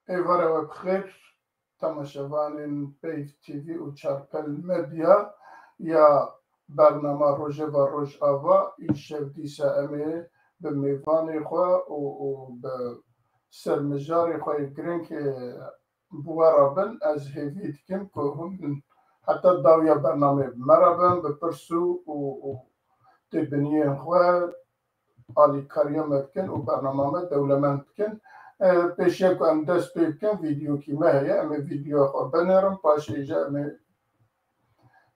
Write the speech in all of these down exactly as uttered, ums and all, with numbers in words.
Êvara we bi xêr, temaşevanên Peyv T V û Çarpel Medya ya bernama Rojeva Rojava. Îşev dîsa em ê bi mêvanê xwe û, û bi sermijarê xwe yê girîng, e, bi we re bin. Ez hêvî dikim ku hûn heta dawiya bernameyê bi me re bin, bi pirs û, û, û têbiniyên xwe alîkariya me bikin û bernama me dewlemend bikin. E, pêşiya ku em dest pê bikin, vîdeyokî me heye. Em ê vîdeoya xwe binêrin, paşê jî em ê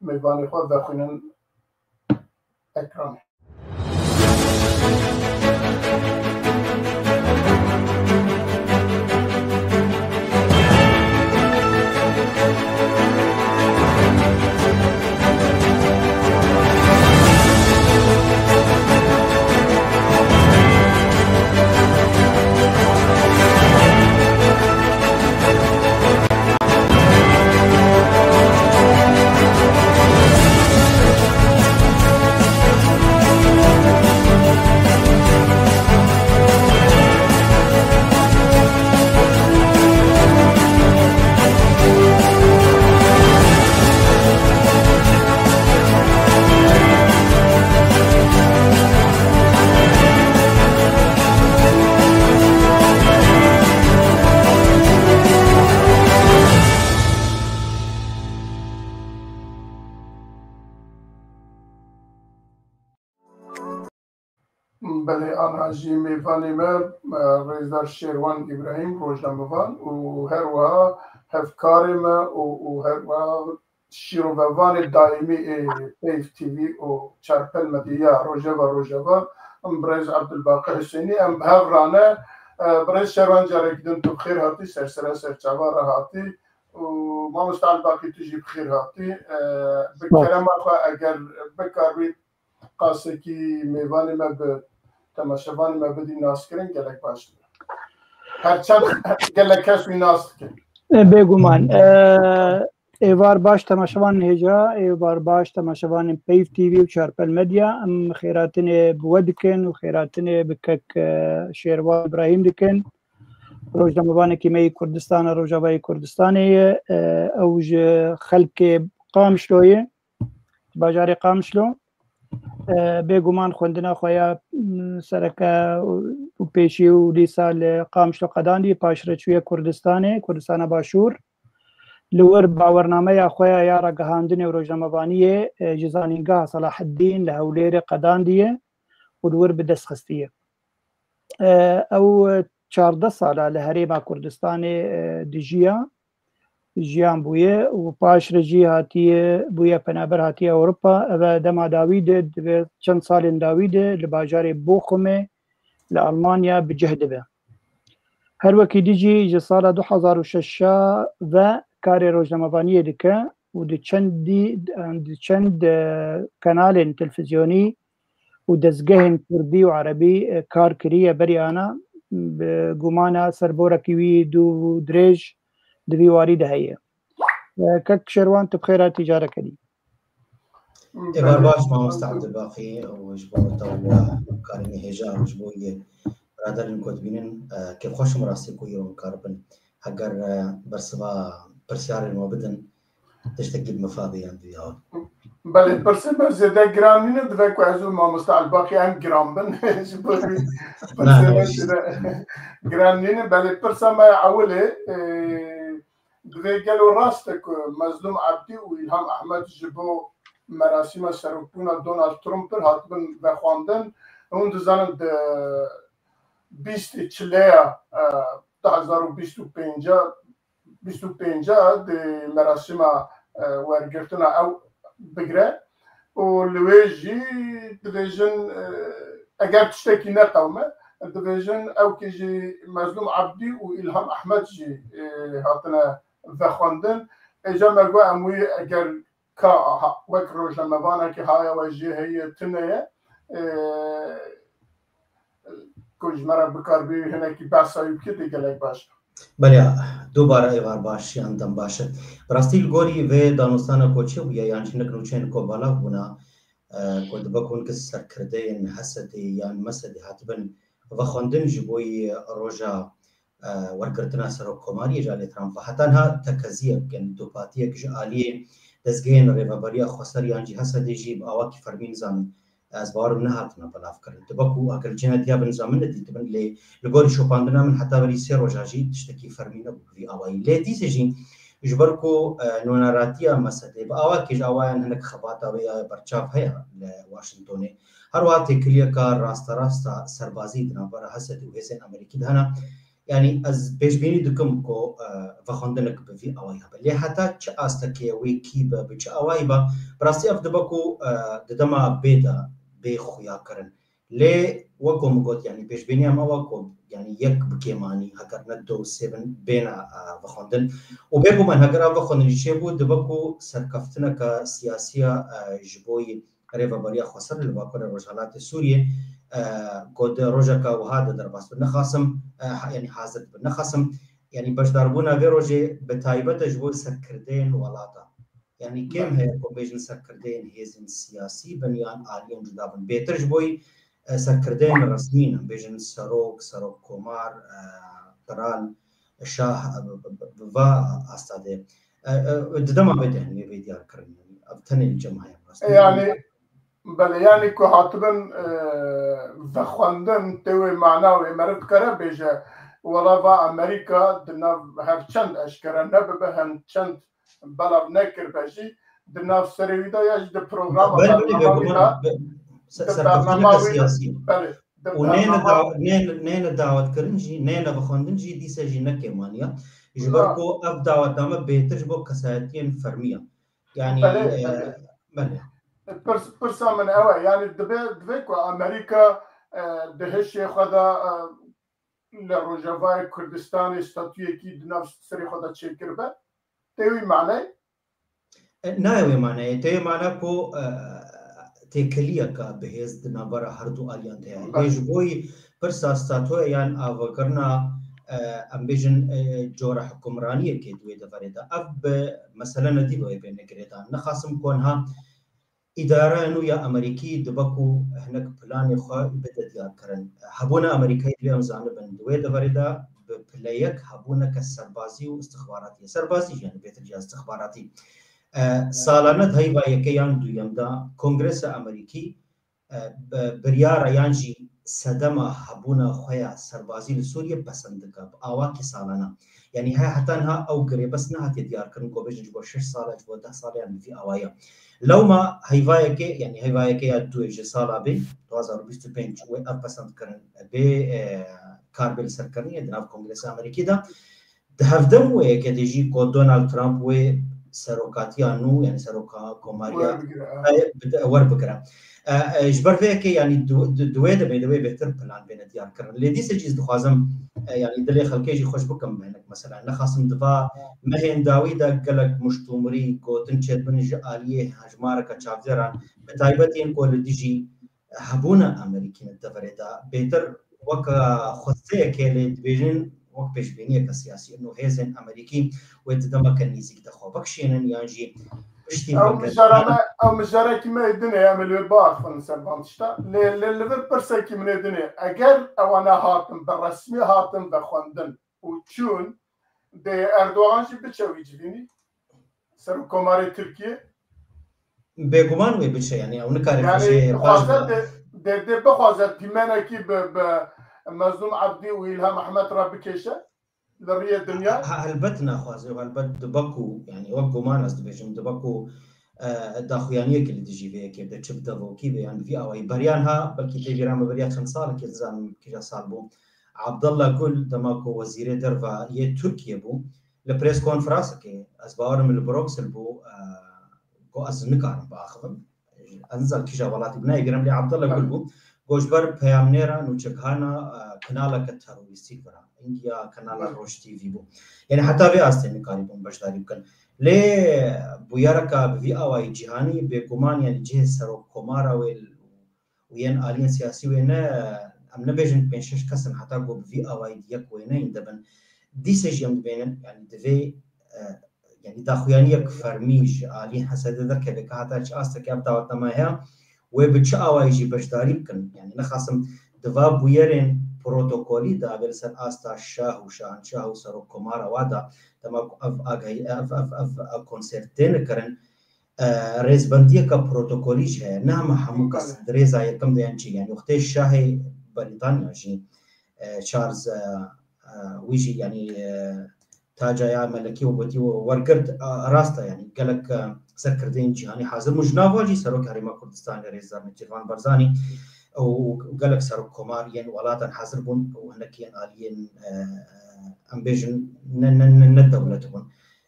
mêvanê xwe vexwînin ekranê. Belê, ana jî mêvanê me, e, rêzdar Şêrwan Îbrahîm, rojnamevan û her wiha hevkarê me û, û her wiha şîrovevanê daîmî ê Peyv T V û Çarpel Medya Rojeva Rojava, em birêz Ebdulbaqî Husênî, em bi hev re ne. E, birêz Şêrwan, carekî din tu bi xêr hatî, ser sera ser çava re hatî û mamoste Elbaqî tu jî bi xêr hatî. E, bi Sağ ol. Kerema xwe eger bikaribî qasekî mêvanê me bi temaşevanê me bidî naskirin, gelek baş dibe. Her çend gelek kes wî nas dikin. E, bêguman. E, êvar baş temaşevanên hêja, êvar baş temaşevanên Peyv T V û Çarpel Medya. Em xêratinê bi we dikin û xêratinê bi kek, e, Şêrwan Îbrahîm dikin. Rojnamevanekî me yê Kurdistana, Rojavayê Kurdistanê ye. E, ew ji xelkê Qamişlo ye. Bajarê Qamişlo. E, bêguman xwendina xwe ya, m, sereke û pêşî û dîsa li Qamişlo qedandî, paşre çûye Kurdistanê, Kurdistana Başûr. Li wir bawernameya xwe ya, ya ragihandinê û rojnamevaniyê, e, ji Zanîngeha Selaheddîn li Hewlêrê qedandiye û li wir bi dest xistiye. E, ew çardeh sala li Herêma Kurdistanê, e, dijiya. Jiyan bûye û paşre jî hatiye, bûye penaber, hatiye Ewropa. Ev e dema dawî de, divê çend salên dawî de li bajarê Bochumê li Almanya bi cih dibe. Her wekî dî jî ji sala du hezar û şeş ve karê rojnamevaniyê dike û di çendî, di çend, e, kanalên televîzyonî û dezgehên kurdî û erebî, e, kar kiriye. Berî ana bi gumana serborekî wî dû dirêj di vî warî de heye. E, kek Şerwan, tu bi xêr hatî careke dî. Êvar baş, mamoste Ebdulbaqî, û ji bo te û karê me hêja û ji bo yê biraderên ku dibînin, e, kêfxweş im rastî ku îro em karibin heger, e, bersiva pirsyarên we bidin, tiştekî bi mifadê yan diya. Belê, pirsên me zêde giran nîne, divê ku ez û mamoste Elbaqî em giran bin. Ji bo vî pirsên me zêde giran nîne. Belê, pirsa me ya ewilê, e, divê gelo rast e ku Mezlûm Ebdî û Îlham Ehmed ji bo merasîma serokbûna Donald Trump hatibin vexwendin? Hûn dizanin di bîstê çileya, e, du hezar û bîst û pênc, bîst û pênc di merasîma, e, wergirtina ew bigire û li wê jî dibêjin, e, eger tiştekî neqewime, dibêjin ew kî jî Mezlûm Ebdî û Îlham Ehmed jî, e, hatine vexwendin. Êca me got em wî eger ka ha-, wek rojnamevanekî haya we jê heye, tune ye, e, ku ji me re bikaribî hinekî behsa wî bikî, dê gelek baş be. Belê, dubare êvar baş yan dem baş e. Bi rastî li gorî vê danûstana ku çêbûye yan jî hinek nûçeyên ku belav bûna, e, ku dibe ku hinek serkirdeyên Hesedê yan Mesedê hatibin vexwendin ji bo yê roja e, wergirtina serokkomariyê ji alî Trump ve. Heta niha tekeziyek, yani dopatiyek ji aliyê dezgehên rêveberiya xweser yan jî Hesedê jî bi awakî fermî nizanin. Ez bawerim nehatine belavkirin. Dibe ku eger cihê diya bin zamin nedîtibin, lê li gorî şopandina min heta berî sê roja jî tiştekî fermî nebû bi vî awayî. Lê dîsê jî ji ber ku, e, nûneratiya Mesedê bi awakî ji awayan hinek xebata wê ya berçav heye li Washingtonê. Her wiha têkiliyeka rasterast a serbazî di navbera Hesedê û hêzên Amerîkî de hene. Yanî ez pêşbînî dikim ku, e, vexwendinek bi vî awayî hebe. Lê heta çi astekê wê kî be, bi çi awayî be, bi rastî ev dibe ku, e, di dema bê de bê xuyakirin. Lê wek ku min got, yanî pêşbîniya me ew e ku, yanî yek bi kêmanî, heger ne du û sê bin, bêne, e, vexwendin. Û bêguman heger ev vexwendin jî çêbû, dibe ku serkeftineke siyasî ye, e, ji bo yî rêveberiya xweser li Bakurê Rojhelatê Sûriyê, e, ku di rojeka wiha de derbas bin. Nexasim, e, ha-, yanî hazir dibin. Nexasim, yanî beşdarbûna vê rojê bi taybet e ji bo serkirdeyên welata. Yanî kêm Belê. heye ku bêjin serkirdeyên hêzên siyasî bin yan aliyên cuda bin. Bêtir ji bo, e, serkirdeyên resmî ne. Bêjin serok, serok komar, e, qral, şah, e, bi, bi, bi, bi va asta de. E, e, di dema vê de, yanî, vê diyar kirin, yanî, ev tenê li cem heye, rastî. E, yanî, belê, yanî ku hatibin, e, vexwendin, tê wê mana wê meriv dikare bêje, wela va Amerîka di nav her çend eşkere nebibe, hem çend belav nekiribe jî, di nav serê wî de ya jî di programa Belê, belê, bernama wî bêguman, de, be-, se-, di serkeftineke bernama wî de, siyasî. belê, di Û neyne bernama daw-, neyne, neyne dawetkirin jî, neyne vexwendin jî dîse jî ne kêmaniya. Ji ber Ha. ku ev dawetname bêtir ji bo kesayetiyên fermî ye. Yanî, Belê, e, belê. belê. Pirs-, pirsa min ew e. Yanî dibe, dibe ku Amerîka, e, di hişê xwe de, e, li Rojavayê Kurdistanê statuyekî di nav serê xwe de çêkiribe. Tê wî maneyê? E, nayê wê maneyê. Tê wê mane ku, e, têkiliyeke bihêz di navbera her du aliyan de heye. Lê Belê. ji bo yî pirsa statuya yan avakirina, e, em bêjin, e, cora hukimraniyekê di wê deverê de. Ev bi mesele nedî bi wê bêne girêdan. Nexasim ku niha îdareya nû ya Amerîkî dibe ku hinek planê xwe bide diyarkirin. Hebûna Amerîkayê divê em zanibin. Di wê deverê de bi pile yek hebûneke serbazî û istixbaratî ye. Serbazî jî, yanî bêtir jî ya istixbaratî. E, salane di heyva yekê yan duyem de Kongresa Amerîkî, e, bi-, biryara yan jî sedema hebûna xwe ya serbazî li Sûriyê pesend dike, bi awakî salane. Yanî he-, heta niha ew girêbest nehatiye diyarkirin ku bêjin ji bo şeş sal e, ji bo deh sal e, yan bi vî awayî ye. Lewma heyvayekê, yanî heyvayekê ya duyê ji sala bê, du hazar û bîst û pênc wê ev pesend kirin bê, e, kar bê li ser kirinê di nav Kongresa Amerîkî de. Di hevdem wê yekê de jî ku Donald Trump wê serokatiya nû, yanî seroka komariya Werbigire, ha. bide, werbigire. E, e, ji ber vê yekê, yanî di, di, di wê demê de wê bêhtir plan bêne diyar kirin. Lê dîse jî ez dixwazim, e, yanî dilê xelkê jî xweş bikim bi hinek mesela. Nexasim di va mehên dawî de gelek muştûmirî gotin çêdibin ji aliyê hejmareke çavdêran, bi taybet yên ku li dijî hebûna Amerîkî ne deverê de. Bêtir weke xwesteyekê lê dibêjin wek pêşbîniyeke siyasî û hêzên Amerîkî wê di demeke nêzîk de xwe bikişînin yan jî piştî Ew veke mijara me, ew mijarekî me yê din e, em ê li wê biaxivin ser van tişta. Lê, lê li vir pirsekî min ê din e. Eger ewana hatin, bi resmî hatin vexwendin û çûn, dê Erdogan jî biçe wî civînî? Serokkomarê Tirkiyê? Bêguman wê biçe, yanî ew nikare Yanî xwe jê dixwaze paş dê, dê, dê bixwaze tîmenekî bi, bi Mezlûm Ebdî û Îlham Ehmed re bikêşe li riyê dinya? Ha, helbet naxwaze û helbet dibe ku, yanî wek guman ez dibêjim, dibe ku, e, daxuyaniyekê li dijî vê yekê bide, çi bi devokî be yan bi vî awayî. Beriya niha, belkî tê bîra me beriya çend salekê, nizanim kîja sal bû, Abdullah Gül, dema ku wezîrê derve yê Tirkiyê bû, li press konferansekê, ez bawerim li Bruxelles bû, e, got, ez nikarim biaxivim. Ez nizanim kîja welatî bû, nayê bîra min, lê Abdullah Gül bû. Got, ji ber peyamnêra nûçegihana, e, kanaleke terorîstî li vir e. Hingî ya kanala Roj T V bû. Yanî heta vê astê nikarîbûn beşdarî bikin. Lê bûyereke bi vî awayî cîhanî bêguman, yanî cihê serokkomara wê û yên aliyên siyasî wê ne, em nebêjin pênc şeş kes in, heta ku bi vî awayî di yek wêneyên de bin. Dîse jî em dibênin, yanî divê, e, yanî daxuyaniyek fermî ji aliyên Hesedê derkeve, ke heta çi astekê ev dawetname heye, wê bi çi awayî jî beşdarî bikin. Yanî nexasim di va bûyerên protokolî dabe li ser asta şah û şahanşah û serokkomara wa da, dema ku ev agahî, ev, ev, ev, ev konser têne kirin, e, rêzbendiyeke protokolî jî heye. Ne hema hemû kes di rêza yekem de yan çi, yanî wextê şahê Brîtanya jî, e, Charles, e, e, wî jî, yanî, e, taca ya melekî û gotî û wergirt, e, rast e, yanî gelek, e, serkirdeyên cîhanî hazir bûn. Ji nav wan jî Serok Herêma Kurdistanê Rêzdar Nêçîrvan Barzanî û gelek serokkomar yên welatan hazir bûn û hinek yên aliyên, e, e, em bêjin ne, ne, ne, ne dewlet bûn.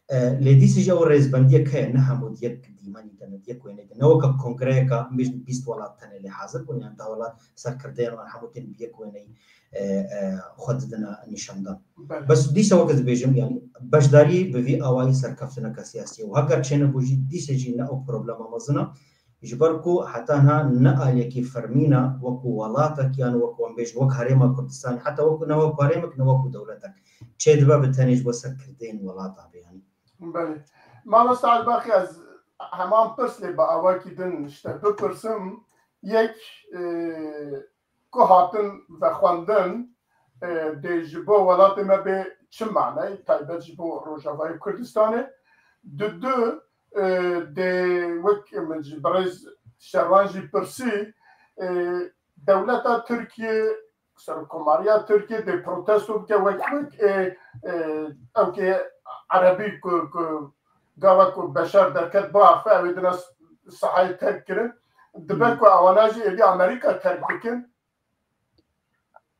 E, lê dîsê jî ew rêzbendiyek heye, ne hemû di yek dîmenî de ne, di yek wêneyê de ne. Ne weke kongreyeka, em bêjin bîst welat tenê lê hazir bûn, yan deh welat serkirdeyên wan hemû tên bi yek wêneyî, e, e, xwe didine nîşandan. Belê. Bes dîsa weke dibêjim, yanî beşdarî bi vî awayî serkeftineke siyasî ye û heger çênebû jî dîsê jî ne ew problema mezin e. Ji ber ku heta niha ne aliyekî fermî ne wekû welatek yan wekû em bêjin wek Herêma Kurdistanê, heta wekû ne wekû herêmek ne wekû dewletek. Çêdibe bi tenê ji bo serkirdeyên welata be yanî. Belê. Mamosta Elbaqî, ez heman pirs lê bi awakî din ji te bipirsim. Yek, e, ku hatin vexwendin, e, dê ji bo welatê me bê çi maneyê, taybet ji bo Rojavayê Kurdistanê? Didu, e, dê wek min ji birêz Şerwan jî pirsî, e, dewleta Tirkiye, serokkomariya Tirkiye dê protesto bike wek, wek, e, e, ew kê Erebî ku, ku gava ku Beşar derket biaxive, ew ê dina sahayê terk kirin. Dibe ku ewana jî êdî Amerîka terk bikin.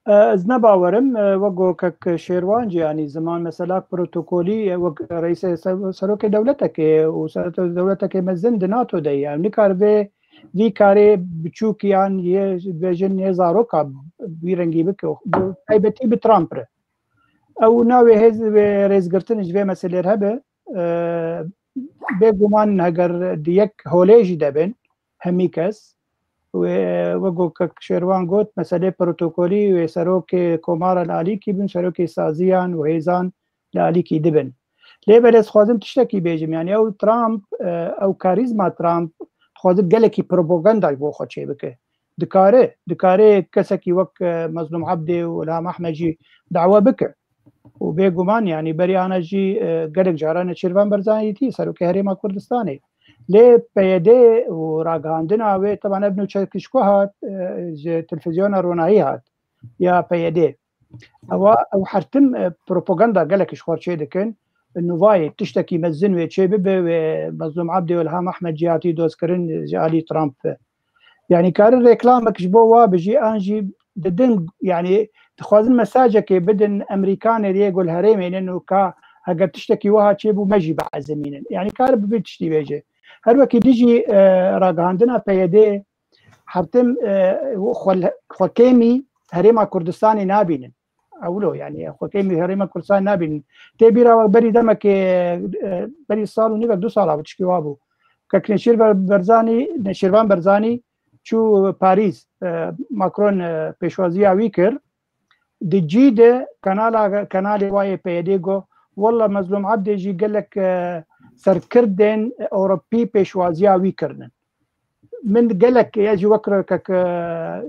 E, ez ne bawerim, e, wek go kek Şêrwan jî, yanî ziman mesela protokolî, e, wek reîsê se-, serokê dewletekê û serokê dewletekê mezin di NATO de ye. Ew nikar vê, vî karê biçûk yan yê bêjin yê zaroka wî rengî bike. Bi taybetî bi Trump re. Ew navê hêz wê rêzgirtin ji vê meselê re hebe, e, bêguman heger di yek holê jî debin, hemî kes. Wê, wek ku kek Şêrwan got, meselê protokolî wê serokê komara li alîkî bin, serokê saziyan û hêzan li alîkî dibin. Lê belê ez dixwazim tiştekî bêjim, yanî ew Trump, e, ew karîzma Trump dixwaze gelekî propaganda ji bo xwe çêbike. Dikare, dikare kesekî wek, e, Mezlûm Ebdê û Ilham Ehmed jî dawa bike. Û bêguman, yanî berî ana jî, e, gelek caran Nêçîrvan Barzanî dîtî, serokê Herêma Kurdistanê. Lê P Y D û ragihandina wê, teban ev nûçe ki ji ku hat, e, ji televîzyona Ronahî hat, ya P Y D. Ewa, ew her tim, e, propaganda gelek ji xwe çê dikin. Nûvayê tiştekî mezin wê çê bibe, wê Mezlûm Ebdê û Ilham Ehmed jî hatî dozkirin ji alî Trump ve. Yanî karin reklamek ji bo wa bijî an jî didin, yanî dixwazin mesajekê bidin Emerîkanê yê ku li herêmê ne û ka heger tiştekî wiha çêbû me jî biezimînin. Yanî kar bi vî tiştî bêje. Her wekî dijî, e, ragihandina P Y D her tim, e, xwe, xwekêmî Herêma Kurdistanê nabînin. Ewlo, yanî xwekêmî Herêma Kurdistanê nabînin. Tê bîra we berî demekê, e, berî sal û nîvek du sala bû, tişkî wa bû. Kek Nêçîr Ber-, Berzanî, Nêçîrvan Berzanî çû Parîs, e, Macron, e, pêşwaziya wî kir. Di cî de kanala, kanalê wa yê P Y D got, wella Mezlûm Ebdê jî gelek, e, serkirdên Ewropî pêşwaziya wî kirinin. Min gelek, ez jî wek ro-, kek, e,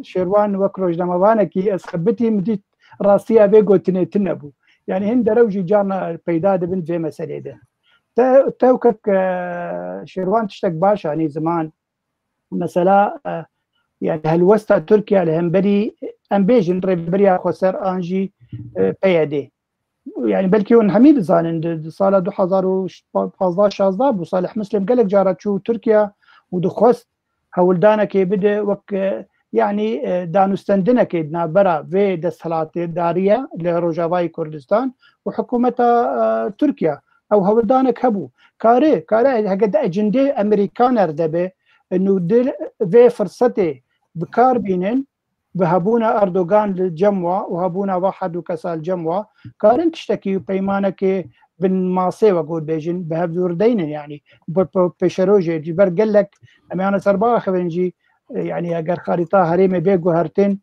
Şêrwan, wek rojnamevanekî ez xebitî, min dît rastiya vê gotinê tune bû. Yanî hin derew jî carna peyda dibin vê meselê de. Te, tew kek, e, Şêrwan tiştek baş anî ziman. Mesela, e, yani helwesta Tirkiye li hemberî, em bêjin, rêveberiya xweser an jî, e, P Y D. Yani belkî hûn hemî dizanin, di, di sala du hezar û pazdeh şazdeh bû, Salih Muslim gelek cara çû Tirkiye û dixwest hewldanekê bide wek, e, yani, e, danûstendinekê di navbera vê desthilatdariye li Rojavayê Kurdistan û hikûmeta, e, Tirkiye. Ew hewldanek hebû. Kare, kare heke di ecindê Emerîkan erdebe, nû di vê firsetê bi kar bînin, bi hebûna Erdogan li cem wa û hebûna va her du kesa li cem wa, karin tiştekî û peymanekê bin masê we got bêjin, bi hev dûr deynin, yanî bi, bi pêşerojê, ji ber gelek em ê ana ser biaxivin jî, e, yanî eger xarîta herêmê bê guhertin,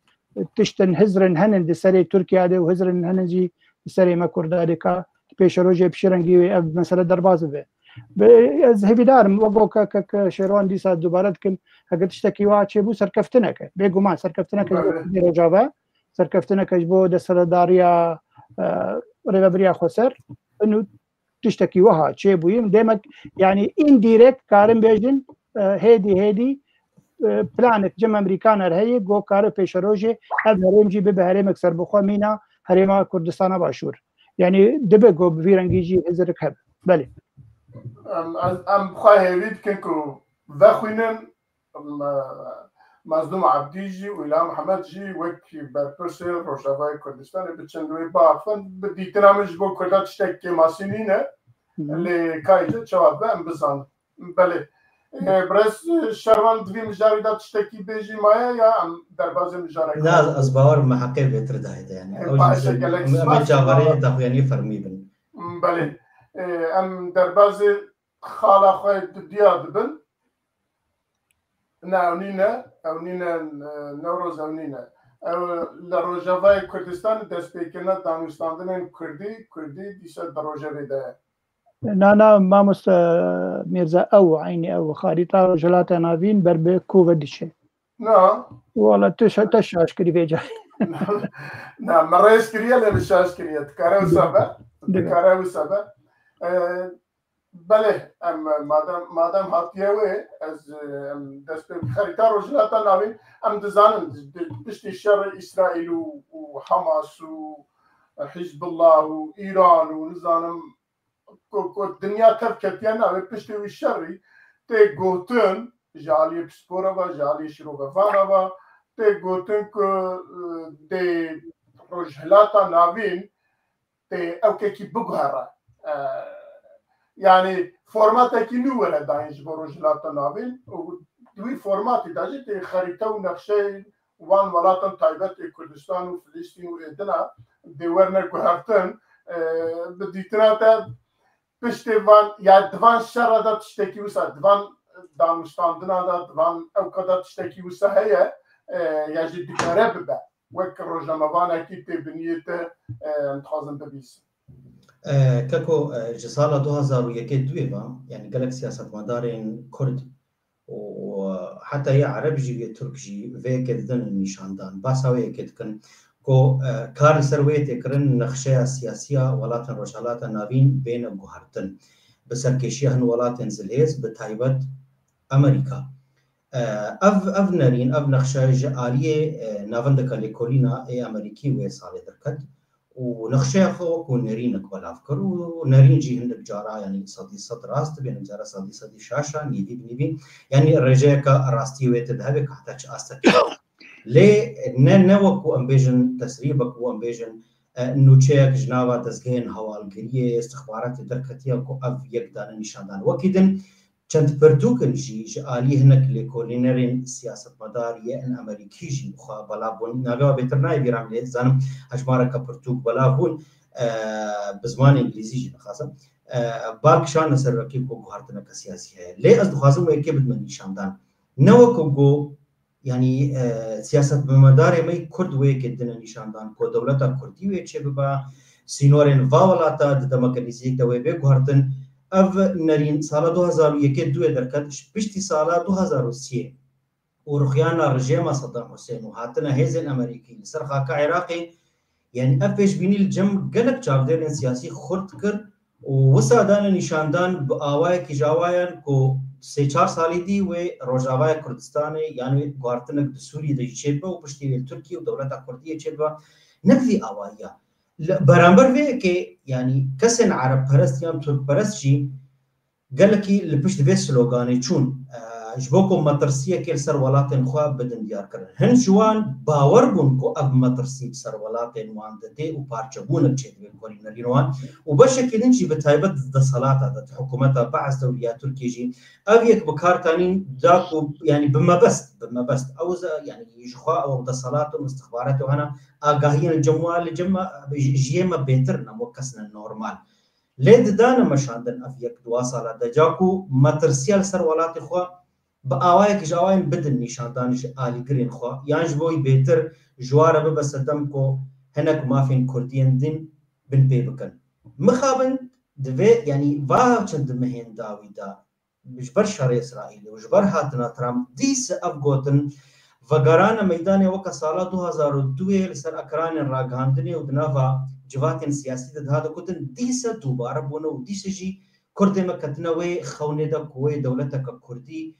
tiştin hizrin henin di serê Tirkiye de û hizrin henin jî di serê me Kurda de ka pêşerojê bi çi rengî wê ev mesele derbas bibe. Bi, ez hêvîdar im, wek, wek, wek, wek Şêrwan dîsa dubare dikim, heke tiştekî wiha çêbû serkeftineke. Bêguman serkeftineke ji bo Kurdê Rojava, serkeftineke ji bo desthilatdariya, e, rêvebiriya xweser, inu tiştekî wiha çêbûyî. Demek, yanî, indirekt karin bêjin, e, hêdî hêdî, e, planek cem Amerîkan her heye, go kare pêşerojê ev herêm jî bibe herêmek serbixwe mîna herêma Kurdistana Başûr. Yanî, dibe go bi vî rengî jî hizirik hebe. Belê. Em, ez, em bi xwe hêvî dikin ku vexwînin, em, e, Mazlûm Ebdî jî û Îlham Mihemed jî wek berpirsê Rojavayê Kurdistanê biçin wê biaxivin. Bi dîtina min ji bo Kurda tiştek kêmasî nîne. Hı hı. Lê kayê çawa dibe em bizanin. Belê. E, birêz Şerwan, di vî mijarî de tiştekî bêjî maye ya em derbazê mijareke Na, ez bawer me heqê bêtir dahê de, yani. E, Ew jî baş e, gelek em, em spas. Çaverê daxuyaniyê fermî bin. Belê. E, em derbazê xala xwe dudiya dibin. Ne, ew nîne, ew nîne, e, Newroz ew nîne. Ew li Rojavayê Kurdistanê destpêkirina danûstandinên Kurdî, Kurdî dîsa di rojevê de ye. Na, na, mamoste Mîrza, ew, eynî ew, xarîta Rojhilata Navîn ber bi ku ve diçe. Na. Wala tu şa-, te şaş kirî vê carê. Na, min rêz kiriye, lê min şaş kiriye. Dikare wisa be? Dikare. Dikare wisa be? E, belê, em, madem, madem hatiye wê, ez, e, em dest pê xarîta Rojhilata Navîn, em dizanin, di, di, piştî şerê Îsraîl û, û Hamas û Hizbullah û Îran û nizanim ku, ku dinya tev ketiye navê, piştî wî şerî tê gotin, ji aliyê pispora ve, ji aliyê şîrovevana ve, tê gotin ku, e, dê Rojhilata Navîn tê ewkekî biguhere. E, yanî formatekî nû were dayîn ji bo Rojhilata Navîn û di wî formatî de jî tê xerîte û nexşeyên wan welatên taybet ê Kurdistan û Filistîn û êdina dê werne guhertin, e, bi dîtina te piştê van, ya di van şera de tiştekî wisa, di van danûstandina de, di van ewka de tiştekî wisa heye, e, ya jî dikare bibe. Wek rojnamevanekî tê biniyê te, e, em dixwazin bibîsin. E, Keko, e, ji sala du hazar û yekê duyê ve, yani gelek siyasetmedarên Kurd û heta yê Ereb jî yê Tirk jî vê yekê didin nîşandan. Basa wê yekê dikin ku, e, kar li ser wê yê tê kirin, nexşeya siyasî ya welatên Rojhilata Navîn bêne guhertin. Bi serkêşiya hin welatên zilhêz, bi taybet Amerîka. E, ev, ev nerîn, ev nexşe ji aliyê, e, navendeka lêkolîna ê Amerîkî wê salê derket. û nexşeya xwe wekû nerînek belav kir û nerîn jî hindik cara, yanî sedî sed rast dibe, hindik cara sedî sedî şaş a, nîvî bi nîvî. Yanî rêjeyeke rastiyê wê tê de hebe ku heta çi astekî. Lê ne, ne wekû em bêjin tesrîbek û em bêjin, e, nûçeyek ji nava dezgehên hewalgiriyê, istixbaratê derketiye ku ev yek dane nîşandan. Wekî din, Çend pirtûk in jî ji alî hinek lêkolînerên siyasetmedar yên Amerîkî jî bi xwe belav bûn. Navê wan bêtir nayê bîra min, lê dizanim hejmareke pirtûk belav bûn, e, bi zimanê îngilîzî jî dixwazim. E, bal kişandine ser wekî ku guhertineke siyasî heye. Lê ez dixwazim wê yekê bidime nîşandan. Ne wekî ku Yanî, e, siyasetmedarê me yê Kurd wê yekê dine nîşandan ku dewleta Kurdî wê çêbibe, sînorên va welata di demeke nêzîk de wê bê guhertin. Ev nerîn sala du hazar û yekê duyê derket, ji piştî sala du hazar û sê û rixiyana rejîma Saddam Husên û hatina hêzên Amerîkî li ser xaka Iraqê, Yanî ev pêşbînî li cem gelek çavdêrên siyasî xurt kir û wisa dane nîşandan bi awayekî ji awayan ku sê çar salî dî wê Rojavaya Kurdistanê, yanî guhartinek di Sûriyê de jî çêbibe û piştî wê li Tirkiye û dewleta Kurdiyê çêbibe, ne bi vî awayiya. Li beramber vê yekê, yanî kesên Erebperest yan Tirkperest jî gelekî li pişt vê sloganê çûn, e, ji bo ku metirsiyekê li ser welatên xwe bidin diyarkirin. Hin ji wan bawer bûn ku ev metirsî bi ser welatên wan didê û parçebûnek çêdibê li gorî nerîn wan û beşekî din jî bi taybet di deselata de, di hikûmeta Be'es de û ya Tirkiyê jî ev yek bi kar tanîn da ku, yanî bi mebest, bi mebest. Ew ze-, yanî ji xwe ew deselat û istixbarat û hena agahiyên li cem wan, li cem me, ji, ji yê me bêtir ne, wek kes ne normal. Lê didane meşandin ev yek dua sala de, ca ku metirsiya li ser welatê xwe bi awayekî ji awayên bidin nîşandan ji alîgirên xwe, yan ji bo wî bêtir ji wa re bibe sedem ku hinek mafên kurdiyên din binpê bikin. Mixabin divê, yanî va çend mehên dawî de ji ber şerê Îsraîlê û ji ber hatina Trump dîse ev gotin, Vegerane meydanê weke sala du hazar û duyê li ser ekranên ragihandinê û di nava civatên siyasî de dihate gotin, dîse dubare bûne û dîse jî Kurdê me ketine wê xewnê de ku wê dewleteke Kurdî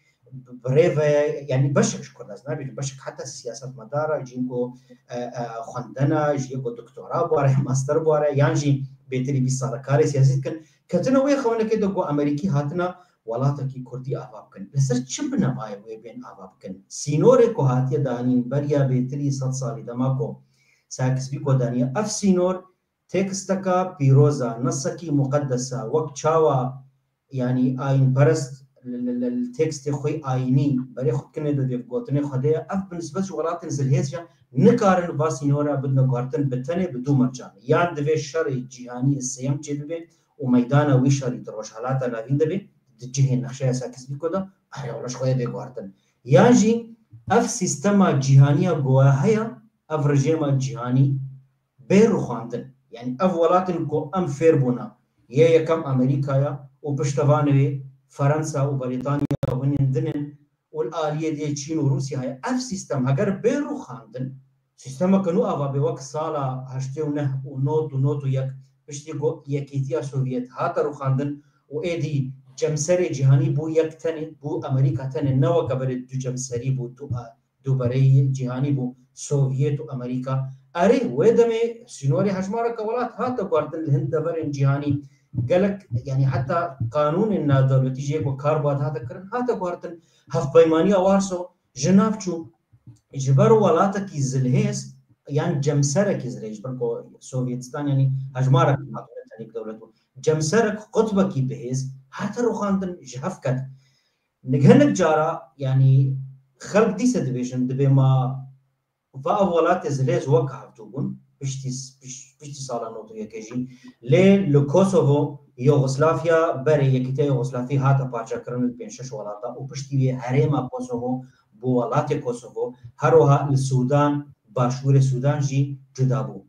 bi rê ve, yanî beşek ji Kurd, ez nabêjim beşek, heta siyasetmedara, jî ku, e, e, xwendena, jî ku doktora bûare, master bûare, yan jî bêtirî bîst sal e karê siyasî dikin, ketine wê xewnekê de ku Amerîkî hatine welatekî Kurdî ava bikin. Li ser çi binevayê wê bên ava bikin? Sînorê ku hatiye danîn beriya bêtirî sed salî dema ku Sykes-Picot daniye, ev sînor têksteka pîroz e, nesekî muqedes e, wek çawa, yanî ayînperest li, li, li, li têkstê xwe ayînî berê xwe dikinê de dê bi gotinê Xwedê ye. Ev bi nisbet ji welatên zilhêz jî nikarin va sînora bidine guhertin bi tenê bi du mercan. Yan divê şerê cîhanî sêyem çêbibe û meydana wî şerî di Rojhelata Navîn de be, di cihê nexşeya Sykes-Picot de, erê wele ji xwe bê guhertin. Yan jî ev sîstema cîhaniya ku heye, ev rejêma cîhanî bê rûxandin. Yanî ev welatên ku em fêr bûne, yê yekem Amerîka ye û piştevanê wê Ferensa û Brîtanya û hinên din in û li aliyê dê Çîn û Rûsya heye. Ev sîstem heger bê rûxandin, sîstemeke nû ava bê wek sala heştê û neh û nod û nod û yek piştî ku Yekîtiya Sovyet hate rûxandin û êdî cemserê cîhanî bû yek tenê, bû Amerîka tenê, ne weke berê du cemserî bû, du, du berê yên cîhanî bû, Sovyet û Amerîka. Erê, wê demê sînorê hejmareke welat hate guhertin li hin deverên cîhanî. Gelek, yanî heta qanûnên navdewletî jê ku kar bi hate kirin, hate guhertin. Hevpeymaniya Warso ji nav çû. Ji ber welatekî zilhêz yan cemserekî zilhêz, ji ber ku Sovyetistan, yanî hejmarek navdewlet, tenê dewlet bû. Cemserek, qutbekî bihêz hate rûxandin, ji hev ket. Nik hinek cara, yanî xelk dîse dibêjin, dibê ma va ev welatê zilhêz wek hevdû bûn, piştî, piş-, piştî sala nod û yekê jî. Lê li Kosovo, Yugoslavya, berê Yekîtiya Yugoslavî hate parçekirin li pênc şeş welata û piştî wê herêma Kosovo bû welatê Kosovo, her wiha li Sûdan, başûrê Sûdan jî cuda bû.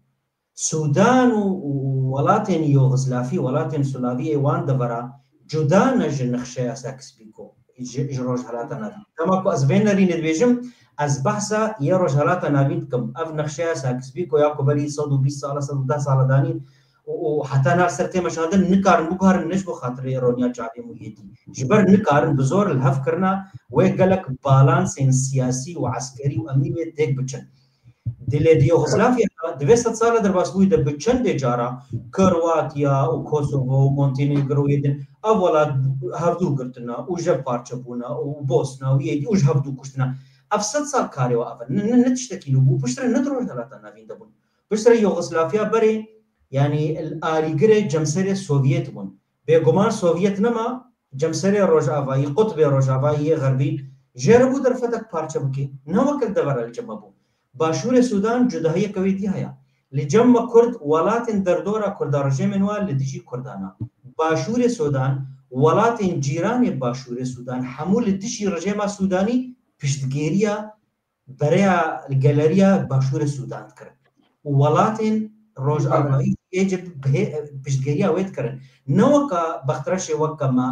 Sûdan û, û welatên Yugoslavî, welatên Slavî yê wan devera cuda ne ji nexşeya Sykes-Picot, ji, ji Rojhelata Navîn. Dema ku ez vê nerînê dibêjim, ez behsa yê Rojhelata Navîn dikim. Ev nexşeya Sykes-Picot ya ku berî sed û bîst sala, sed û deh sala danîn û, û heta nav ser tê meşandin, nikarin biguherin, ne ji bo xatirê roniya çavê mûyê dî. Ji ber nikarin bi zor li hev kirina wê gelek balansên siyasî û eskerî û emnî wê têk biçin. Dilê di Yugoslavya de, di vê sed sala derbasbûyî de bi çendê cara Kroatya û Kosovo û Montenegro yê din ev welat hevdû girtina û ji hev parçe bûna û Bosna û yê dî û ji hevdû kuştina. Ev sed sal karê we ev e. Ne, ne, ne tiştekî nû bû. Piştre ne di Rojhelata Navîn de bûn. Piştre Yugoslavya berê, yanî alîgirê cemserê Sovyet bûn. Bêguman Sovyet nema, cemserê Rojavayî, qutbê Rojavayî yê Xerbî jê re bû derfetek parçe bike. Ne weke li devera li cem me bû. Başûrê Sûdan cudahiyeke wê dî heye. Li cem me Kurd welatên derdora Kurda, rejêmên wan li dijî Kurdan e. Başûrê Sûdan, welatên cîranê Başûrê Sûdan hemû li dijî rejêma Sûdanî piştgiriya bereya geleriya Başûrê Sûdan dikirin. Û welatên Rojavayî ê jî bihê-, piştgiriya wê dikirin. Ne weka Bextreşê weke me,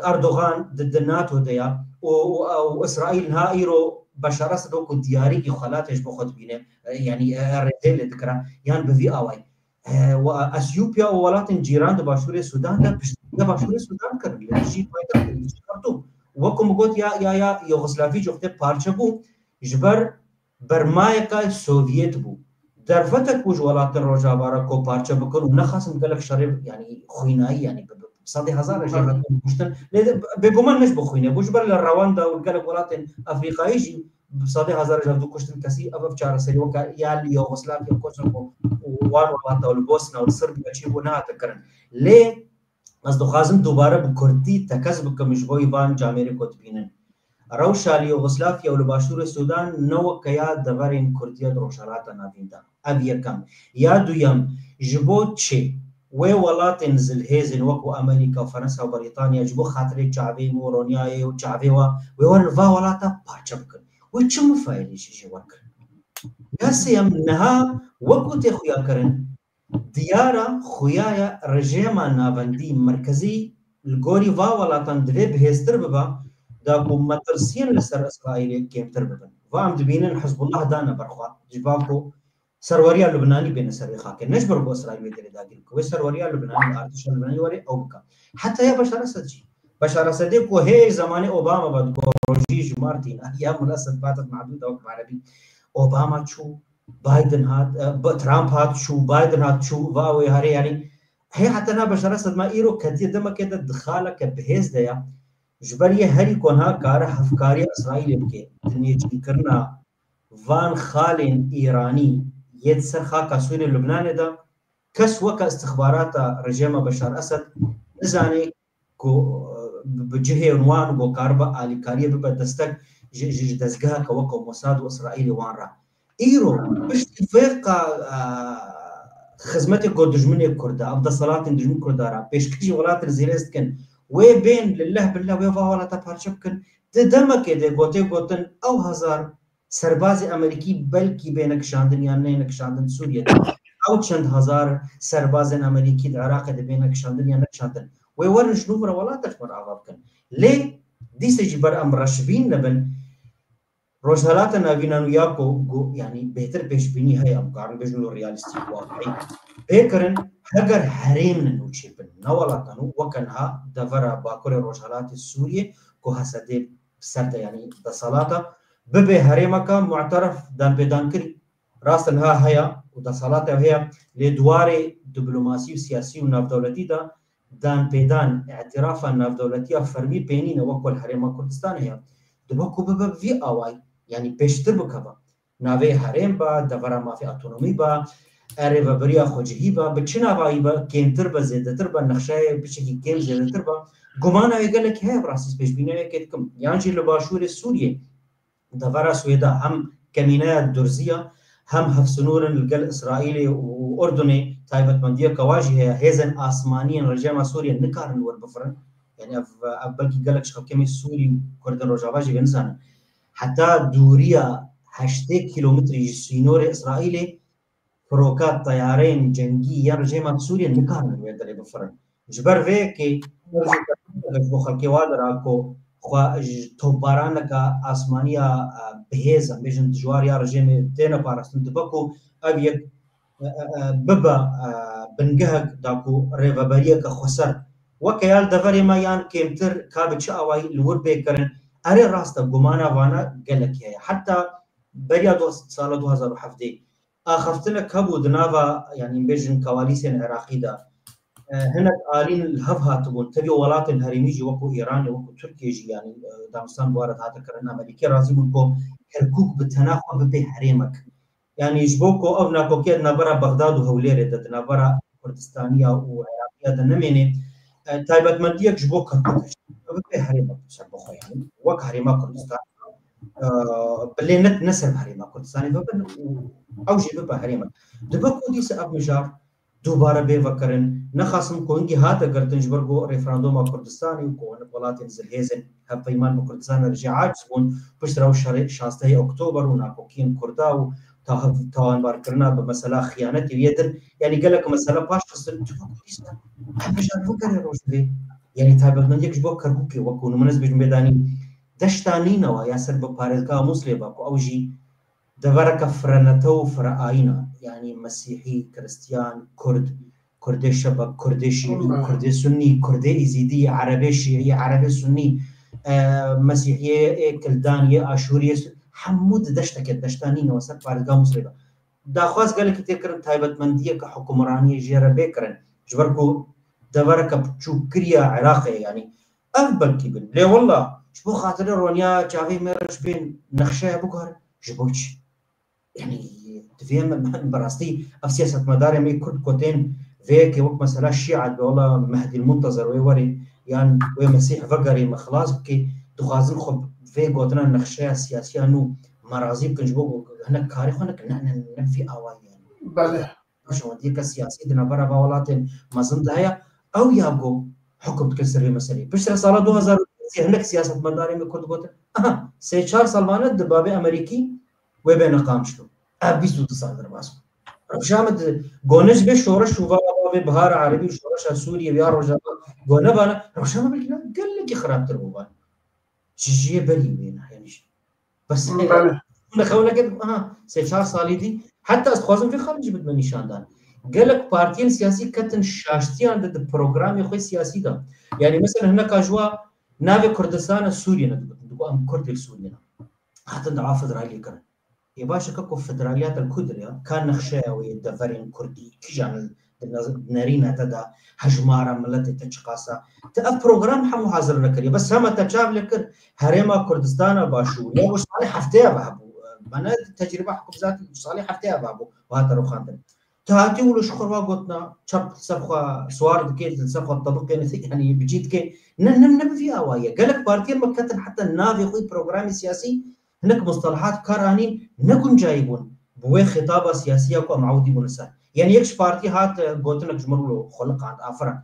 Erdogan di, di NATO de ya û, û, û Îsraîl niha îro Beşar Esed wekû diyarîkî xwelatê ji bo xwe dibîne, e, yanî, e, e, rêzê lê dikira, yan bi vî awayî. E, we Etiyopya û welatên cîran di Başûrê Sûdan de piştgiriya Başûrê Sûdan dikirin. Li dijî paytextê, li dijî Xartûm. Wekû min got ya, ya, ya Yugoslavî coxtê parçe bû, ji ber bermayeka Sovyet bû. Derfetek bû ji welatên Rojava re ku parçe bikin û nexasim gelek şerê, yanî xwînayî, yanî bi, bi sedê hezar jê hatin kuştin. Lê de bêguman ne ji bo xwînê bû, ji ber li Rwanda û li gelek welatên Efrîkayî jî bi sedê hezar ji hevdû kuştin kesî. Ev, ev çareserî weke ya li Yugoslavya, Kosovo û wan welata û li Bosna û li Sirbiya çêbû nehate kirin. Lê ez dixwazim dubare bi kurdî tekez bikim ji bo van camêrê ku dibînin. Rewşa li Yugoslavya û li Başûrê Sûdan ne weke ya deverên Kurdî ya di Rojhelata Navîn de. Ev yekem. Ya duyem, ji bo çi wê welatên zilhêzên wekû Amerîka, Ferensa û Brîtanya ji bo xatirê çavê me û ronyayê û çavê we, wê werin va welata parçe bikin? Wê çi mifayelê ji jê werkirin? Ya sêyem, niha wekû tê xuyakirin, diyar e, xuya ye rejêma navendî, merkezî, li gorî va welatan divê bihêztir bibe, da ku metirsiyên li ser Îsraîlê kêmtir bibin. em dibînin Hizbullah dane ber xwe. Ji ber ku serweriya Lubnanî bêne ser wê xakê. Ne ji ber ku Îsraîl wê derê dagir bike. Wê serweriya Lubnanî, artêşa Lubnanî were ew bike. Heta ya Beşar Esed jî. Beşar Esedê ku hê zemanê Obama ve digot rojî ji Martîn, eyyamul Esed batet ma'dûda wek bi erebî. Obama çû, Biden hat, e, Trump hat çû, Biden hat çû, va wê herê, yanî hê heta na Beşar Esed me îro ketiye demeke de di xaleke bihêz de ya. Ji ber yê herî ku niha kare hevkariya Îsraîlê bike, di nêçîrkirina van xalên Îranî yê di ser xaka Sûriyê Lubnanê de, kes weke istixbarata rejêma Beşar Esed nizane ku, e, bi, bi cihê wan ku karibe alîkariyê bibe destek ji, ji, ji dezgeheke weke Mossad û Îsraîlê wan re. Îro piştî vê qa, e, xizmetê ku dijminê Kurda, ev desthilatên dijmin Kurda re pêşkêşî welatên zêrêz dikin, wê bên li leh bi leh wê va welata parçe bikin. Di demekê de gotê gotin ew hezar serbazê Amerîkî belkî bêne kişandin yan neyne kişandin Sûriyê de. Ew çend hezar serbazên Amerîkî di Iraqê de bêne kişandin yan nekişandin. Wê werin ji nû re welata ji me re ava bikin. Lê dîsê jî ber em reşbîn nebin, Rojhelata Navîn û ya ku, ku, yanî bêhtir pêşbînî heye, em karin bêjin lo realîstîk, waqiî. Pê kirin, heger herêmên nû çêbin, ne welatan û weke niha devera Bakurê Rojhelatê Sûriyê ku Hesedê bi ser de, yanî desalata, bibe herêmeke mu'teref danpêdankirî. Rast e niha heye û desalata heye, lê di warê diplomasî û siyasî û navdewletî de danpêdan, îtîrafa navdewletî ya fermî pê nîne wek ku li Herêma Kurdistanê heye. Dibe ku bibe bi vî awayî, yanî pêştir bikeve. Navê herêm be, devera mafê otonomî be, e, rêveberiya xwecihî be, bi çi navayî be, kêmtir be, zêdetir be, nexşeyê piçekî kêm zêdetir be. Gumana wê gelekî heye, bi rastî pêşbîniya wê yekê dikim. Yan jî li başûrê Sûriyê, devera Swêda hem kemîneya Durziya, hem hevsinûr in li gel Îsraîlê û Urdunê, taybetmendiyeke wa jî heye, hêzên asmanî yên rejêma Sûriyê nikarin li wir bifirin. Yanî ev, ev belkî gelek ji xelkê me Sûrî û Kurdên Rojava jî vê nizanin. Heta dûriya heştê kîlometrî ji sînorê Îsraîlê firoka teyareyên cengî ya rejêma Sûriyê nikarin li wê derê bifirin. Ji ber vê yekê ji bo xelkê wa dira ku xwe ji topbaraneke asmaniya, e, bihêz, em bêjin dijwar ya rejêmê têne parastin, dibe ku ev yek, e, e, e, bibe, e, bingehek da ku rêveberiyeke xweser weke ya li deverê me yan kêmtir ka bi çi awayî li wir bê kirin. Erê rast e, gumana vana gelek heye. Heta beriya du-, sala du hezar û hevdeh axaftinek hebû di nava, yanî bêjin, koalîsyên Iraqî de, e, hinek alîn li hev hatibûn. Tevî welatên herêmî jî wekû Îranê, wekû Tirkiye jî, yanî, e, danûstan bi wa re dihate kirin. Amerîkê razî bûn ku Kerkûk bi tena xwe bibe herêmek. Yanî ji bo ku ev nakokiya di navbera Bexdad û Hewlêrê de, di navbera Kurdistaniya û Iraqiya de nemêne, e, taybetmendiyek ji bo Kerkûk hiştin. Bibe herêmek ser bi xwe, yanî wek herêma Kurdistan, e, bi lê ne, ne ser herêma Kurdistanê bibin û ew jî bibe herêmek. Dibe ku dîsa ev mijar dubare bê vekirin. Nexasim ku hingî hate girtin ji ber ku referanduma Kurdistanê û ku hinek welatên zilhêzên hevpeyman bi Kurdistanê re jî aciz bûn. Piştre ew şerê şazdehê Oktober û nakokiyên Kurda û ta-, tawanbarkirina bi mesela xiyanetê û yê din, yanî gelek mesele paş xistin. Tu bikû dîsa ev mijar bigere rojevê. Yanî taybetmendiyek ji bo Kerkûkê, wekû nimûne ez bêjim bêdanî, deşta Nînewa ya ser bi parêzgeha Mûsilê be ku ew jî devereke firenete û fireayîn e. Yanî Mesîhî, Kristiyan, Kurd, Kurdê Şebek, Kurdê Şîî, Kurdê Sunnî, Kurdê Îzîdî, Erebê Şîî, Erebê Sunnî, e, Mesîhiyê, ê Kildan, yê Aşûriyê, hemû di deşteke, deşta Nînewa ser parêzgeha Mûsilê de. Daxwaz gelekî tê kirin taybetmendiyeke hukimraniyê jê re bê kirin. Ji ber ku devereke biçûkkirî ya Iraqê, yanî ev belkî bin. Lê wela ji bo xatirê roniya çavê me re ji bên nexşeya biguherin, ji bo çi? Yanî divê em bi rastî ev siyasetmedarê me Kurd ku tên vê yekê wek mesela Şîa dibe, wela Mehdî Muntezir wê were yan wê Mesîh vegerê me xilas bike, dixwazin xwe vê gotina nexşeya siyasiya nû me razî bikin ji bo ku hinek karê xwe nekin. Ne, ne, ne vî awayî yanî. Belê. Pêşewendiyeke siyasî di navbera va welatên mezin de heye. Ew ya ku hukum dikin ser vê meseleyê. Piştre sala du hezar û sê hinek siyasetmedarên me Kurd gotin, aha, sê çar sal mane di babê Amerîkî wê bêne Qamişlo. Ev bîst û du sal derbas bû. Rewşa me di gone ji bê şoreş û va bavê Bihara Erebî û şoreşa Sûriyê û ya Rojava gone bane, rewşa me belkî gelekî xirabtir bû bane. Ji, ji yê berî wê ne, yanî jî. Bes, e, belê. Li xewneke digo, aha, sê çar salî dî. Heta ez dixwazim vê xalê jî bidime nîşandan. Gelek partiyên siyasî ketin şaştiyan de di programê xwe siyasî de. Yani mesela hineka ji wa navê Kurdistana Sûriyê ne digotin. Digo em Kurdê li Sûriyê ne. Hatin dava federaliyê kirin. Ê baş e, ka ku federaliyat li ku dir ya? Ka nexşeya wê deverên Kurdî, kîjan di nez-, nerîna te de, hejmara miletê te çiqas e? Te ev program hemû hazir nekiriye. Bes hema te çav lê kir, Herêma Kurdistana Başûr, ya ji salê hefteya ve hebû. Mane tecrîba hikûmzatî ji salê hefteya ve hebû, ve hate rûxandin. Te hatî wilo ji xwe re gotina, çap li ser xwe siwar dike, li ser xwe tebiqê, yani bicî dike. Ne, ne, ne bi vî awayî ye. Gelek partiyên me ketin heta navê xwe yê programê siyasî hinek mustalahat kar anîn, ne guncayî bûn bi wê xitaba siyasî ya ku em ewdî bûn li ser. Yani yek ji partî hat, e, gotinek ji min wilo xwe liqand, afirin.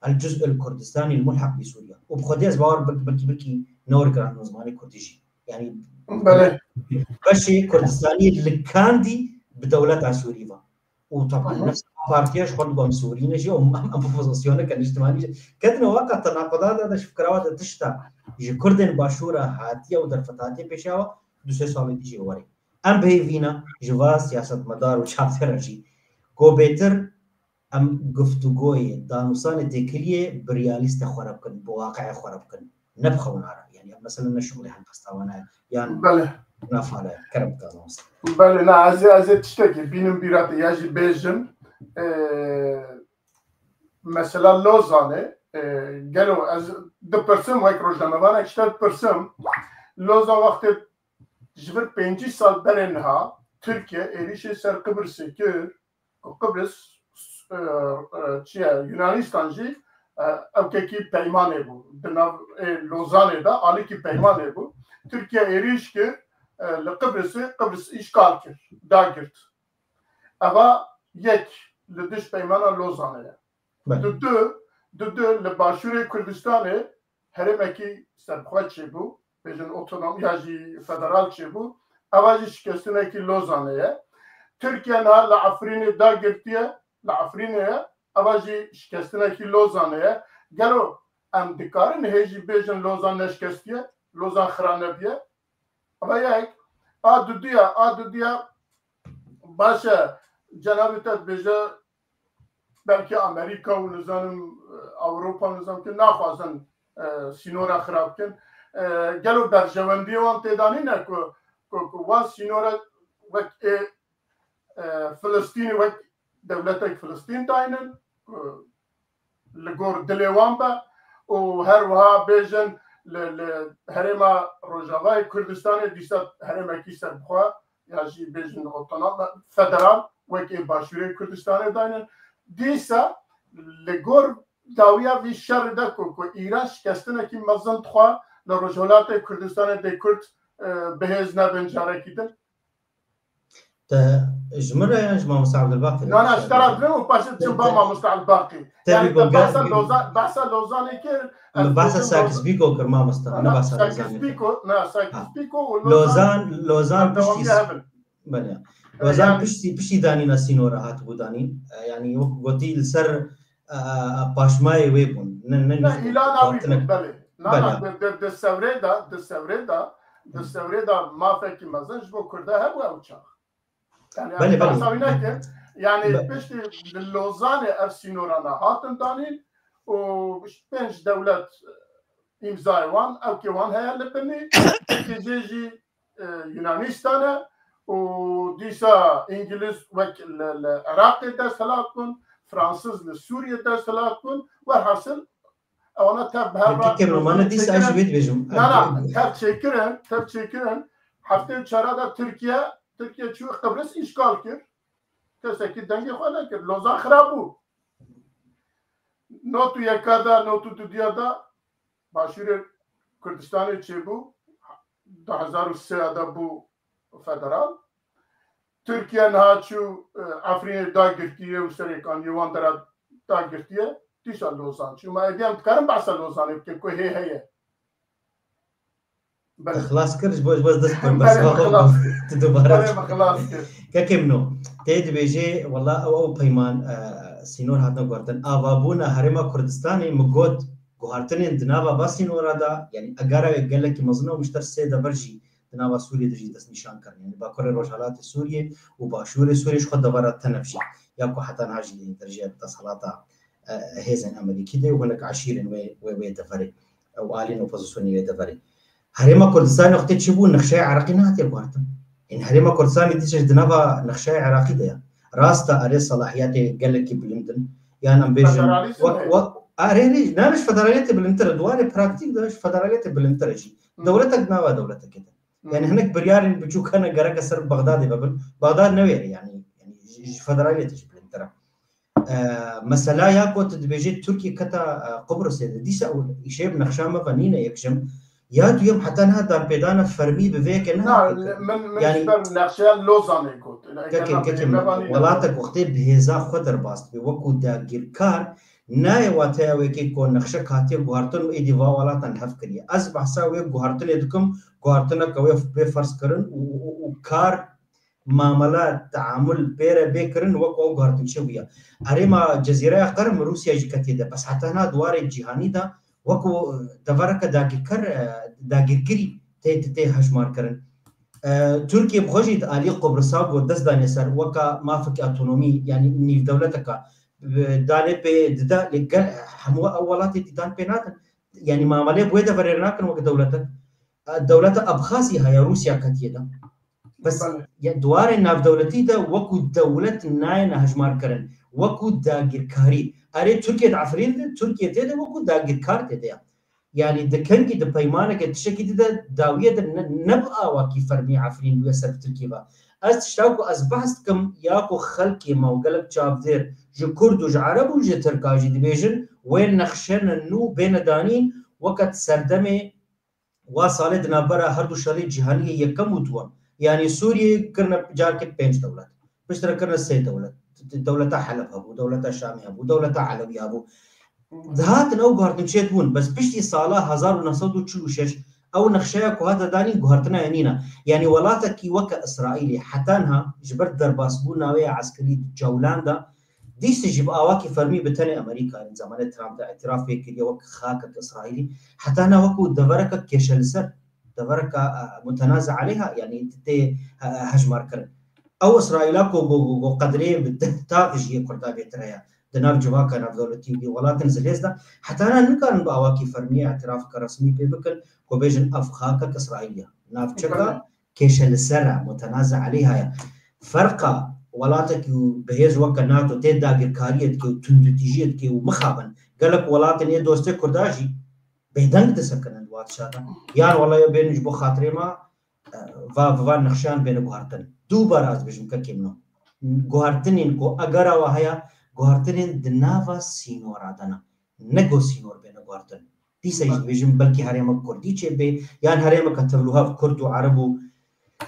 El cuz'ul Kurdistanî el mulhaq bi Sûriye. Û bi xwedê ez bawer bik-, bikî, bikî ne were kirin zimanê Kurdî jî. Yani Belê. beşê Kurdistanî likandî bi dewleta Sûrî ve. Û taban Hı hı. nefs partiya ji xwe digo em Sûrî ne jî, em, em, em opozîsyoneke niştimanî jî. Ketine waka tenaqudata de ji fikra we de tişta ji Kurdên Başûra hatiye û derfet hatiye pêşiya we, du sê salên dî jî were. Em bi hêvî ne ji va siyasetmedar û çavdêra jî ku bêtir em guftûgoyê, danûsanê têkiliyê bi realîste xwe re bikin, bi waqiê xwe re bikin. Ne bi xewna re. Yani ev mesele ne şixulê helbesta wan e. Yan Belê. nafale. Kerem bike mamoste. Belê, na, ez ê, ez ê tiştekî bînim bîra te ya jî bêjim. E, mesela Lozanê, e, gelo ez dipirsim, wek rojnamevanek ji te dipirsim. Lozan wextê ji vir pêncî sal berê niha Tirkiye êrîşê ser Qibrisê kir, ku Qibris, e, e, çi ye, Yunanistan jî, e, ewkekî peymanê bû. Di nav ê Lozanê de alîkî peymanê bû. Tirkiye êrîş kir, e, li Qibrisê, Qibris îşgal kir, dagirt. Eva yek li dij peymana Lozanê ye. Belê. Di du, di du li başûrê Kurdistanê herêmekî serbixwe çêbû, bêjin otonom ya jî federal çêbû. Eva jî şikestinekî Lozanê ye. Tirkiye niha li Efrînê dagirtiye, li Efrînê ye. Eva jî şikestinekî Lozanê ye. Gelo em dikarin hê jî bêjin Lozan neşikestiye, Lozan xira nebiye? Eva yek, a duduya, a duduya, baş e, cenabê te dibêje, belkî Amerîka û nizanim, e, Ewropa, nizanim ki naxwazin, e, sînora xirab bikin. E, gelo berjewendiyê wan têda nîne ku, ku, ku wan sînora wek ê, e, Filistînê, wek dewletek Filistîn daynin, ku li gor dilê wan be û her wiha bêjin li, li herêma Rojavayê Kurdistanê dîsa herêmekî serbixwe ya jî bêjin otonom, federal wekî Başûrê Kurdistanê daynin. Dîsa li gor dawiya vî şerî de ku, ku Îran şikestinekî mezin dixwe li Rojhilatê Kurdistanê dê Kurd, e, bi hêz nebin carekî din. Te ji min re yan ji mamoste Abdulbaqî re? Na, na, ji te re dibêm û paşê diçim ba mamoste Elbaqî. Te Yani te behsa Lozan, behsa Lozanê kir, ez Min behsa dibêjim Sakis Loz-, Bîko kir mamoste, na, ne na, behsa Sakis Lozanê kir. Bîko, na, Sakis Ha. Bîko û Lozan, Lozan, Lozan piştî, hevdewamiya hev in. Belê. E, Lozan yani piştî, piştî danîna sînora hatibû danîn. E, yani wek gotî li ser, e, e, paşmayê wê bûn. Ne, ne, ne, îlana wî bûn, belê. Na, na, Belê. di, di, di Sewrê de, di Sewrê de, di Sewrê de mafekî mezin ji bo Kurda hebû ew çax. Yani, Belê, em belê. behsa wî nekin. Yani, Be- piştî li Lozanê ev sînorana hatin danîn û pênc dewlet îmzayê wan, ewkê wan heye li binî. Yekê jê jî, e, Yunanistan e û dîsa Îngiliz wek li, li Iraqê desthilat bûn, Fransız li Sûriyê desthilat bûn. Werhasil, ewana tev bi hev re Kekê min, mane dîsa ez ji wê dibêjim. Na, na, tev çêkirin, tev çêkirin. Heftê û çara de Tirkiye, Tirkiye çû Qibris îşgal kir. Kesekî dengê xwe nekir. Lozan xirab bû. Not û yeka de, not û dudiya de Başûrê Kurdistanê çêbû. Du hezar û sê de bû federal. Tirkiye niha çû, e, Efrînê dagirtiye û serêkaniyê wan dera dagirtiye, dîsa Lozan çû. Ma êdî em dikarin behsa Lozanê bikin ku hê heye. Belê. Te xilas kir, ji bo, ji bo ez dest bikim, Belê, bes min xilas kir. tu dubare Belê, min xilas kir. Kekê min o, tê dibêjê, wela ew, ew peyman, e, sînor hatine guhertin. Avabûna Herêma Kurdistanê, min got, guhertinên di nava va sînora de, yanî egara wê gelekî mezin e û min ji te re sê dever jî di nava Sûriyê de jî destnîşan kirin. Yanî Bakurê Rojhelatê Sûriyê û Başûrê Sûriyê ji xwe devera tenef jî. Ya ku heta niha jî derjeyek desthelata, e, hêzên Amerîkî de û hinek eşîrên wê, wê, wê deverê û aliyên opozisyonê wê deverê. Herêma Kurdistanê wextê çi bû, nexşeya Iraqî nehatiye guhartin. Ên Herêma Kurdistanê dîsa di nava nexşeya Iraqî de ye. Rast e, erê, selahiyetê gelekî bilind in. Yan em bêjin, Federalîzm wek, heye. Wek, erê, erê, ne, ji federaliyetê bilindtir e. Di warê praktîk de ji federaliyetê bilindtir e jî. Hı. Dewletek di nava dewletekê de. Hı. Yani hinek biryarên biçûk hene gereke ser Bexdadê bibin. Bexdad newêre yani. Yani ji, ji federaliyetê jî bilindtir e. E, mesela ya ku tu dibêjî Tirkiye keta, e, Qubrisê de. Dîsa û îşev nexşa me ve nîne yekjim. Ya duyem heta niha danpêdana fermî bi vê yekê Na, nehatiye kirin. Min, min Yani ji ber nexşeya Lozanê got. Kekê, kekê, welatek wextê bi hêza xwe derbas dibe, wekû dagirkar nayê wateya wê yekê ku nexşek hatiye guhartin û êdî va welatan hev kiriye. Ez behsa wê guhartinê dikim, guhartineke wê bê ferz kirin û, û, û kar mamela, teamul pê re bê kirin, wek ew guhartin çi bûye. Herêma Cezîreya Qerm Rûsya jî ketiye de, bes heta niha di warê cîhanî de wek, e, devereke dagirker, e, dagirkirî tê, tê, tê hejmar kirin. E, Tirkiye bi xwe jî di alî Qubrisa ku dest danê ser weka mafekî otonomî, yanî nîvdewleteka, e, danê pê dide, lê gel hemû ew welatê dîdan pê nadin. Yanî mamelê bi wê deverê re nakin wek dewletek. E, dewleta Abxazî heye, Rûsya ketiye de. Bes Belê. Ya di warê navdewletî de wekû dewlet nayêne hejmarkirin, wekû dagirkarî. Erê, Tirkiye di Efrînê de, Tirkiye tê de wekû dagirkar tê de ya. Yanî di kengî, di peymaneke tiştekî di de dawiyê de ne, ne bi awakî fermî Efrîn bûye ser bi Tirkiye ve. Ez tişta ku ez behs dikim, ya ku xelkê me û gelek çavdêr ji Kurd û ji Ereb û ji Tirka jî dibêjin, wê nexşene nû bêne danîn, weke di serdemê wa salê di navbera her du şerê cîhanî yê yekem û duwem. Yanî Sûriyê kirine carkê pênc dewlet. Piştre kirine sê dewlet. Dewleta Heleb hebû, dewleta Şamê hebû, dewleta Elewî hebû. Dihatin ew guhartin çêdibûn. Bes piştî sala hezar û neh sed û çil û şeş ew nexşeya ku hate danîn guhartina ye nîne. Yanî welatekî weke Îsraîlê heta niha ji ber derbasbûna wê ya eskerî di Cewlan de, dîsa jî bi awakî fermî bi tenê Amerîka, zamanê Trump de îtiraf pê kiriye wek xakek Îsraîlî, heta niha wekû devereke kêşe li ser, devereke, e, mutenaze aleyha, yanî tê, e, hejmar kirin. Ew Îsraîla ku, ku, ku, ku qedrê bi deh tax ji yê Kurda bêtir heye, di nav civaka navdewletî û di welatin zilhêz de, heta niha nikarin bi awakî fermî îtirafeke resmî pê bikin, ku bêjin ev xakek Îsraîlî ye. Navçeka kêşe li ser e, mutenaze aleyha ye. Ferqa welatekî û bi hêz weke nato tê dagirkariyê dike û tundûtîjiyê dike û mixabin, gelek welatên ê dostê Kurda jî bêdeng disekinin di watişa de. Yan wela ya bên ji bo xatirê me, e, va, va nexşeyan bêne guhartin. Dubare ez dibêjim kekê min o. Guhartinên ku egera we heye, guhartinên di nava sînora de ne. Ne ku sînor bêne guhartin. Dîsa jî dibêjim belkî herêmek Kurdî çêbê, yan herêmeke tevlûhev Kurd û Ereb û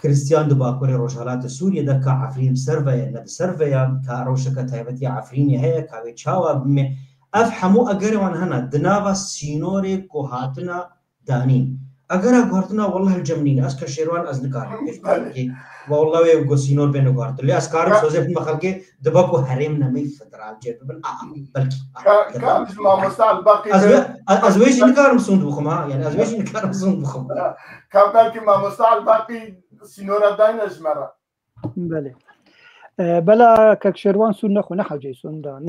Kristiyan di Bakurê Rojhelatê Sûriyê de, ka Efrîn bi ser ve ye, ne bi ser ve ye, ka rewşeke taybet ya Efrînê heye, ka wê çawa bime. Ev hemû egerê wan hene, di nava sînorê ku hatina danîn. Egera guhartina, wellah li cem nîne. Ez Kek Şêrwan, ez nikarim pêş bixim kê. Wellah wê ku sînor bêne guhartin. Lê ez karim sozê bidime xelkê, dibe ku herêm nemeyî federal çêbibin. Aa, belkî. Aa, Ka-, belkî. Ka ji mamosta Elbaqî Ez be- wê, ez wê jî nikarim sûnd bixim ha. Yani ez wê jî nikarim sûnd bixim. Ka belkî mamosta Elbaqî sînora dayne ji me re. Belê. E, bela Kek Şerwan sûn nexwe, ne hewceyî sûn dan.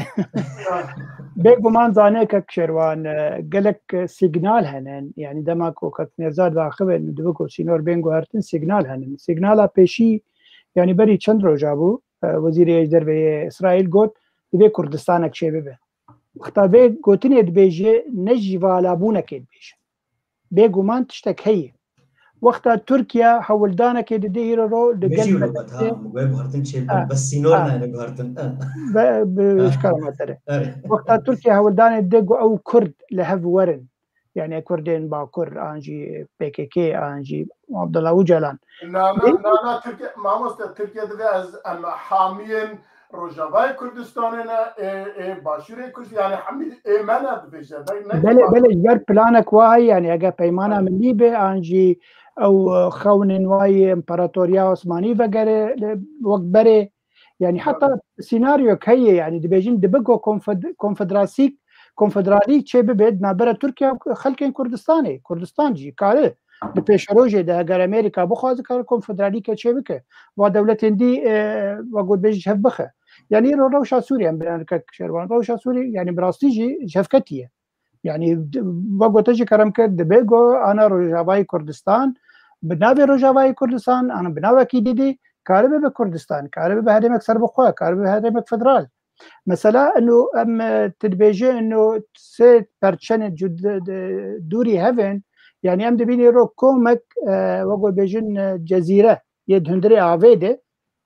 Bêguman zanê Kek Şerwan, e, gelek, e, sîgnal hene. Yani dema ku Kek Nêrzar daxivin, dibe ku sînor bên guhertin, sîgnal hene. Sîgnala pêşî, yani berî çend roja bû, e, Wezîrê Êş Derve yê Îsraîl got, divê Kurdistanek çêbibe. Wexta vê gotinê dibêje, ne jî valabûnekê dibêje. Bêguman tiştek heye. Wexta Tirkiye hewldanekê dide îro ro li gel Bêjî wilo, ha, guhertin çêbin, bes sînor nayne guhertin. Be, bi, ji kar me tere. Wexta Tirkiye hewldanê dide ku ew Kurd li hev werin. Yani Kurdên Bakur, an jî P K K, an jî Abdullah Ocalan. Na, na, na, na, Tirkiye, mamoste, Tirkiye divê ez, em hamiyên Rojavayê Kurdistanê ne, ê, ê Başûrê Kurd, yani hemî ê me ne dibêje. Belê, belê, ji ber planek wa heye, yani ege peymana milî be, an jî ew, e, xewnên wa yê împaratoriya Osmanî vegere, wek berê, yani heta sînaryok heye, yani dibêjin dibe ku konfed-, konfederasîk, konfederalî çê bibe, di navbera Tirkiye û xelkên Kurdistanê, Kurdistan jî kare. Di pêşerojê de heger Amerîka bixwaze kare konfederalîke çêbike. Va dewletên dî, e, va gotbêjî ji hev bixe. Yanî îro rewşa Sûrî em binerke Şerwan. Rewşa Sûrî, yanî bi rastî jî ji hev ketiye. Yanî d-, va gote jî kerem kir, dibe go ana Rojavayê Kurdistan, bi navê Rojavayê Kurdistan, ana bi navekî dî dî, karibe bi Kurdistan, karibe bi herêmek serbixwe, karibe bi herêmek federal. Mesela, ino em, e, tu dibêje, ino sê perçenê cud-, de, de, dûrî hev in, yanî em dibînî ro komek, e, wek bêjin, e, cezîre yê di hundirê avê de,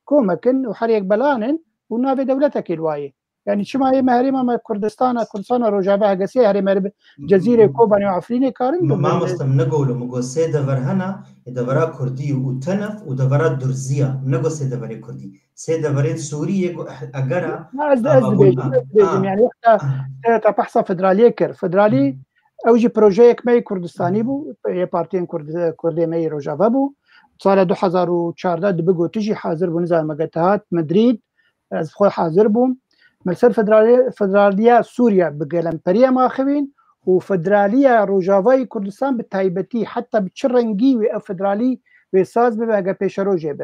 komek in û her yek belan in û navê dewletekê li wayê. Yanî çima yê me herêma me Kurdistana, Kurdistana Rojava, hegesê herême bi Cezîrê, Kobanê û Efrînê karin Ma-, bibin. Mamoste, min negot, min got sê dever hene, ê devera Kurdî û tenef û devera Durziya, min negot sê deverê Kurdî. Sê deverên Sûriyê ku eh-, egera Na, ez, ez ama dibêjim, bûn, ez dibêjim, ah, yani wexta ah. Te, te behsa federaliyê kir. Federalî, Hmm. ew jî projeyek me yê Kurdistanî bû, yê partiyên Kurd-, Kurdê me yê Rojava bû. Sala du hezar û çardeh dibe gotî jî hazir bû, nizam me getihat, Madrîd, ez xwe hazir bûm. Me ser federalî-, federaliya Sûriye bi gelemperiya me axivîn û federaliya Rojavayê Kurdistan bi taybetî, heta bi çi rengî wê ev federalî wê saz bibe, hege pêşerojê be.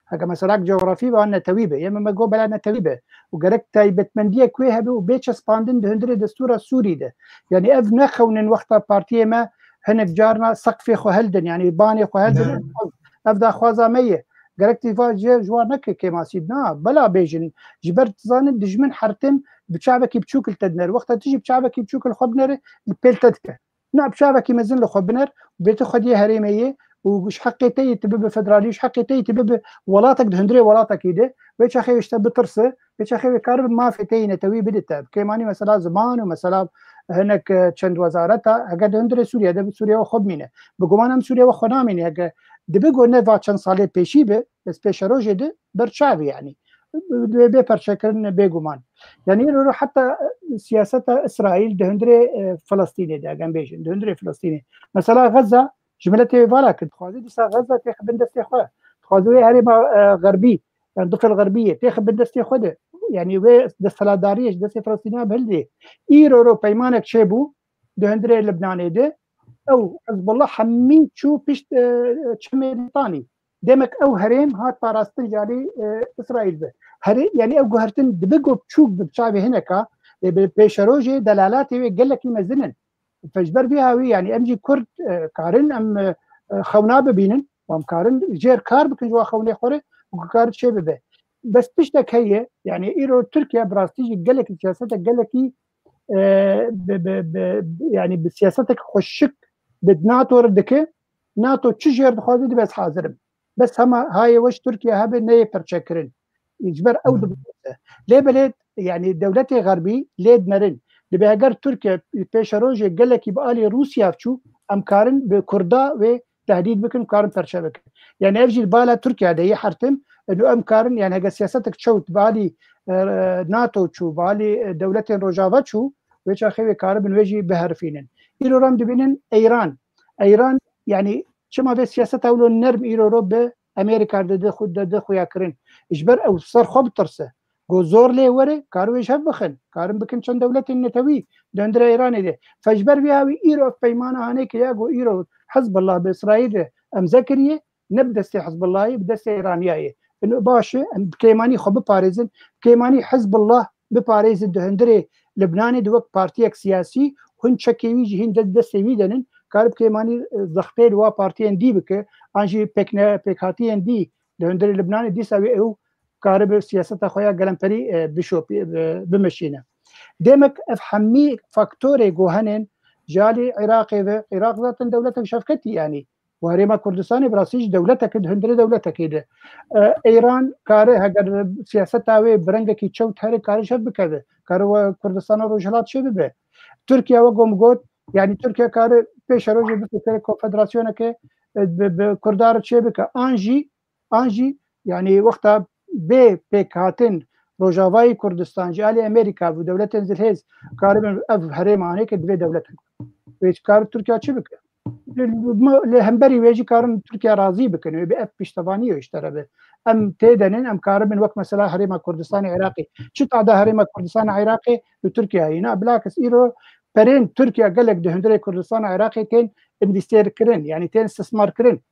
Heke mesela coğrafî ve netewî be, yê me me got bela netewî be. Û gerek taybetmendiyek wê hebe û bê çespandin di hundirê destûra Sûrî de. Yani ev nexewnin wexta partiyê me hinek carna seqfê xwe heldin, yani banê xwe heldin. Ne. Ev, ev daxwaza me ye. Gerek tîva ji, ji wan neke kêmasî. Na, bela bêjin. Ji ber dizanin dijmin hertin bi çavekî biçûk li te dinere. Wexta tu jî bi çavekî biçûk li xwe binere, li pêl te dike. Na bi çavekî mezin li xwe biner û bê tu xwediyê herêmê yê û ji heqê te yê tu bibe federalî, ji heqê te yê tu bibe welatek di hundirê welatekî de, wê çaxê wê ji te bitirse, wê çaxê wê karibe mafê te yê netewî bide te. Bi kêmanî mesela ziman û mesela hinek, e, çend wezareta, heger di hundirê Sûriye de bi Sûriye we xwe bimîne. Bi guman em Sûriye we xwe namîne, heke dibe go ne va çend salê pêşî be, ez pêşerojê de ber çavê, yanî. Divê bê perçekirin bêguman. Yani îro heta, e, siyaseta Îsraîl di hundirê, e, Filistînê de, eger em bêjin, di hundirê Filistînê. Mesela Gaza, ji miletê vala kir, dixwaze dîsa Gaza têxe bin destê xwe. Dixwaze wê herêma, e, xerbî, yani difil xerbî yê, têxe bin destê xwe de. Yani wê desthilatdariyê ji destê Filistîniya bihildê. Îro ro peymanek çêbû, di hundirê Libnanê de, ew Hizbullah hemî çû pişt, e, çemê Litanî. Demek ew herêm hat parastin ji alî, e, Îsraîl ve. Herê, yani ew guhertin dibe go çûk bi çavê hineka, e, bi pêşerojê delalatê wê gelekî mezin in. Ji ber vî hawî, yani em jî Kurd, e, karin em, e, e, xewna bibînin, em karin jêr kar bikin ji wa xewnê xwe re û ku kar çê bibe. Bes tiştek heye, yani îro Tirkiye bi rastî jî gelekî siyasete gelekî, e, bi, bi, bi, yani bi siyasetek xweşik bi NATO re dike, NATO çi jêr dixwaze dibe ez hazir im. Bes hema hayê we ji Tirkiye hebe neyê perçekirin. Ji ber ew Hmm. dibitse. Lê belê, yani dewletê xerbî lê dinerin. Dibe eger Tirkiye pêşerojê gelekî bi alî Rûsya çû, em karin bi Kurda wê tehdîd bikin, karin perçe bikin. Yani ev jî li bala Tirkiye de yê hertim, û em karin, yani hege siyasetek çewt bi alî, e, NATO çû, bi alî, e, dewletên Rojava çû, wê çaxê wê karibin wê jî biherifînin. Îro re em dibînin Eyran. Eyran, yani çima vê siyaseta wilo nerm îro ro bi Amerîka de, de, xu-, de, de xuya kirin? Ji ber ew ser xwe bitirse. Go zor lê were, kar wê ji hev bixin. Karin bikin çend dewletên netewî di hundirê Îranê de. Fe ji ber vî hawî îro ev peymana hanê kiriya, go îro Hizbullah bi Îsraîl re emze kiriye, ne bi destê Hizbullahê, bi destê Îraniyayê. Ino baş e, em bi kêmanî xwe biparêzin. Bi kêmanî Hizbullah biparêzin di hundirê Libnanê de wek partiyek siyasî, hûn çekê wî jî hîn de destê wî denin, kar bi kêmanî, e, zextê li wa partiyên dî bike, an jî pêkne-, pêkhatiyên dî di hundirê Libnanê dîsa wê ew karibe siyaseta xwe ya gelemperî, e, bişopî-, e, bimeşîne. Demek ev hemî faktorê ku hene ji alî Iraqê ve, Iraq zaten dewletek şevketî, yanî û herêma Kurdistanê bi rastî jî dewletek e, di hundirê dewletekê de. E, Îran kare, heger siyaseta wê bi rengekî çewt here, kare ji hev bikeve, kare we Kurdistana Rojhilat çê bibe. Tirkiye, wek ku min got, yanî Tirkiye kare pêşerojê bifikire konfederasyoneke, e, bi, bi Kurda re çê bike. An jî, an jî, yanî wexta bê pêkhatin Rojavayê Kurdistan ji alî Amerîka û dewletên zilhêz karibin ev herêma hanê ke divê dewlet wê kar Tirkiye çi bike? Li, li hemberî wê jî karin Tirkiye razî bikin, wê bi ev piştevaniyê ji te re be. Em têdenin, em karibin wek mesela Herêma Kurdistanê Iraqê. Çi tada Herêma Kurdistanê Iraqê li Tirkiyeyê? Na, bilakis îro perên Tirkiye gelek di hundirê Kurdistana Iraqê tên investêr kirin, yanî tên istismar kirin.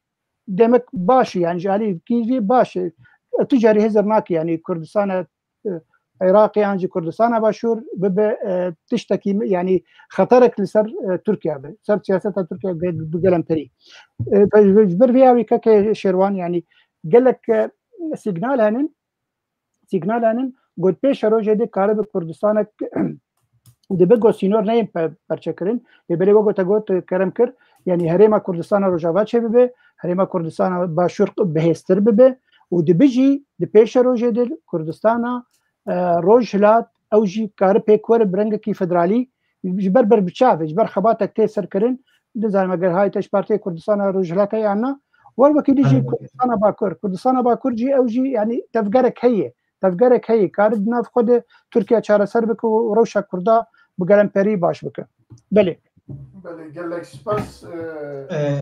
Demek baş e, yanî ji alî kî jî baş e. Tu carî hizir nakî, yanî Kurdistana, e, Iraqê an jî Kurdistana Başûr bibe, e, tiştekî, yanî xeterek li ser, e, Tirkiye be, ser siyaseta Tirkiye bi gelemperî. E, ji ber vê yawî keke Şêrwan, yanî gelek, e, sîgnal henin, sîgnal henin, got pêşerojê dê karibe Kurdistanek dibe got sînor neyên pe-, perçekirin. Lê belê wek te got, kerem kir, yanî herêma Kurdistana Rojava çêbibe, herêma Kurdistana Başûr bihêztir bibe û dibe jî di pêşerojê de Kurdistana, e, Rojhilat ew jî kare pêk were bi rengekî federalî, ji ber ber bi çav e, ji ber xebatek tê serkirin, nizanim eger hayte ji Partiya Kurdistana Rojhilat heye an na, wer wekî dî jî Kurdistana Bakur. Kurdistana Bakur jî ew jî, yanî tevgerek heye. Tevgerek heye. Kare di nav xwe de Tirkiye çareser bike û rewşa Kurda bi gelemperî baş bike. Belê. Belê, gelek spas. E, E,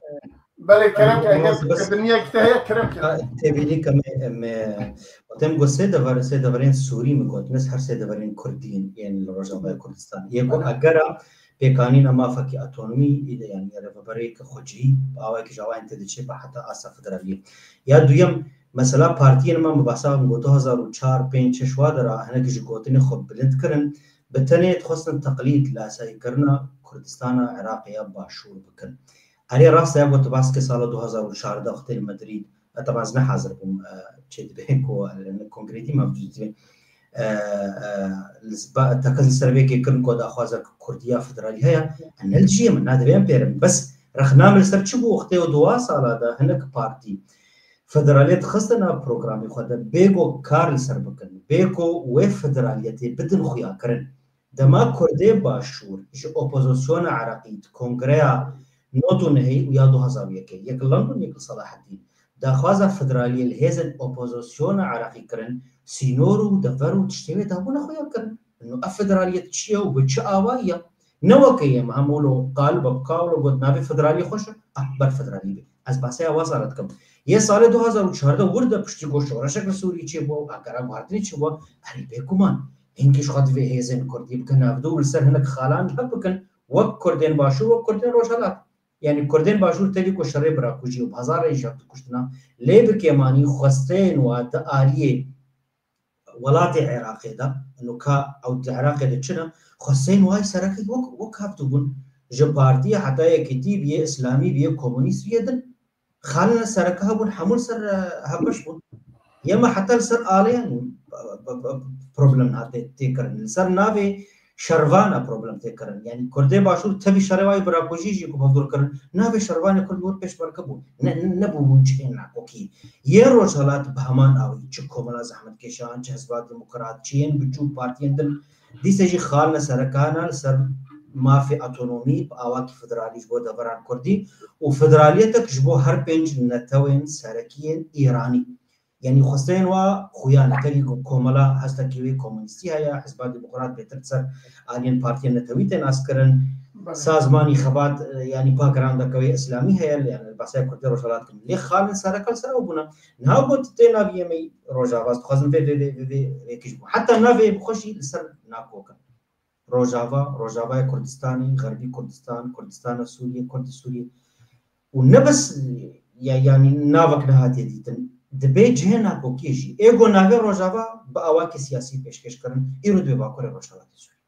belê, kerem ke, eger bes, bes, dinyek te heye, kerem ke. Tevîlî ke me, me, tem got sê dever, sê deverên Sûrî min got, ne her sê deverên Kurdî yên, yên li Rojavayê Kurdistan. Yê ku Belê. Egera pêkanîna mafekî otonomî, î de, yanî, rêveberêke xwecihî, bi awayekî ji awayên tê diçe, bi heta asta federaliyê. Ya duyem, mesela partiyên me, min behsa min got, du hezar û çar, pênc, şeş wa de ra, hinek ji gotinê xwe bilind kirin, bi tenê dixwestin teqlîd, lasayîkirina Kurdistana Iraqê ya Başûr bikin. Erê, rast e, ya got, baskê sala du hezar û çardeh wextê li Madrîd, e, teba ez ne hazir bûm, e, çê dibe ku, e, li kongreyê dî mevcûd dibe. E, e, li ba-, teqez li ser vê kê kirin ku daxwaza Kurdiya federalî heye, e, ne li cihê min, na divê em pêrin. Bes rexna min li ser çi bû wextê û di wa sala de hinek partî federaliyet dixistin nav programê xwe de, bê ku kar li ser bikin, bê ku wê federaliyetê bidin xuyakirin. Dema Kurdê Başûr ji opozisyona Iraqî di kongreya nod û nehê û ya du hezar û yekê, yek li London, yek li Selaheddîn, daxwaza federaliyê li hêzên opozisyona Iraqî kirin, sînor û dever û tiştê wê dabûna xuya kirin. Ino ev federaliyet çi ye û bi çi awayî ye? Ne weke yê me hemû lo qal be, qawlo got navê federaliyê xweş e, ah, ber federaliyê be. Ez behsa ya wa sala dikim. Yê salê du hezar û çardeh wir de piştî ku şoreşek li Sûriyê çêbû û agera guhertinê çêbû, erê bêguman hingî ji xwe divê hêzên Kurdî bikin navdû û li ser hinek xalan hep bikin, wek Kurdên Başûr, wek Kurdên Rojhilat. Yanî Kurdên Başûr tevî ku şerê birakujî û bi hezarên ji hev dikuştina, lê bi kêmanî xwesteyên wa di aliyê welatê Iraqê de, ino ka ew di Iraqê de çi ne, xwesteyên wa yî sereke wek, wek hev dibûn. Ji partiya heta yekîtî biyê, îslamî biyê, komunîst biyê din. Xalên sereke hebûn, hemû li ser, e, hevbeş bûn. Yê me heta li ser aleyan, e, e, e, problem hate tê kirin. Li ser navê şervan e problem tê kirin. Yanî Kurdê Başûr tevî şerê wa yî birakujî jî ku hevdûr kirin, navê şervanê Kurd li wir pêşmerge bû. Ne, ne, nebûbûn cihên nakokî. Yê Rojhilat bi heman awî, çi Komela Zehmetkêşan, çi Hizba Demokrat, çi yên biçûk, partiyên din, dîse jî xalne serekana li ser mafê otonomî bi awakî federalî ji bo deveran Kurdî û federaliyetek ji bo her pênc netewên serekî yên Îranî. Yanî xwesteyên wa xuya ne, tevî ku komela hestekî wê komunîstî heye, Hizba Demokrat bêtir ser aliyên partiyên netewî tê naskirin, Belê. Sazmanî Xebat, e, yanî backgroundeke wê îslamî heye, yanî behsa Kurdê Rojhilat dikim. Lê xalên sereke li ser ew bûne. Niha got tê naviyê me yî Rojava, ez dixwazim vê, vê, vê, vê, vê, vê kî ji bo. Heta navê bi xwe jî li ser nakokin. Rojava, Rojavaya Kurdistanê, Xerbî Kurdistan, Kurdistana Sûriyê, Kurdê Sûriyê. Û ne bes, ya, yanî navek nehatiye dîtin. Dibê cihê nakokiyê jî. Ê ku navê Rojava bi awakê siyasî pêşkêş kirin, îro dibê Bakurê Rojhelatê Sûriyê.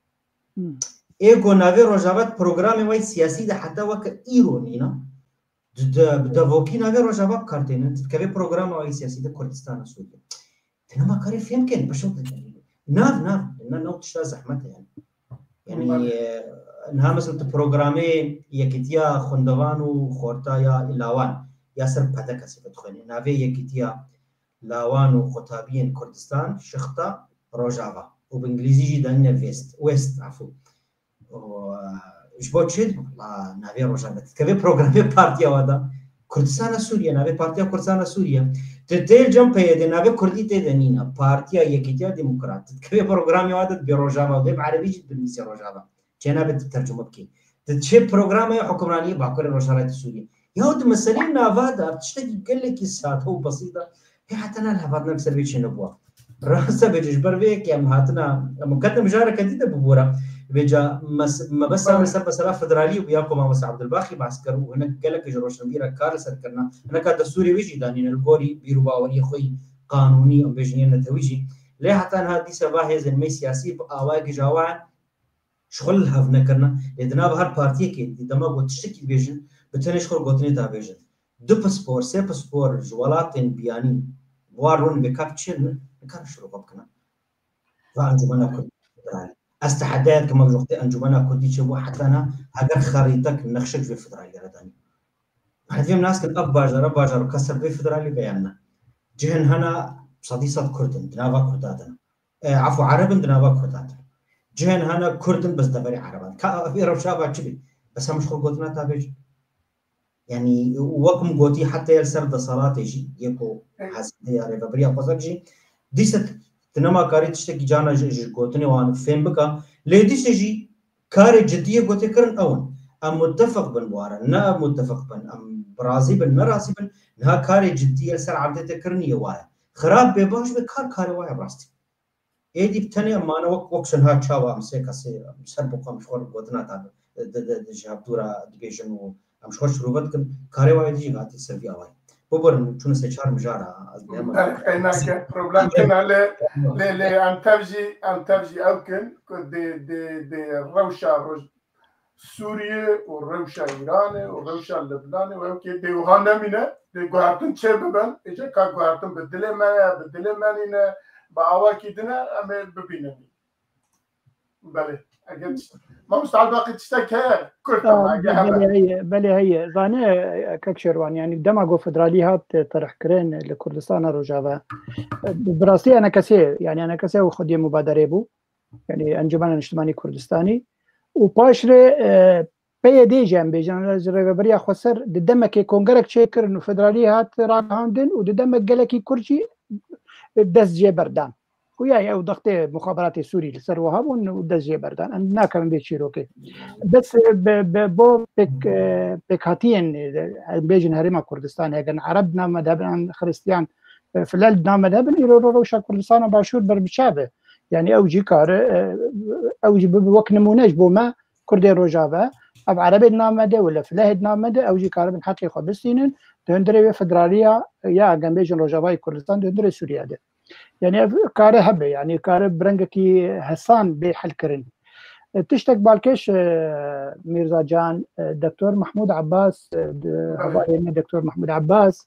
Hmm. Ê ku navê Rojava di programê wê siyasî de heta weke îro nîne, di, di, bi devokî navê Rojava bi kar têne, dikeve programa wê siyasî de Kurdistana Sûriyê. Di nema karê fêm ken, beşo de. Nav, nav, na, nav tişta zehmet e yani. Yani, Bale. E, niha mesela tu programê Yekîtiya Xwendevan û Xorta ya Lawan ya ser P D K sê dixwênî. Navê Yekîtiya Lawan û Qutabiyên Kurdistan, Şixta Rojava. Û bi îngilîzî jî danîne West, West, afû. Û, e, ji bo çi? La navê Rojava. Dikeve programê partiya wa da. Kurdistana Sûriye, navê Partiya Kurdistana Sûriye. Tu tê li cem P Y D, navê Kurdî tê de nîne. Partiya Yekîtiya Demokrat. Tu dikeve programê wa de dibê Rojava, dibê bi erebî jî dinivîsê Rojava. Çênabe tu tercume bikî. Tu çi programê hukimraniyê Bakurê Rojhelatê Sûriye. Ya di meseleyê nava de, ev tiştekî gelekî sade û besît e. Hê heta niha lihevhatina li ser vê çênebû. Rast e, vêca ji ber vê yekê em hatina, em kete mijareke dî de bibû re. Vêca mes-, mebesta min ser mesela federalî bû ya ku Mamoste Abdulbaxî behs kir û hinek gelek ji roşnvîra kar li ser kirina. Hineka destûrê wê jî danîne li gorî bîr û baweriya xwe yî qanûnî û bêjin yên netewî jî. Lê heta niha dîsa va hêzên me siyasî bi awayekî ji awa ji xwe li hev nekirine. Lê di nav her partiyekê di dema ku tiştekî dibêjin, bi tenê ji xwe gotinê da bêjin. Du pispor, sê pispor ji welatên biyanî bi wan rûn bê ka biçin, nikarin şirove bikine. Va Encûmena Kurdî Federalî. Ez tehedaya dikim, ev wextê Encûmena Kurdî çêbû, heta niha heger xerîtek, nexşek ji vê federalî re danî. Hevê em nas kin ev bajar, ev bajar kes ser vê federalî ve yan ne. Cihên hene sedî sed Kurd in, di nava Kurda de ne. E, efû Ereb in, di nava Kurda de ne. Cihên hene Kurd in, bes deverê Ereban. Ka ev ê rewşa va çi bê? Bes em ji xwe gotina ta bêjin. Yanî wek min gotî, heta li ser deselatê jî yê ku hezîne ya rêveberiya xweser jî dîse tu nema karî tiştekî cana ji, ji gotinê wan fêm bika. Lê dîse jî karê cidî yê gotê kirin ew in. Em mutefeq bin bi wan re, ne em mutefeq bin, em bi razî bin, ne razî bin. Niha karê cidî yê li ser erdê tê kirin yê wa ye. Xirab bê, baş bê, kar karê wa ye bi rastî. Êdî bi tenê em mane wek, wek şinha çawa em sê kesê em ser bi xwe em ji xwe gotina ta di, di, di, di ji hevdû re dibêjin û em ji xwe şirove dikin. Karê wa êdî jî hatî ser vî awayî. Biborin çûne sê çar mijara ez dê heman. Qey nake, problem tune, lê, lê, lê em tev jî, em tev jî ew kin ku dê, dê, dê rewşa roj-, Sûriyê û rewşa Îranê û rewşa Libnanê û ew kê dê wiha nemîne, dê guhertin çê bibin, êce ka guhertin bi dilê me ye, bi dilê me nîne, bi awakî din e, em ê bibînin. Belê, eger tişt-, Mamoste Elbaqî tiştek heye, kurt ama, eger hebe. Belê heye, belê heye. Zane, e, kek Şerwan, yanî dema ku federalî hat, e, terihkirin li Kurdistana Rojava, e, bi rastî enekesê, yanî enekesê ew xwediyê mubaderê bû. Yanî Encûmena Niştimanî Kurdistanî û paşrê, e, P Y D jî em bêjin, ji Rêveberiya Xweser di demekê kongerek çêkirin û federalî hat ragihandin û di demek gelekî kurt jî dest jê berdan. Xuya ew dextê muxaberatê Sûrî li ser wiha bûn û dest jê berdan. Em nakirin vê çîrokê. Bes, e, bi, bi, bo pêk, e, pêkhatiyên, e, em bêjin Herêma Kurdistanê, heger Ereb di nav me de hebin, an Xiristiyan, e, filel di nav me de hebin, îro ro rewşa Kurdistana Başûr ber bi çav e. Yanî ew jî kare, e, ew jî bibe wek nimûne ji bo me, Kurdên Rojava, ev Erebê di nav me de, wele Filehê di nav me de, ew jî karibin heqê xwe bistînin, di hundirê wê federaliya, ya, em bêjin Rojavayê Kurdistan, di hundirê Sûriye de. Yanî ev kare hebe, yanî kare bi rengekî hesan bê helkirin. E, tiştek balkêş, e, Mîrza Can, e, Doktor Mahmûd Abbas, e, di, hevalê me Doktor Mahmûd Abbas,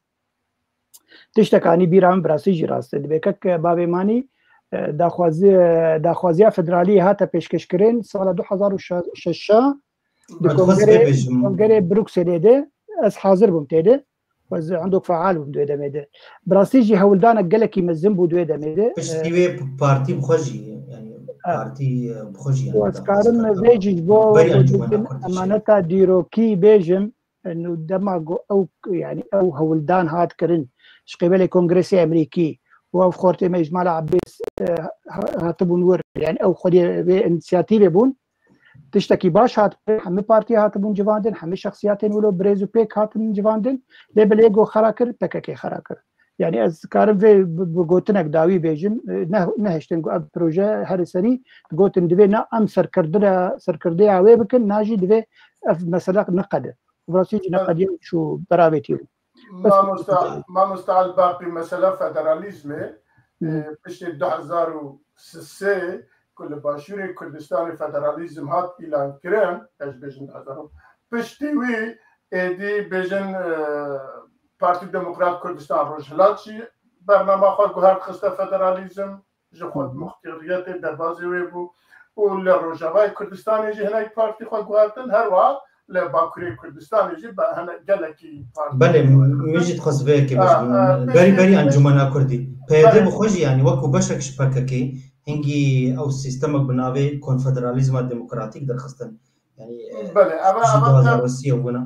tiştek anî bîra min, bi rastî jî rast e. Dibê kek bavê manî, e, daxwazi-, e, daxwaziya federalî hate pêşkeşkirin sala du hezar û şeş, di Em dixwazin vê kongerê, bêjin. Kongerê Brukselê de ez hazir bûm tê de. Ez endok feal bûm di wê demê de. Bi rastî jî hewldanek gelekî mezin bû di wê demê de. Piştî E, wê partî bi xwe jî, yanî e, partî, e, bi xwe jî, yanî, û ez karim vê jî ji bo, berî bo Encûmena Kurdî jî. Emaneta dîrokî bêjim, e, nû dema ku ew, yanî ew hewldan hat kirin ji qêbelê Kongresê Emerîkî û ev xortê me ji mala Ebês, e, ha-, hatibûn wir, yanî ew xwedî vê însiyatîvê bûn. Tiştekî baş hat, hemî partî hatibûn civandin, hemî şexsiyatên wilo birêz û pêk hatin civandin, lê belê go xera kir, P K K xera kir. Yanî ez karim vê bi, bi gotinek dawî bêjim, e, ne, nehiştin ku ev proje herî serî gotin divê na em serkirdine, serkirdeya wê bikin, na jî divê ev mesele neqede. Bi rastî jî neqediye û çû beravêtî bû. Bes. Mamosta, Mamosta Elbaqî, mesela federalîzmê, Hı. e, piştî du hezar û sê ku li Başûrê Kurdistanê federalîzm hat îlankirin, ez bêjim du hezar û, piştî wî êdî bêjin, e, Partî Demokrat Kurdistan Rojhilat jî bernama xwe guhert xiste federalîzm, ji xwe Hı hı. muxtariyetê derbazê wê bû û li Rojavayê Kurdistanê jî hinek partî xwe guhertin, her wiha li Bakurê Kurdistanê jî be-, hinek gelekî partî. Belê, min jî dixwest vê yekê bêjim. A, a, Berî, berî Encûmena Kurdî. P Y D belê. Bi xwe jî, yanî wekû beşek ji P K K, hingî ew sîstemek bi navê Konfederalîzma Demokratîk derxistin. Yanî, e, Belê, eva, ji eva du hezar û sê bûna.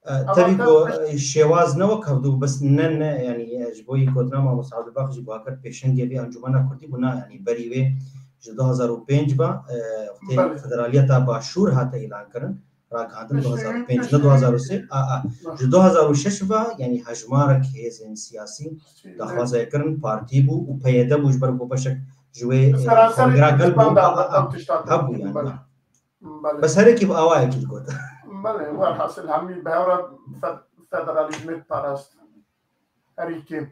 E, Ama tevî tabii ku, e, şêwaz ne wek hevdû, bes ne, ne, yanî, e, ji bo yî gotina Mamoste Abdulbaq jî guhakir pêşengê vê Encûmena Kurdî bû, na, yanî, berî wê ji du hezar û pênc ve, e, wextê Belê. Federaliyeta Başûr hate îlankirin, ragihandin Piştî, du hezar û pênc, ne piştî. Du hezar û sê, a, a, Hı. Ji du hezar û şeş ve, yanî, hejmarek hêzên siyasî Piştî, daxwaza kirin, partî bû û P Y D bû ji ber ku beşek ji wê, e, Seranserê kongra gel bû, Kurdistan da a, a, a, ev tişta hebû, tevî, yanî, belê. A. Belê. Bes herekî bi awayekî digot. Belê, welhasil hemî bi hev re fe-, federalîzmê diparast. Herî kêm.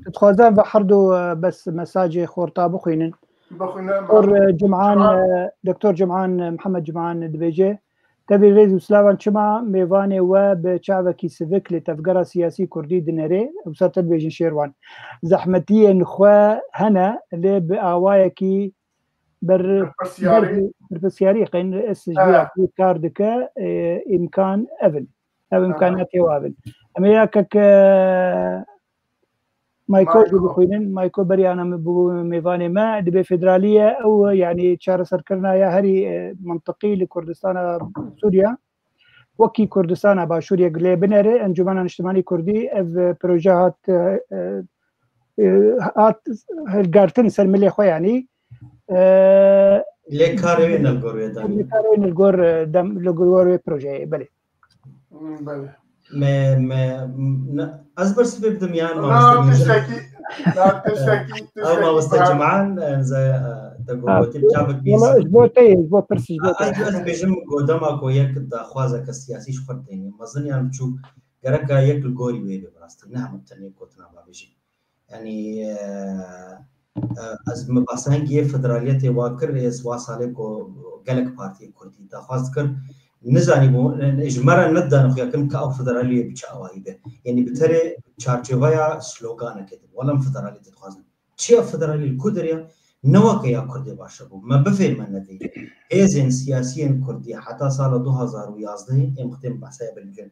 Dixwazim ve her du, e, bes mesajê xorta bixwînin. Bixwîne Doktor, e, Cum'an, e, Doktor Cum'an, e, Mihemed Cum'an dibêje, Tevî rêz û silavan çima mêvanê we bi çavekî sivik li tevgera siyasî kurdî dinêrê? Wisa te dibêjin Şêrwan. Zehmetiyên xwe hene, lê bi awayekî ber-, Berpirsiyarî. ber-, berpirsiyarî qeyn ez ji vî Evet. yekî kar dike, e, îmkan ev in. Ev Evet. îmkanatê wa bin. Em ê ya kek, e, Mayko Mayko. jî bixwînin. Mayko beriya me bû mêvanê me. Dibê federalî ye ew, yanî çareserkirina ya herî, e, mintiqî li Kurdistana Sûriye. Wekî Kurdistana Başûrê lê binere, Encûmena Niştimanî Kurdî ev, e, proje hat, e, e, e, hat hilgertin ser milê xwe, yanî, e, Lê karê wê ne li gor wê danî. Lê karê wê li gor, e, dem, li gor wê projeyê, belê. Hmm, belê. Me, me, ne, ez bersivê bidim yan Na, mamoste Mîzin. tiştekî, na, tiştekî, Ew tiştekî mamoste ku- Cum'an, e, ez, e, te Ha, gotî çavek Wala bîzin. ji bo te ye, ji bo pirsî, ji bo te. Ez, ez bêjim ku dema ku yek daxwazeke siyasî ji xwe tênê mezin yan biçûk, gereka yek li gorî wê bê bi rastî. Ne hemû tenê gotina bavêjî. Yanî, e, e, ez me basangiyê federaliyetê wa kir, ez wa salê ku gelek partiyê kurdî daxwaz dikir, nizanîbû, e, ji me re nedane xuyakirin ka ew federaliyê bi çi awayî be. Yanî bi terê çarçoveya sloganekê de, wala em federaliyetê dixwazin. Çiya federalî li ku derê ya? Ne weke ya Kurdê baş e bû. Me bifêrme nedê. Hêzên siyasiyên Kurdî heta sala du hazar û yazdehê êm xitên behsaya belî bikin.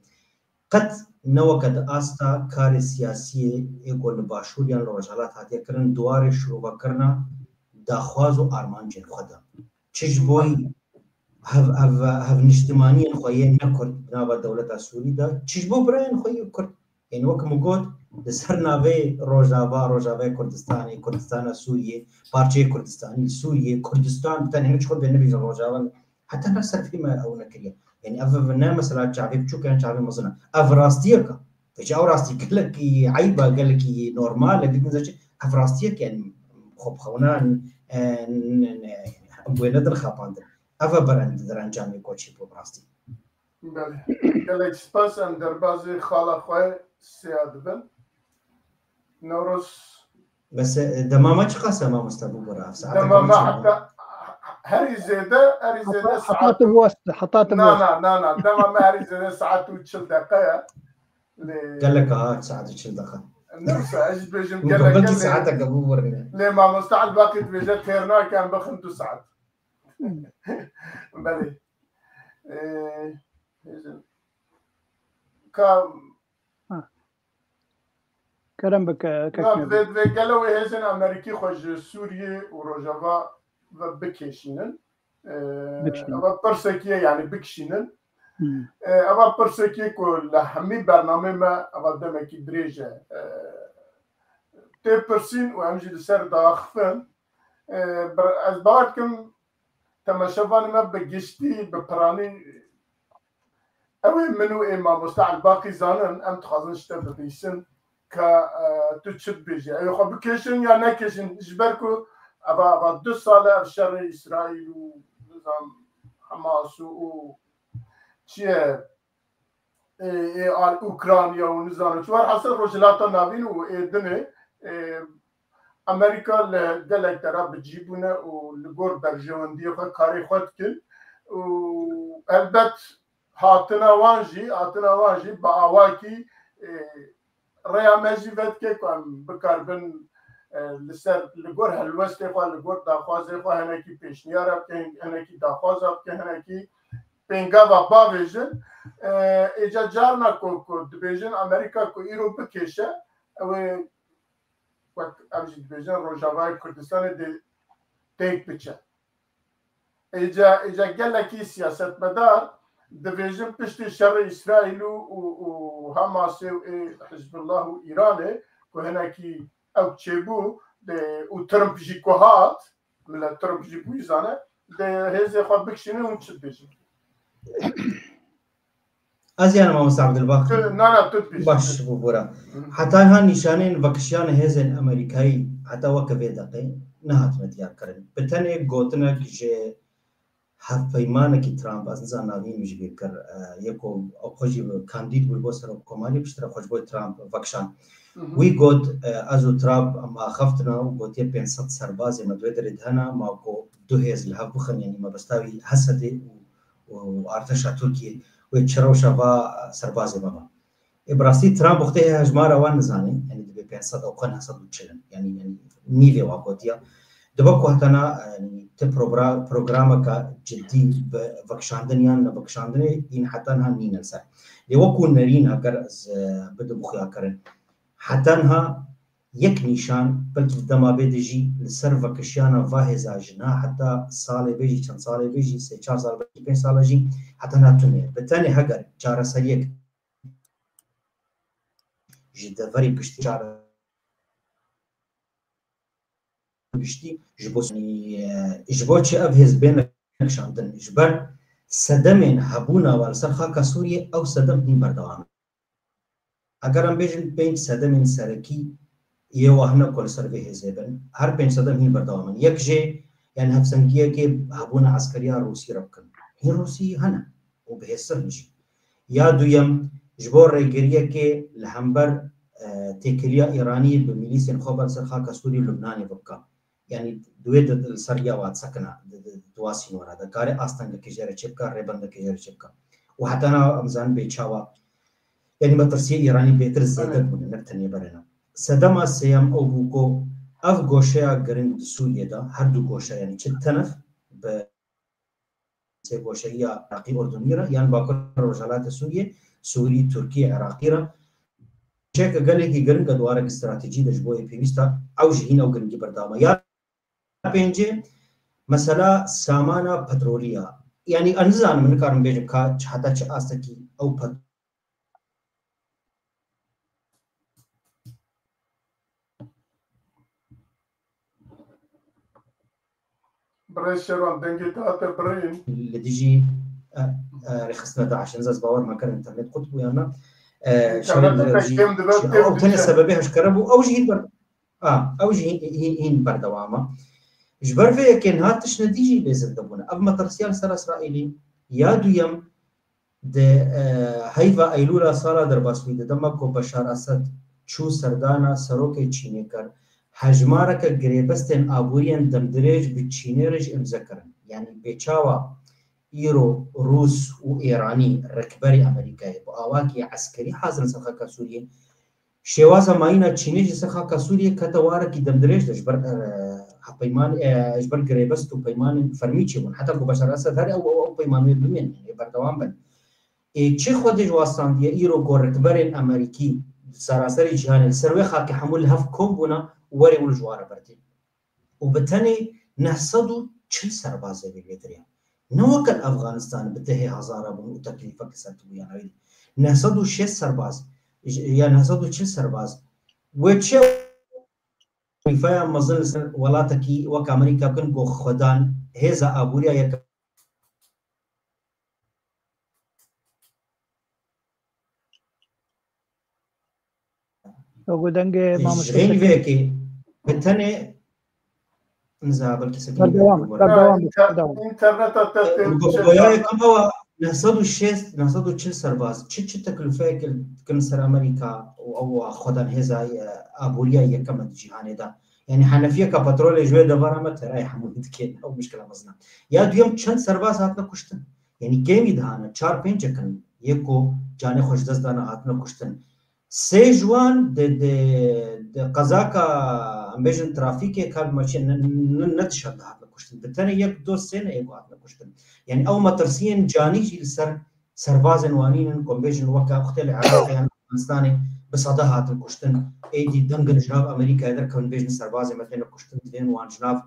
Qet ne weke di asta karê siyasiyê ê ku li Başûr yan li Rojhilat hatiye kirin, di warê şirovekirina daxwaz û armancên xwe de. Çi ji bo hev, hev, hevniştimaniyên xwe yên ne Kurd di nava dewleta Sûrî de, çi ji bo birayên xwe yê Kurd. Ên wek min got, li ser navê Rojava, Rojavayê Kurdistanê, Kurdistana Sûriyê, parçeyê Kurdistanî li Sûriyê, Kurdistan, bi tenê hiç xwe bê nebêjin Rojava. Heta na ser fî me ew nekiriye. Yanî ev, ev ne mesela çavê biçûk e, çavê mezin e. Ev rastiyek e. Pêçe ew rastî gelekî eyb e, gelekî normal e. Dîtin ze çi? Ev rastiyek e, yanî xwe bi xewna, e, n-, n-, n-, em wê nedin xapandin. Ev e berend-, derencamê koçî bû bi rastî. Belê. Gelek spas, em derbazê xala xwe Siya dibin. Newroz. Bes, e, dema me çiqas e mamoste bû bira? Saet Dema me heta herî zêde, herî zêde Heta, saet heta tu west, heta tu Na, west. na, na, na. Dema me herî zêde saet û çil deqe ye. Lê Gelek ha, saet û çil deqe. Neyse, ez dibêjim Min gelek belkî gelek. Saeteke bû birine. Lê mamoste Elbaqî dibêje têr nakin bixin du saet. Belê. Ee, hêzin. Ka Ha. Kerem bike, kek Na, nebe. vê, vê gelo wê hêzên Amerîkî xwe ji Sûriyê û Rojava ve bikêşînin. Ee, Bikişînin. Eva pirsekî ye, yanî bikişînin. Hmm. Ee, eva pirsekî ku li hemî bernamê me eva demekî dirêj e. Ee, tê pirsîn û em jî li ser diaxifin. Ee, bir, ez bawer dikim temaşevanê me bi giştî, bi piranî ew ê min û ê mamoste Elbaqî zanin, em dixwazin ji te bibîsin ka, e, tu çi dibêjî. Ew ê xwe bikêşin ya nekêşin, ji ber ku eva, eva du sal e ev şerê Îsraîl û nizam Hamas û, û çi ye, ê, ê, al-, Ukrayna û nizam çi. Werhasil Rojhilata Navîn û ê dinê, ê, Amerîka li gelek dera bi cî bûne û li gor berjewendiyê xwe karê xwe dikin û helbet hatina wan jî, hatina wan jî bi awakî, e, rêya me jî vedike ku em bikaribin, e, li ser, li gor helwestê xwe, li gor daxwazê xwe hinekî pêşniyara bikin, hinekî daxwaza bikin, hinekî pêngava bavêjin. E, êca carna ku, ku dibêjin Amerîka ku îro bikêşe, ew ê wek em jî dibêjin Rojavayê Kurdistanê dê têk biçe. Êca, êca gelekî siyasetmedar dibêjin piştî şerê Îsraîl û, û, û Hamasê û ê Hizbullah û Îranê ku hinekî ew çêbû, dê, û Trump jî ku hat, milet Trump jî bûyî zane, dê hêzê xwe bikişînin hûn çi dibêjin? Ez yani mamoste Abdulbak. Tu, na, na, tu dibêjî. Baş bû bora. Heta ha nîşanên vekişiyana hêzên Amerîkayî heta weke vê deqê nehatine diyar kirin. Bi tenê gotinek ji hevpeymanekî Trump, ez nizanim navê wî ji bîr kir, e, yê ku ew xwe jî kandîd bû bo serokkomariyê, piştre xwe ji bo Trump vekişand. Wî got, e, ez û Trump em axaftina û gotiye pênc sed serbazê me di wê derê de hene, ma ku du hêz li hev bixin, yanî mebesta wî Hesedê û, û artêşa Tirkiyê wê çi rewşa va serbazê me ba. Ê, bi rastî Trump wextê heye hejmara wan nizane, yanî dibê pênc sed ew xwe neh sed û çil in. Yanî, yanî nîvê wa gotiya. Dibe ku hetana, yanî ti progra-, programeke cidî bi vekişandin yan nevekişandinê hîn heta niha nîne li ser. Lê wekû nerîn, heger ez, e, bidim xuyakirin, heta niha yek nîşan, belkî di dema bê de jî li ser vekişiyana va hêza ji niha heta salê bê jî, çend salê bê jî, sê çar sal, belkî pênc sala jî heta niha tune ye. Bi tenê heger çareseriyek ji deverê giştî çare giştî ji bo, e, ji bo çi ev hêz bên kişandin? Ji ber sedemên hebûna wan li ser xaka Sûriyê, ew sedem hîn berdewam in. Eger em bêjin pênc sedemên serekî yê wa hene ku li ser vê hêzê bin, her pênc sedem hîn berdewam in. Yek jê, yanî hevsengiyekê hebûna eskeriya Rûsî re bikin. Hîn Rûsî hene û bi hêztir in jî. Ya duyem, ji bo rêgiriyekê li hember, e, têkiliya Îranî bi milîsên xwe ber ser xaka Sûrî û Lubnanê bibka. Yanî di wê de li ser riya wa disekina, di, di, di wa sînora de. Kare astengekê jê re çêbika, rêbendekê jê re çêbika. Û heta niha em zanin bê çawa. Yanî metirsiyê Îranî bêtir zêde bûne, ne bi tenê berê ne. Sedema sêyem ew bû ku ev goşeya giring di Sûriyê de, her du goşe, yanî çi tenef bi sê goşeyiya Iraqî Urdunî re, yan Bakur Rojhilatê Sûriyê, Sûrî, Tirkî, Iraqî re, çeke gelekî giring e di warek stratejî de ji bo yê pêwîst e, ew jî hîn ew giringî berdewam e. Ya pêncê, mesela samana petrolî ya. Yanî ez nizanim, min nikarim bêjim ka heta çi astekî ew pet- Birêz Şerwan, dengê te hate birîn. Li dijî, e, e, rêxistina DAIŞ, ez bawer me kir înternet qut bû yan na. E, Înternet şerê te jî, kêm dibe, ew têr tenê diçe. Sebebê eşkere bû, ew jî hîn ber-, a, ew jî hîn, hîn, hîn berdewam e. Ji ber vê yekê niha tiştine dî jî bê zêde bûne. Ev metirsiya li ser Îsraîlî, ya duyem, Di, e, heyva Eylûla sala derbasbûyî de, dema ku Beşar Esed çû serdana serokê Çînê kir, hejmareke girêbestên aboriyên demdirêj bi Çînê re jî îmze kirin. Yanî bê çawa îro Rûs û Îranî rikberê Amerîkayê bi awakî eskerî hazir in ser xaka Sûriyê, Şêwaza mayîna Çînê jî ser xaka Sûriyê kete warekî demdirêj de ji ber, e, hevpeyman-, e, ji ber girêbest û peymanên fermî çêbûn. Heta ku Beşar Esed here ew, ew, ew peymanê bimînin, ê berdewam bin. Ê çi Xwedê ji wastandiye îro ku rikberên Amerîkî di saraserê cîhanê li ser wê xakê hemû li hev kom bûne û werê û li ji wan re berdê. û bi tenê neh sed û çil serbazê vê vê derê. Ne weke li Efxanistanê bi dehê hezara bûn û teklîfek li ser tibû yan ewî. Neh sed û şêst serbaz, j-, ya neh sed û çil serbaz. Wê çi teklîfeya mezin li ser welatekî wek Amerîka bikin ku xwedan hêza aboriya yek Ew got dengê Ji mamoste xeyn Sekî. Vê yekê bi tenê niza belkî Sekî Berdewam, berdewam, berdewam. Înterneta te tê Goya yekem ewa neh sed û şêst, neh sed û çil serbaz. Çi, çi teklifeyek dikin ser Amerîka û ew xwedan hêza, e, aboriya yekem e di cîhanê de. Yani henefiyeka petrolê ji wê devara me terayê hemû dikê. Ew mişkila mezin e. Ya duyem çend serbaz hatine kuştin. Yani kêmî dihane, çar pêncek in, yê ku canê xwe ji dest dane hatine kuştin. Sê ji wan di, di, di qezaka, em bêjin, trafîkê ka bi meşîn ne, ne, ne di şer de hatine kuştin. Bi tenê yek, du, sê ne yê ku hatine kuştin. Yani ew metirsiyên canî jî li ser serbazên wanî nin, ku em bêjin weke wextê li Iraqê yan Efxanistanê bi sede hatin kuştin. Êdî dengin ji nav Amerîkayê derkevin, bêjin serbazê me têne kuştin, divên wan ji nav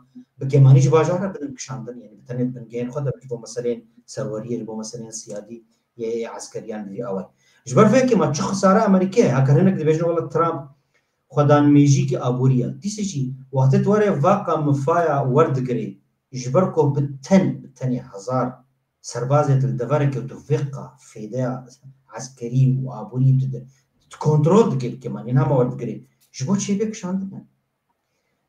bi kêmanî ji bajara bidin kişandin, yani bi tenê di bingehên xwe de ji bo meseleyên serweriyê, ji bo meseleyên siyadî yê, yê eskeriyan bi vî awayî. Ji ber vê yekê ma çi xisare Amerîkê ye? Heger hinek dibêjin wela Trump xwedan mêjîkî aborî ye. Dîse jî wextê tu were vaqa mifaya werdigirê, ji ber ku bi ten, bi tenê hezar serbazê tu li deverekê tu vêqa fêdeya eskerî û aborî tu de, tu kontrol dikê bi kêmanî, hema werdigirê. Ji bo çi bê kişandin?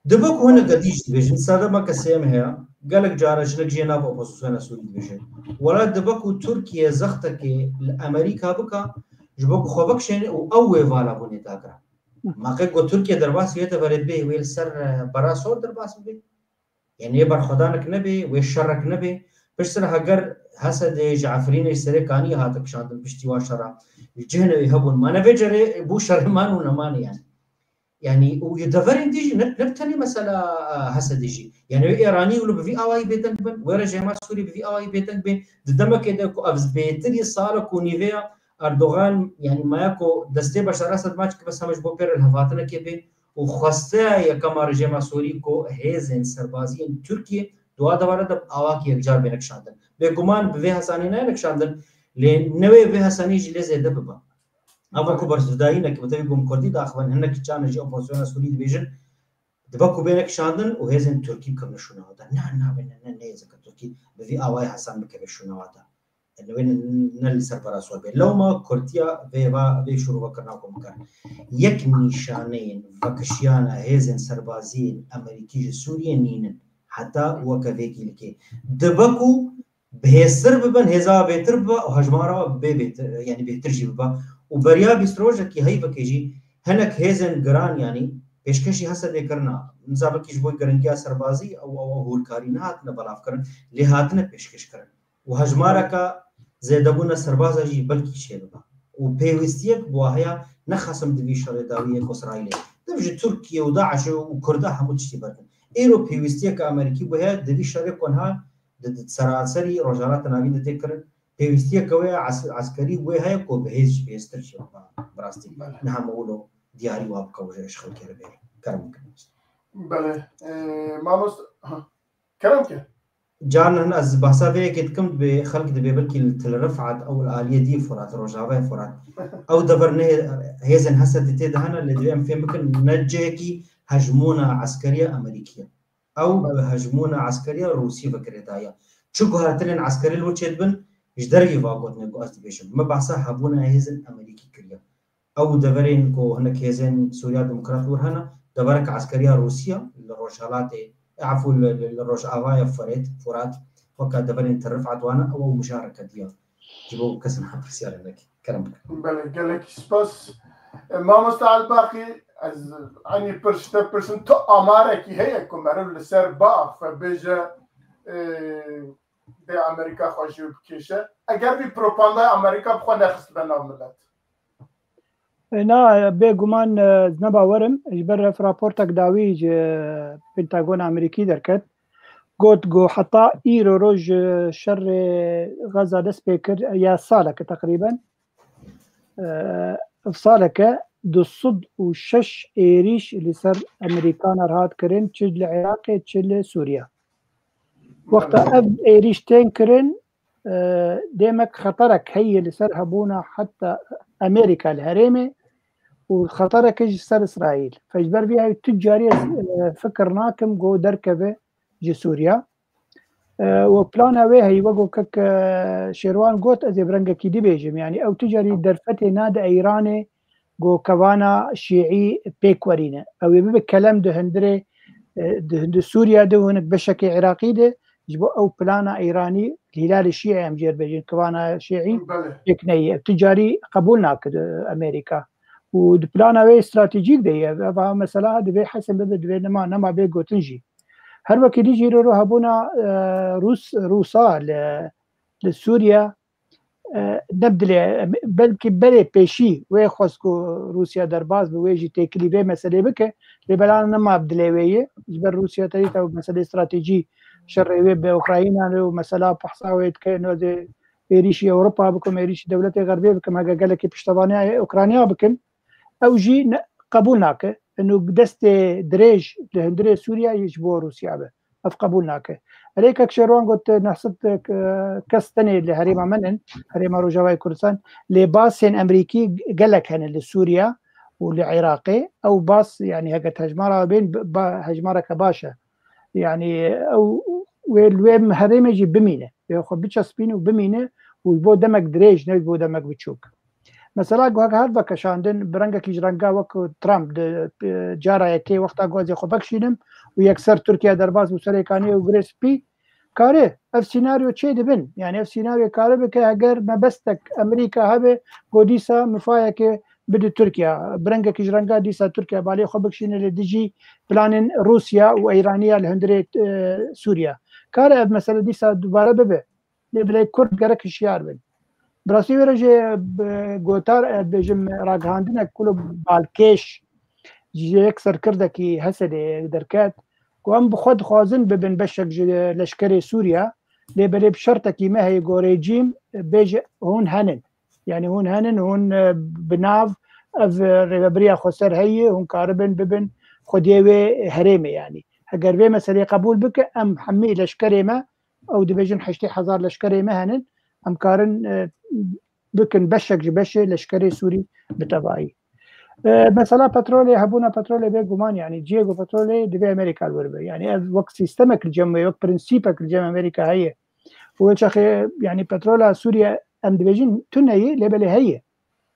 Dibe ku hinek dî jî dibêjin, sedema kesê em heye, gelek cara jinek jê nav opozisyona Sûrî dibêje. Wela dibe ku Tirkiye zextekê li Amerîka bika, ji bo ku xwe bikişêne û ew wê vala bûnê dagira. Ma qey ku Tirkiye derbasî wê deverê bê, wê li ser, e, bera sor derbas bibe? Yani wê berxwedanek nebe, wê şerek nebe. Piştre heger Hesedê ji Efrînê ji serê Kaniyê hate kişandin piştî wan şera. Li cihine wê hebûn. Ma ne vê cerê bû şerê man û nemanê yani. Yani û yê deverên dî jî ne, ne bi tenê mesela, e, Hesedê jî. Yani wê Êranî wilo bi vî awayî bêdeng bin, wê rejêma Sûrî bi vî awayî bêdeng bê. Di demekê de ku ev bêtir yê salek û nîvê ya Erdogan, yani maya ku destê Beşar Esed maç ki bes heme ji bo pê re lihevhatinekê bê û xwesteya yekema rejêma Sûrî ku hêzên serbaziyên Tirkiye di wa devara de bi awakî yekcar bêne kişandin. Bêguman bi vê hesanî nayêne kişandin, lê newê vê hesanî jî lê zêde bibe. Ava ku bersivdayînek bi tevî ku em kurdî daxivin, hinek çane jî opozisyona Sûrî dibêjin, dibe ku bêne kişandin û hêzên Tirkî bikevine şûna wan de. Na, nabêne, ne, ne hêzeke Tirkî bi vî awayî hesan bikeve şûna wan de. Yani wê ne, ne li ser bera sor bê. Lewma kurtiya vê va, vê şûrovekirina ku em kirin. Yek nîşaneyên vekişiyana hêzên serbaziyên Amerîkî ji Sûriyê nînin. Heta weke vê kîlikê. Dibe ku bihêztir bibin, hêza bêtir bibe û hejmara bê bêtir, yani bêtir jî bibe. Û beriya bîst rojekî heyvekê jî hinek hêzên giran, yani pêşkêşî Hesedê kirina. Nizam wekî ji bo giringiya serbazî ew, ew, ew hûrkarî nehatine belavkirin, lê hatine pêşkêşkirin. Û hejmareka zêdebûna serbaza jî belkî çêbibe. Û pêwîstiyek bi wa heye, nexasim di vî şerê dawiyê ku Îsraîlê. Dev ji Tirkiye û DAIŞê û Kurda hemû tiştî berdin. Îro pêwîstiyeke Amerîkî bû heye, di vî şerê ku niha di, di seranserî Rojhilata Navîn de tê kirin, pêwîstiyeke wê ya es-, eskerî wê heye ku bi hêz jî bihêztir jî biba, bi rastî. Belê. Niha me wilo diyarî wa bike û ji xelkê re bêre. Kerem bikin. Belê. Ee, mamoste, ha. Kerem ke. Canan ez behsa vê yekê dikim, dibê xelk dibê belkî li Til Rifat ew li aliyê dî Furat, Rojavayê Furat. Ew dever ne hêzên Hesedê tê de hene, lê divê em fêm bikin ne cihekî hejmûna eskeriya Amerîkî ye. Ew bi hejmûna eskeriya Rûsî ve girêdaye. Çi guhertinên eskerî li wir çêdibin, ji dervî va gotinê ku ez dibêjim. Me behsa hebûna hêzên Amerîkî kiriye. Ew deverên ku hinek hêzên Sûriya Demokrat wir hene, deverek eskeriya Rûsî ye li rojhelatê, efû li, li, li rojavaya Furet, Furat, weke deverên Til Rifat wan e, ew, ew mijareke dî ye. Ji bo kes niha pirsyarê neke. Kerem bikin. Belê, gelekî spas. E, mamoste Elbaqî, ez eynî pirs ji te pirsim, tu amarekî heye ku meriv li ser biaxe, bêje, e, bê Amerîka xwe ji wî bikêşe? Eger vî propagandaya Amerîka bi xwe nexistibe nav milet? E, na, bêguman, e, ez ne bawer im. Ji ber ev raportek dawî ji Pentagona Amerîkî derket. Got ku heta îro roj, e, şerê Gaza dest pê kir, ya saleke teqrîben. E, ev saleke du sed û şeş êrîş li ser Amerîkaner hat kirin, çi li Iraqê, çi li Sûriye. Wexta ev êrîş tên kirin, e, demek xeterek heye li ser hebûna heta Amerîka li herêmê û xetereke ji ser Îsraîl. Fe ji ber vê heye tu carî ez, e, fikir nakim ku derkeve ji Sûriye. E, û plana wê heye, wek ku kek, e, Şêrwan got, ez ê bi rengekî dî bêjim. Yanî ew tu carî derfetê nade Îranê, ku kevana şîî pêk werîne. Ew ê bibe kelem di hundirê, e, di, di Sûriye de û hinek beşekê Iraqî de, ji bo ew plana Îranî, Hîlalê Şîî em jê re bêjin, kevana şîî Belê. pêk neyê. Ev tu carî qebûl nake di Amerîka. Û di plana wê stratejîk de ye. Eva mesela divê hesin bibe, divê nema, nema bê gotin jî. Her wekî dî jî ro hebûna, e, Rûs, Rûsa li, li Sûriye, e, ne bi dilê, belkî berê pêşî wê xwest ku Rûsya derbas bi wê jî têkilî vê meselê bike, lê bela nema bi dilê wê ye. Ji ber Rûsya te dît ew meselê stratejî şerê wê bi Ukrayna û mesela pehsa wê dike, no dê êrîşî Ewropa bikim, êrîşî dewletê Xerbê bikim, hege gelekî piştevaniya Ukrayna bikim, ew jî ne, qebûl nake. Ino destê dirêj li hundirê Sûriye yê ji bo Rûsya be. Ev qebûl nake. Erê kek Şêrwan got, neh sed kes tenê li herêma me ne, herêma Rojavayê Kurdistan, lê basên Amerîkî gelek hene li Sûriye û li Iraqê. Ew bas, yanî heke hejmara bên, ba-, hejmareke baş e. Yanî ew wê li wê herêmê jî bimîne. Wê xwe biçespîne û bimîne û ji bo demek dirêj, ne ji bo demek biçûk. Mesela ku heke hat vekeşandin, bi rengekî ji renga wek Trump di, e, cara yekê wexta ku ez ê xwe vekişînim û yekser Tirkiye derbas bû serê kaniyê û girê spî, kare ev sînaryo çê dibin. Yani ev sînaryo kare bike heger mebestek Amerîka hebe ku dîsa mifayeke bide Tirkiye. Bi rengekî ji renga dîsa Tirkiye balê xwe bikişîne li dijî planên Rûsya û Eyraniya li hundirê, e, Sûriye. Kare ev mesele dîsa dubare bibe. Lê belê Kurd gerek hişyar bin. Bi rastî wê re jî, bi gotar, e, bêjim, ragihandinek ku li balkêş ji yek serkirdekî Hesedê derket, ku em bi xwe dixwazin bibin beşek ji leşkerê Sûriye, lê belê bi şertekî me heye ku rejîm bêje hûn henin. Yani hûn henin, hûn, e, bi nav ev, e, rêvebiriya xweser heye, hûn karibin bibin xwediyê wê herêmê yani. Heger vê meseleyê qebûl bike, em hemî leşkerê me, ew dibêjin heştê hezar leşkerê me henin, em karin, e, bikin beşek ji beşê leşkerê Sûrî bi tevayî. E, mesela petrolê, hebûna petrolê bê guman, yani cihê ku petrolê divê Amerîka li wir be. Yani ev wek sîstemek li cem wê, wek prensîpek li cem Amerîka heye. Û wê çaxê, yani petrola Sûriye em dibêjin tune ye, lê belê heye.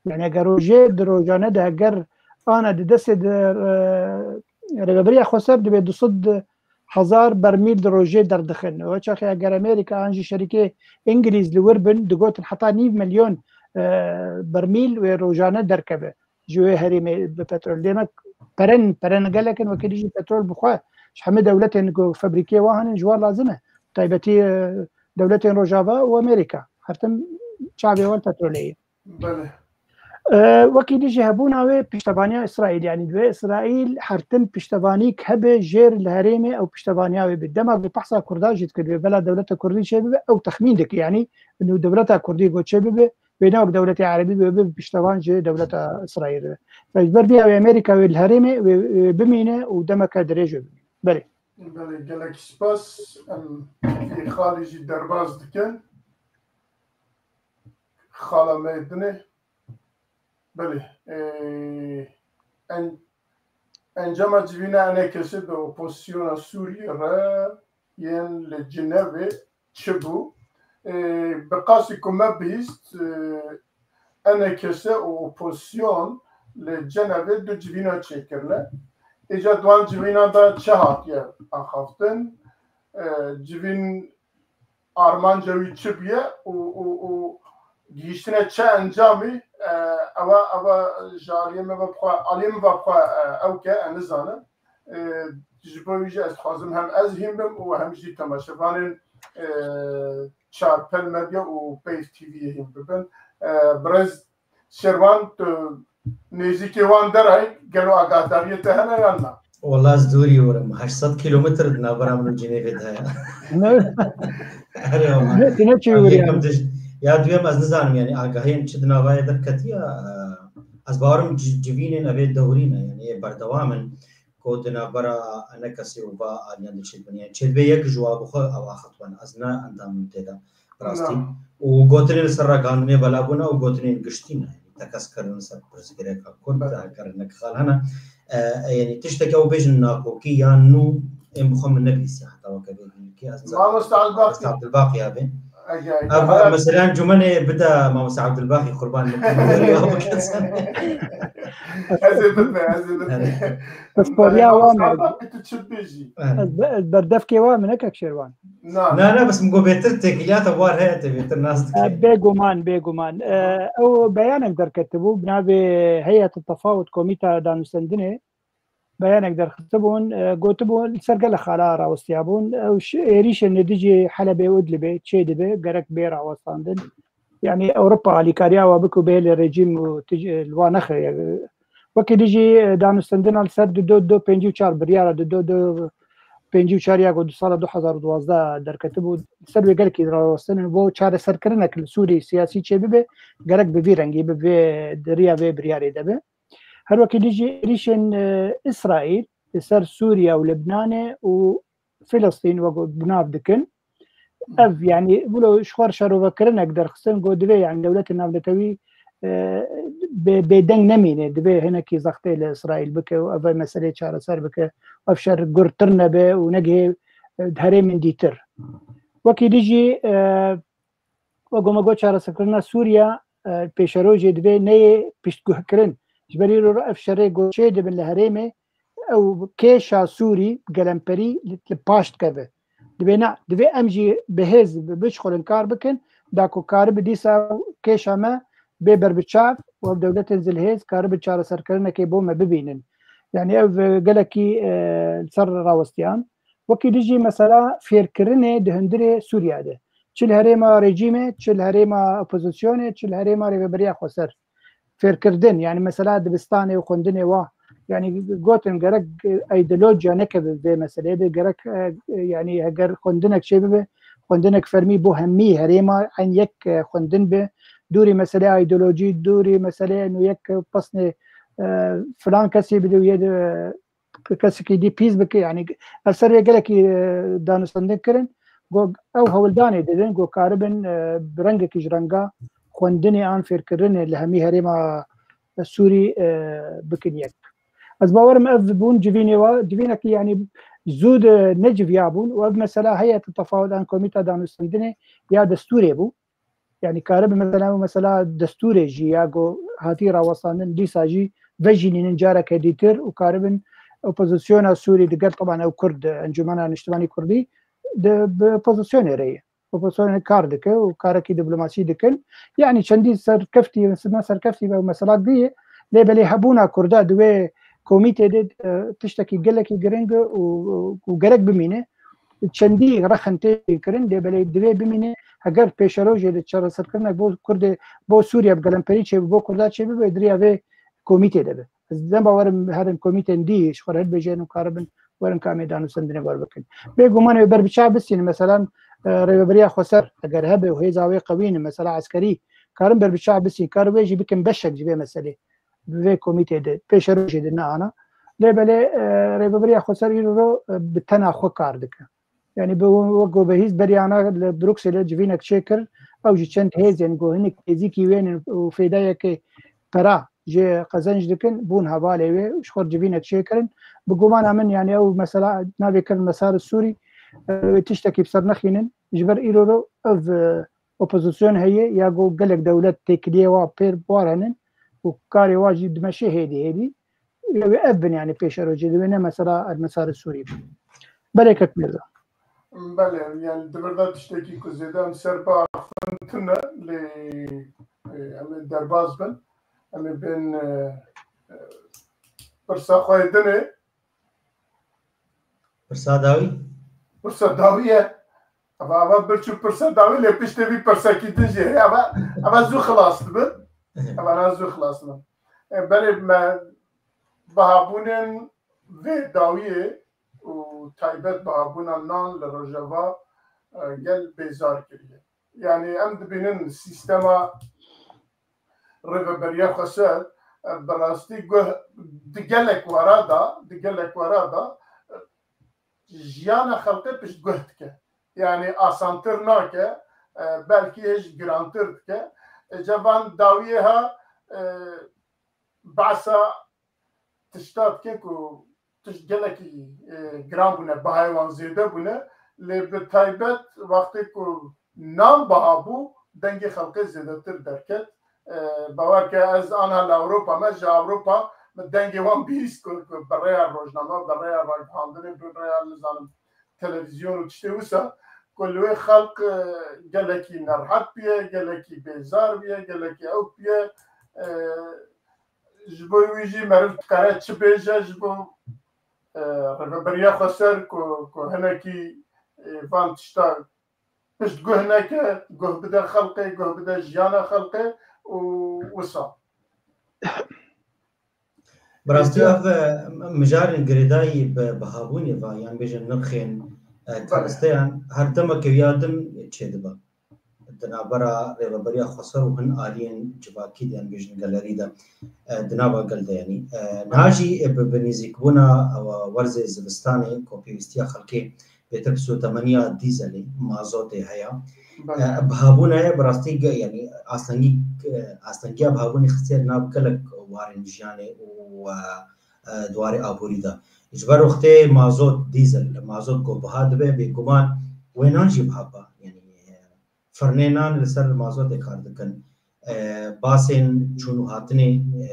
Yani eger rojê di rojane de eger ana di destê de, e, rêveberiya xweser dibe du sed hezar bermîl di rojê derdixin. Û çaxê eger Amerîka an jî şerîkê Îngilîz li wir bin, digotin heta nîv milyon, e, bermîl wê rojane derkeve ji wê herêmê bi petrol. Demek peren, peren gelek in, wekî dijî petrol bi xwe ji hemî dewletên ku febrîkê wa hene ji wan lazim e. Taybetî, e, dewletên Rojava û Amerîka. Her tim çavê wan petrolê ye. Belê. E, wekî dijî hebûna wê piştevaniya Îsraîl, yani divê Îsraîl her tim piştevanîk hebe jêr li herêmê ew piştevaniya wê bî. Dema bi behsa Kurda jî dikir, divê bela dewleta Kurdî çê bibe, ew texmîn dike, yani û dewleta Kurdî ku çê bibe, wê ne wek dewletê Erebî bibe, bibe piştevan ji dewleta Îsraîl re. Ji ber vê ew ê Amerîka wê li herêmê wê, wê bimîne û demeke dirêj wê bimîne. Belê. Belê, gelek spas. Em Xalî jî derbas dikin. Xala me dinê. Belê. Ê, en-, encama civîna enekesê bi opozisyona Sûriyê re yên li Cinevê çi bû? Ê, bi qasî ku me bihîst, ê, enekese û opozisyon li Cenevê du civîna çêkirine. Îca di wan civînan de çi hatiye axaftin? Ê, civîn armanca wî çi bûye û, û, û gihîştine çi encamî? Ê, ewa, ewa ji aliyê me ve bixwe, aliyê min ve bixwe, ê, ew ke, em nizanin. Ê, ji bo wî jî ez dixwazim hem ez hîn bim û hem jî temaşevanên, ê, Çarpel Medya û Peyv T V'yê hîn bibin. Ê, birêz Şerwan, tu nêzîkê wan derayî, gelo agadariyê te hene yan na? Wala ez dûrî werim. Heşt sed kîlometr di navbera min û Cinêvê de heye. Ne? Erê wala. Ne, tu ne çi Ev weriyan? yekem tij-, ya duyem ez nizanim, yani agahiyên çi di navayê derketiya, e, ez bawerim ci-, civînên evê dewrî ne, yani ê berdewam in. Ku di navbera enekesê û va aliyan de çêdibin. Yani çêdibe yek ji wa bi xwe ew axiftin. Ez ne endam im tê de. Bi rastî. Na. Û gotinên li ser ragihandinê bela bûne û gotinên giştî ne. Yani tekez kirin ser pirsgirêka Kurd, Belê. Eger hinek xal hene. E, e, yani tişteke ew bêjin nakokî yan nû, ên bi xwe min nebihîstiye heta weke vê gulîkê. Ez nizanim. Mamoste Elbaqî. Mamoste Abdulbaqî abi. Ege, ege. Ev, Hayat- mesela encûmenê bide Mamoste Abdulbaqî, qurban min. Ez ê bidme, ez ê bidme. Evet. Pisporiya Mamoste wan e. Abdulbaqî, tu çi dibêjî? Evet. Ez be-, ez berdevkê wan e, ne kek Şêrwan. Na. Na, na, bes min got bêtir têkiliyata war heye, te bêtir nas dikî. E, bêguman, bêguman. E, Aha. Ew beyanek derketibû, bi navê Heyet Tefawut, Komîta Danûstendinê. Beyanek derxistibûn, e, gotibûn, li ser gelek xala rawestiyabûn. Ew şi-, êrîşên li dijî Helebê û Idlibê çê dibe, gerek bê rawestandin. Yani Ewropa alîkariya wa bike û bê li rejîm û tij-, li wa nexe. Wekî dijî, e, danûstendina li ser du do, du pêncî û çar biryara du do, du pêncî û çar ya ku di sala du hezar û duwazdeh derketibû, li ser wê gelekî rawestin bo çareserkirinek li Sûrî siyasî çê bibe, gerek bi vî rengî, bi vê, di riya vê biryarê de be. Her wekî dijî êrîşên, e, Îsraîl li ser Sûriye û Libnanê û Filistîn wek bi nav dikin. Ev, yani, wilo ji xwe şerovekirinek derxistin, got divê, yani, dewletê navnetewî, e, bê, bêdeng nemîne, divê hinekî zextê li Îsraîl bike û ev meseleyê çareser bike, ev şer gurtir nebe û negihê, e, herêmên dîtir. Wekî dijî, e, wek me got, çareserkirina Sûriye, e, pêşerojê divê neyê piştguhkirin. Ji ber îro re ev şerê ku çê dibin li herêmê, ew kêşa Sûrî, gelemperî li, li paş dikeve. Divê ne, divê em jî bi hêz bi, bişxulin, kar bikin, da ku karibi dîsa kêşa me bê berbiçav û ev dewletên zilhêz karibin çareserkirinekê bo me bibînin. Yani ev, e, gelekî, e, li ser rawestiyan. Wekî dijî mesela fêrkirinê di hundirê Sûriya de. Çi li herêma rejîmê, çi li herêma opozisyonê, çi li herêma rêveberiya xweser. Fêrkirdin, yani mesela dibistanê û xwendinê wa. Yani gotin gerek, e, ideolojiya nekeve vê meseleyê de, gerek, e, e, yani heger xwendinek çê bibe, xwendinek fermî bo hemî herêma en yek, e, xwendin be, dûrî meselê ideolojî, dûrî meselê eno yek pesnê, e, filan kesî bide û yê de, e, kesekî dî pîs bike. Yani ev ser vê gelekî, e, danûstendin kirin. Go ew hewldanê didin, go karibin, e, bi rengekî ji renga xwendinê an fêrkirinê li hemî herêma Sûrî, e, bikin yek. Ez bawerim ev bûn civînê wa, civînekî yani zû de neciviyabûn û ev mesela heyet tefawut an komîta danûstendinê ya destûrê bû. Yani karibe mesela, mesela destûrê jî ya ku hatî rawestandin dîsa jî vejînînin careke dîtir û karibin opozisyona Sûrî digel, teban ew Kurd, Encûmena Niştimanî Kurdî, di, bi opozisyonê re ye. Opozisyonê kar dike û karekî diplomasî dikin. Yani çendî serkeftî, ne serkeftî be mesela dî, lê belê hebûna Kurda di wê komîtê de, e, tiştekî gelekî giring e û, û gerek bimîne. Çendî rexin tê kirin, lê belê divê bimîne, heger pêşerojê de çareserkirinek bo Kurdê, bo Sûriye bi gelemperî çêbibe, bo Kurda çêbibe, di riya vê komîtê de be. Ez ne bawerim herin komîtên dî ji xwe re hilbêjin û karibin werin ka em ê danûstendinê wer bikin. Bêguman ê berbiçav bistînin, meselan, e, rêveberiya xweser, eger hebe û hêza wê qewî ne, mesela eskerî, karin berbiçav bistîn, karin wê jî bikin beşek ji vê meselê. Bi vê komîtê de, pêşerojê de ne ana. Lê belê, e, rêveberiya xweser îro, e, bi tena xwe kar dike. Yani bi wek ku bi hîs beriyana li Brukselê civînek çêkir, ew ji çend hêzên ku hinek nêzîkî wê ne û fêdayeke pera jê qezenc dikin, bûn hevalê wê û ji xwe civînek çêkirin. Bi gumana min, yani ew mesela navê kirin mesar Sûrî, e, wê tiştekî bi ser nexînin. Ji ber îro ro ev, e, opozisyon heye ya ku gelek dewlet têkiliyê wa pêr war henin û karê wa jî dimeşe hêdî hêdî. Ew ê ev bin, yani pêşerojê divê ne mesela Ermesarê Sûrî bin. Belê kek Mirza. Belê, yani di vir de tiştekî ku zêde em ser biaxivin tune, lê, e, em ê derbas bin. Em ê bên, e, e, pirsa xwe yê dinê. Pirsa dawî? Pirsa dawî ye. Eva, eva birçû pirsa dawî, lê piştê vî pirsekî din jî heye. Eva, eva zû xilas dibin. Eva na zû xilas dibin. E, belê me bihabûnên vê dawiyê û taybet bihabûna nan li Rojava, e, gel bêzar kiriye. Yani em dibînin sîstema Rêveberiya Xweser, e, bi rastî guh di gelek wara da, di gelek wara da, e, jiyana xelkê piştguh dike. Yani asantir nake, e, belkî hêj girantir dike. E, cevan dawiyê ha, e, behsa tişta dike ku tişt gelekî, e, giran bûne, bahayê wan zêde bûne, lê bi taybet wextê ku nan biha bû, dengê xelkê zêdetir derket. E, bawer ke ez aniha li Ewropa me, ji Ewropa me dengê wan bihîst ku, ku bi rêya rojname, bi rêya ragihandinê, bi rêya, nizanim, televîzyon û tiştê wisa, ku li wê xelk, e, gelekî nerehet bûye, gelekî bêzar bûye, gelekî ew bûye. E, Ji bo wî jî meriv dikare çi bêje, ji bo, e, Rêveberiya Xweser ku, ku hinekî, e, van tişta piştguh neke, guh bide xelkê, guh bide jiyana xelkê û wisa. Bi rastî ev, e, mijarên girêdayî bi bihabûnê ve, yan bêjin nirxên, e, keresteyan her demeke ya din çêdibe. Di navbera Rêveberiya Xweser û hin aliyên civakî de, yan bêjin gelerî de, e, di nava gel de, yanî, e, niha jî, e, bi, bi nêzîkbûna, e, werzê zivistanê ku pêwîstiya xelkê bêtir bi sotemeniya dîzelê, mazotê heye. Belê. E, bihabûna ye bi rastî ge-, yanî astengî, e, astengiya bihabûnê xistiye di nav gelek warên jiyanê û, e, e, di warê aborî de. Ji ber wextê mazot, dîzel, mazot ku biha dibe, bêguman wê nan jî biha ba. Yanî, e, firnê nan li ser mazotê kar dikin. e, basên çûn û hatinê, e,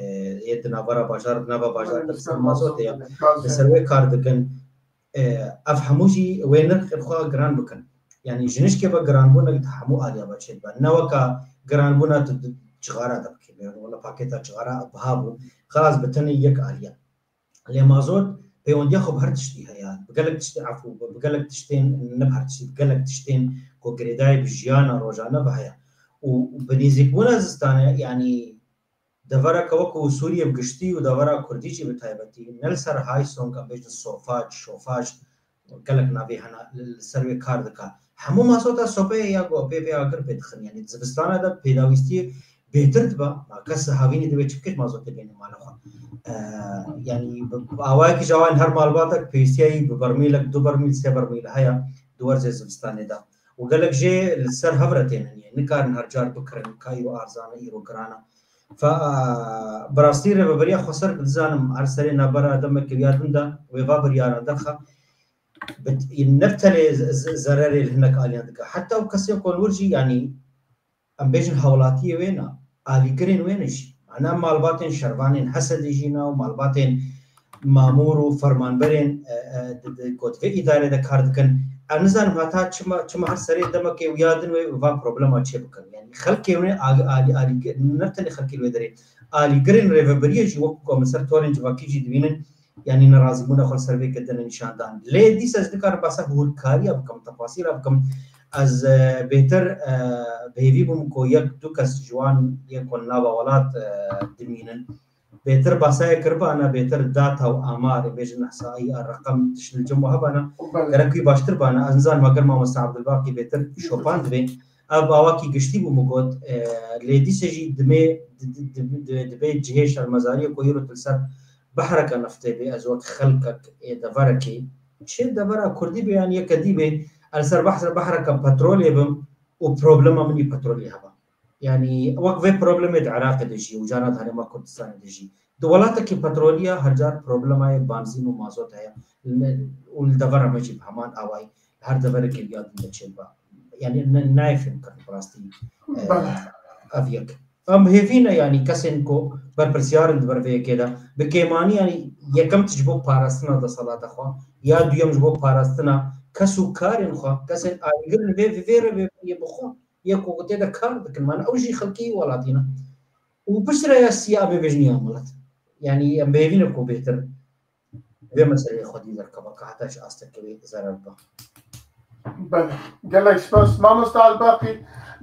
yê di navbera bajar, di nava bajar de li ser mazotê ya, li ser wê kar dikin. E, ev hemû jî wê nirxên xwe giran bikin. Yanî ji nişkê ve giranbûnek di hemû aliya ve çêdibe. Ne weka giranbûna tu di cixara de bikî. Yanî wela pakêta cixara biha bû. Xelas bi tenê yek aliya. Lê mazot pêwendiya xwe bi her tiştî heye. Bi gelek tiştî efû, bi gelek tiştên, ne bi her tiştî, bi gelek tiştên ku girêdayî bi jiyana rojane ve heye. Û bi nêzîkbûna zistanê, yanî devereke wekû Sûriye bi giştî û devera Kurdî jî bi taybetî, ne li ser Heizung, em bêjin sofac, şofac, gelek navê hene, li, li ser wê kar dike. Hemû mazota sobeyê ya ku pê vê agir pê dixin. Yanî di zivistana de pêdawîstiyê bêtir dibe. Ma kes havînî divê çi bike, mazotê bêne mala xwe. E, yanî bi, bi awayekî ji awan her malbatek pêwîstiya wî bi bermîlek, du bermîl, sê bermîl heye di werzê zivistanê de. Û gelek jê li ser hev re têne niyê. Nikarin her car bikirin, ka îro arzan e, îro giran e. Fe, e, bi rastî Rêveberiya Xweser dizanim her serê navbera demeke ya din de wê va biryara derxe. Bi, ne bi tenê z-, z-, zererê li hinek aliyan dike. Heta ew kesên ku li wir jî, yanî em bêjin hawlatiyê wê ne, alîgirên wê ne jî. Mana malbatên şervanên Hesedê jî ne û malbatên mamûr û fermanberên, e, e, di, di, ku di vê îdarê de kar dikin. Em nizanim heta çima, çima her serê demekê û ya din wê va problema çê bikin. Yanî xelkê wê alî, alî, alî, ne tenê xelkê wê derê. Alîgirên rêveberiyê jî wekû ku em li ser torên civakî jî dibînin, yanî nerazîbûna xwe li ser vê kedine nîşandan. Lê dîsa ez dikarim behsa hûrkariya bikim, tefasîla bikim. Ez, e, bêtir, e, bi hêvî bûm ku yek du kes ji wan yê ku li nava welat, e, dimînin. Bêtir behsa yê kiribana, bêtir data û amarê, bêjin ihsaî, a reqem, tişt li cem we hebana. Gerek wî baştir bana. Ez nizanim eger mamoste Abdulbaqî bêtir şopan divê. Ev awakî giştî bû min got, e, lê dîse jî dimê, di, di, di, di, dibê cihê şermezariyê ku îro tu li ser behreke neftê bê, ez wek xelkek ê deverekê, çi devera kurdî bê yan yeke dî bê, ez li ser behre-, behreke petrolê bim û problema min î petrolê heba. Yanî wek vê problemê di Iraqê de jî û cana di Herêma Kurdistanê de jî. Di welatekî petrolî ya her car problemayê banzîn û mazot heye. Û li devera me jî bi heman awayî her deverekê ya din de çêdibe. Yanî ne, nayê fêmkirin bi rastî, e, ev yek. Em hêvî ne, yanî kesên ku berpirsiyar in di ber vê yekê de. Bi kêmanî, yanî yekem tişt ji bo parastina desthilata xwe, ya duyem ji bo parastina kes û karên xwe, kesên alîgir in vê, vê, vê rêveberiyê bi xwe, yê ku tê de kar dikin. Mana ew jî xelkê welatî ne. Û piştre ya sî ya bêbêjniya milet. Yanî em bi hêvî ne ku bêhtir vê meseleyê xwedî derkeve, ka heta ji astekê wê zerer bibe. Belê. Gelek spas. Mamoste Elbaqî,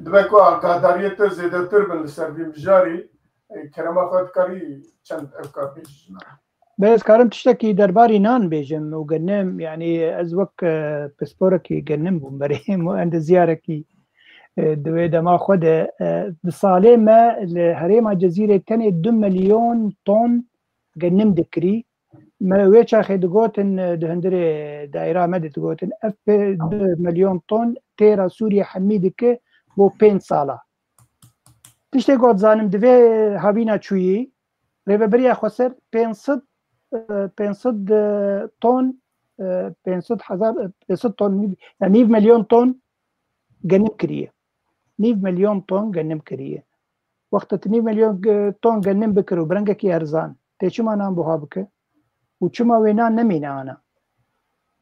dibe ku agadariyê te zêdetir bin li ser vî mijarî, e, kerema xwe dikarî çend ewka bêjî ji me re? Belê, ez karim tiştekî derbarî nan bêjim û genim, yanî ez wek, e, pisporekî genim bûm berê û endezyarekî, e, di wê dema xwe de, e, di salê me li herêma Cezîrê tenê du milyon ton genim dikirî. Me wê çaxê digotin, e, di hundirê daîra me de digotin, ev pê du milyon ton têra Sûriye hemî dike bo pênc sala. Tiştê ku dizanim di vê havîna çûyî, Rêveberiya Xweser pênc sed, e, pênc sed, e, ton, e, pênc sed hezar, e, pênc sed ton, nîv, ya nîv milyon ton genim kiriye. Nîv milyon ton genim kiriye. Wexta tu nîv milyon, e, ton genim bikir û bi rengekî erzan, tê çima nan buha bike? Û çima wê nan nemîne ana?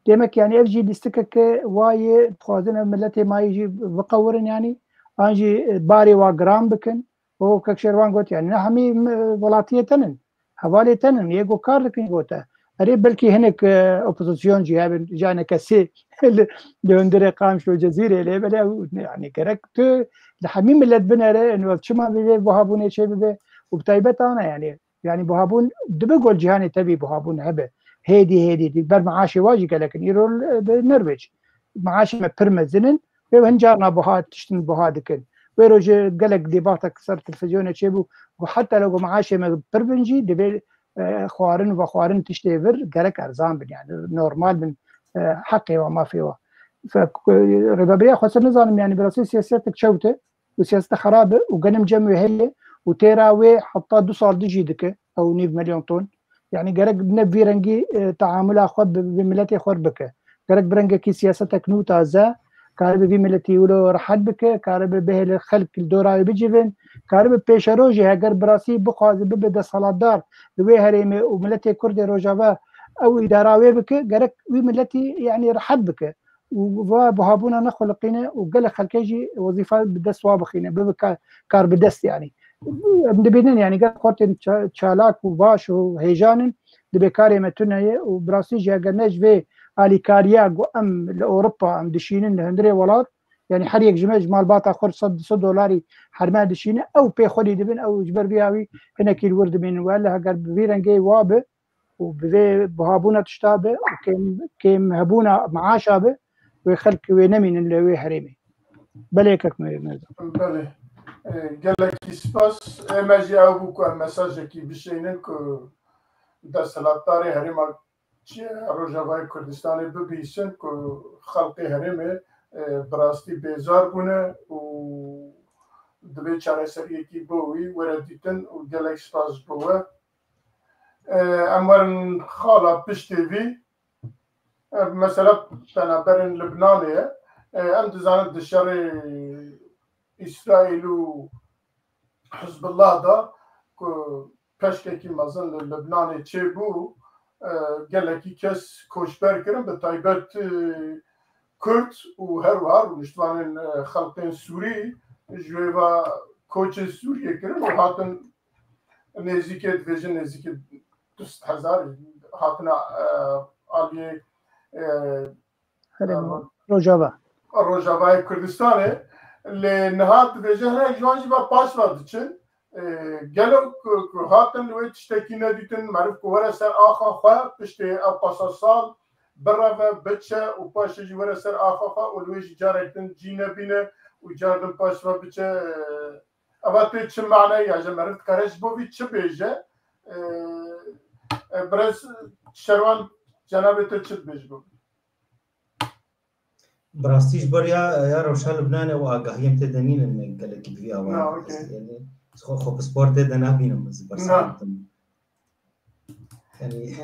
Demek, yanî ev jî lîstikeke wa ye, dixwazin ev miletê mayî jî biqewirin, yanî an jî, e, barê wa giran bikin. Wek kek Şervan got, yanî ne hemî, e, welatiyê tenin. Hevalê tenin, yê ku kar dikin gote. Erê belkî hinek, e, opozisyon jî hebin, janeke sê li, li hundirê Qamişlo Cezîrê lê, belê ew, yanî gerek tu li hemî milet binere, ên ev çima vê buhabûnê çê bibe û bi taybet ana, yanî, yanî buhabûn dibe gol cîhanê tevî buhabûn hebe. Hêdî, hêdî, dî ber meaşê wa jî gelek in. Îro li, bi Norveç. Meaşê me pir mezin in. Wê hin carna buha, tiştin buha dikin. Wê rojê gelek debatek ser televîzyonê çêbû. Got, heta lego meaşê me pir bin jî, divê, e, xwarin ve xwarin tiştê vir gerek erzan bin, yanî normal bin, e, heqê wa, mafê wa. Fe-, Rêveberiya Xweser nizanim, yanî bi rastî siyasetek çewt e û siyaseta xerab e û genim cem wê heye û têra wê heta du sal dijî dike ew nîv milyon ton. Yanî gerek ne vî rengî, e, teamula xwe bi, bi miletê xwe re bike. Gerek bi rengekî siyasetek nû taze, karibe vî miletî wilo rehet bike, karibe bihêle xelk li dora wê bicivin, karibe pêşerojê heger bi rastî bixwaze bibe desthilatdar li wê herêmê û miletê Kurd ê Rojava ew îdara wê bike, gerek wî miletî, yanî, rehet bike û va buhabûna nexuliqîne û gelek xelkê jî wezîfa bi dest wa bixîne, bibe ka-, kar bi dest, yanî. Em dibînin, yanî, gelek xortên ça-, çalak û baş û hêjan in, dibê karê me tune ye û bi rastî jî eger ne ji vê alîkariya ku em li Ewropa em dişînin li hundirê welat, yanî her yek ji me ji malbata xwe sed, du sed dolarî herme dişîne, ew pê xwedî dibin, ew ji ber vî awî hinekî li wir dimînin. Wele heger bi vî rengê wa be û bi vê buhabûna tişta be û kêm, kêm hebûna meaşa be, wê xelk wê nemînin li wê herêmê. Belê kek Mirza. Belê. E, gelekî spas. Ê me jî ew bû ku em mesajekî bişeynin ku desthilatdarê herêma çi Rojavayê Kurdistanê bibihîsin ku xelkê herêmê, e, bi rastî bêzar bûne û divê çareseriyekî bo wî were dîtin û gelek spas ji bo we. E, em werin xala piştê vî. E, mesela penaberên Libnanê ye. E, em dizanin di şerê Îsraîl û Hizbullah de ku peşkekî mezin li Libnanê çêbû, e, gelekî kes koçber kirin, bi taybet, e, Kurd û her wiha rûniştvanên, e, xelkên Sûrî ji wê ve koçê Sûriyê kirin û hatin nêzîkê, dibêjin nêzîkê du sed hezar hatine, e, aliyê, e, Herêma Rojava. Rojavayê Kurdistanê. Lê niha dibêje hinek ji wan jî ve paş ve diçin. E, gelo ku, ku hatin li wê tiştekî nedîtin, meriv ku were ser axa xwe, piştê ew qasa sal bireve, biçe û paşê jî were ser axa xwe û li wê jî carek din cî nebîne û car din paş ve biçe, e, eva tê çi mane ya ji meriv dikare ji bo vî çi bêje? E, e, birêz Şerwan, cenabê te çi dibêje bo vî? Bi rastî ji ber ya, ya rewşa Libnanê û agahiyên tê de nînin gelekî bi vî awa. Na, okey. Yanî, xwe, xwe pispor tê de nabînim ez ber Na. Yanî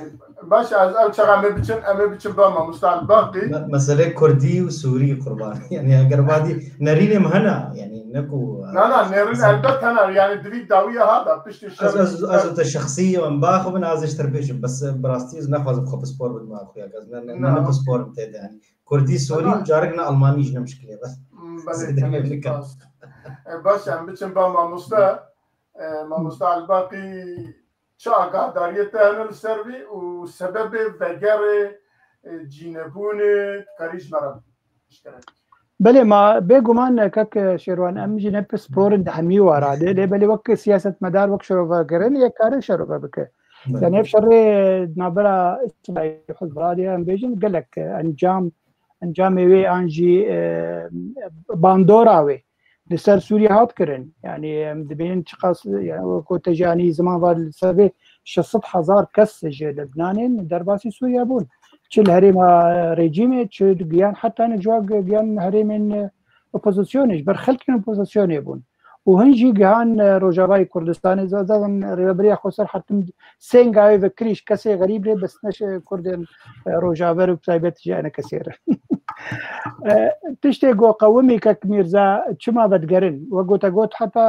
Baş, ez ew çaxa em ê biçin, em ê biçin ba mamosta Elbaqî. Me-, meselê Kurdî û Sûrî qurban. Yanî eger vadî nerînê min hene, yanî ne ku Na, na, nêrin elbet hene, yanî divî dawiya ha da, piştî Ez, şer ez, ez te şexsî em baxibin, ez ji te bêjim, bes bi rastî ez naxwazim xwe pispor bidim axuya, ez ne, ne, ne, Na, ne okey. Pispor im tê de, yanî. Kurdî, Sûrî Tamam. û carek ne Almanî ji ne mişkilê bes. Hmm, belê, Zêde gelek gelek spas. E, baş, em biçin ba mamoste. E, mamoste Elbaqî, çi agahdariyê te hene li ser vî û sebebê vegerê, e, cînebûnê dikarî ji me re bişkere? Belê, ma bêguman, kek Şêrwan, em jî ne pispor in di hemî wara de, lê belê wek siyasetmedar, wek şerovegerin, yek kare şerove bike. Belê. Yani ev şerê navbera Îsraîl û Hizbullah de em bêjin gelek encam, encamê wê an jî, e, bandora wê li ser Sûriye hat kirin. Yani em dibînin çiqas, yani wek te jî anî ziman var li ser vê şeş sed hezar kes ji Libnanê derbasî Sûriye bûn. Çi li herêma rejîmê, çi giyan heta ne ciwa giyan herêmên, e, opozisyonê, ji ber xelkên opozisyonê bûn. Û hin jî gihan, e, Rojavayê Kurdistanê, za-, zaten Rêveberiya Xweser hetim sênga wê vekirî ji kesê xerîb rê, bes ne ji Kurdên, e, Rojaver û bi taybet ji ene kesê re. E, tiştê ku qewimî kek Mîrza çima vedigerin? We gote got heta,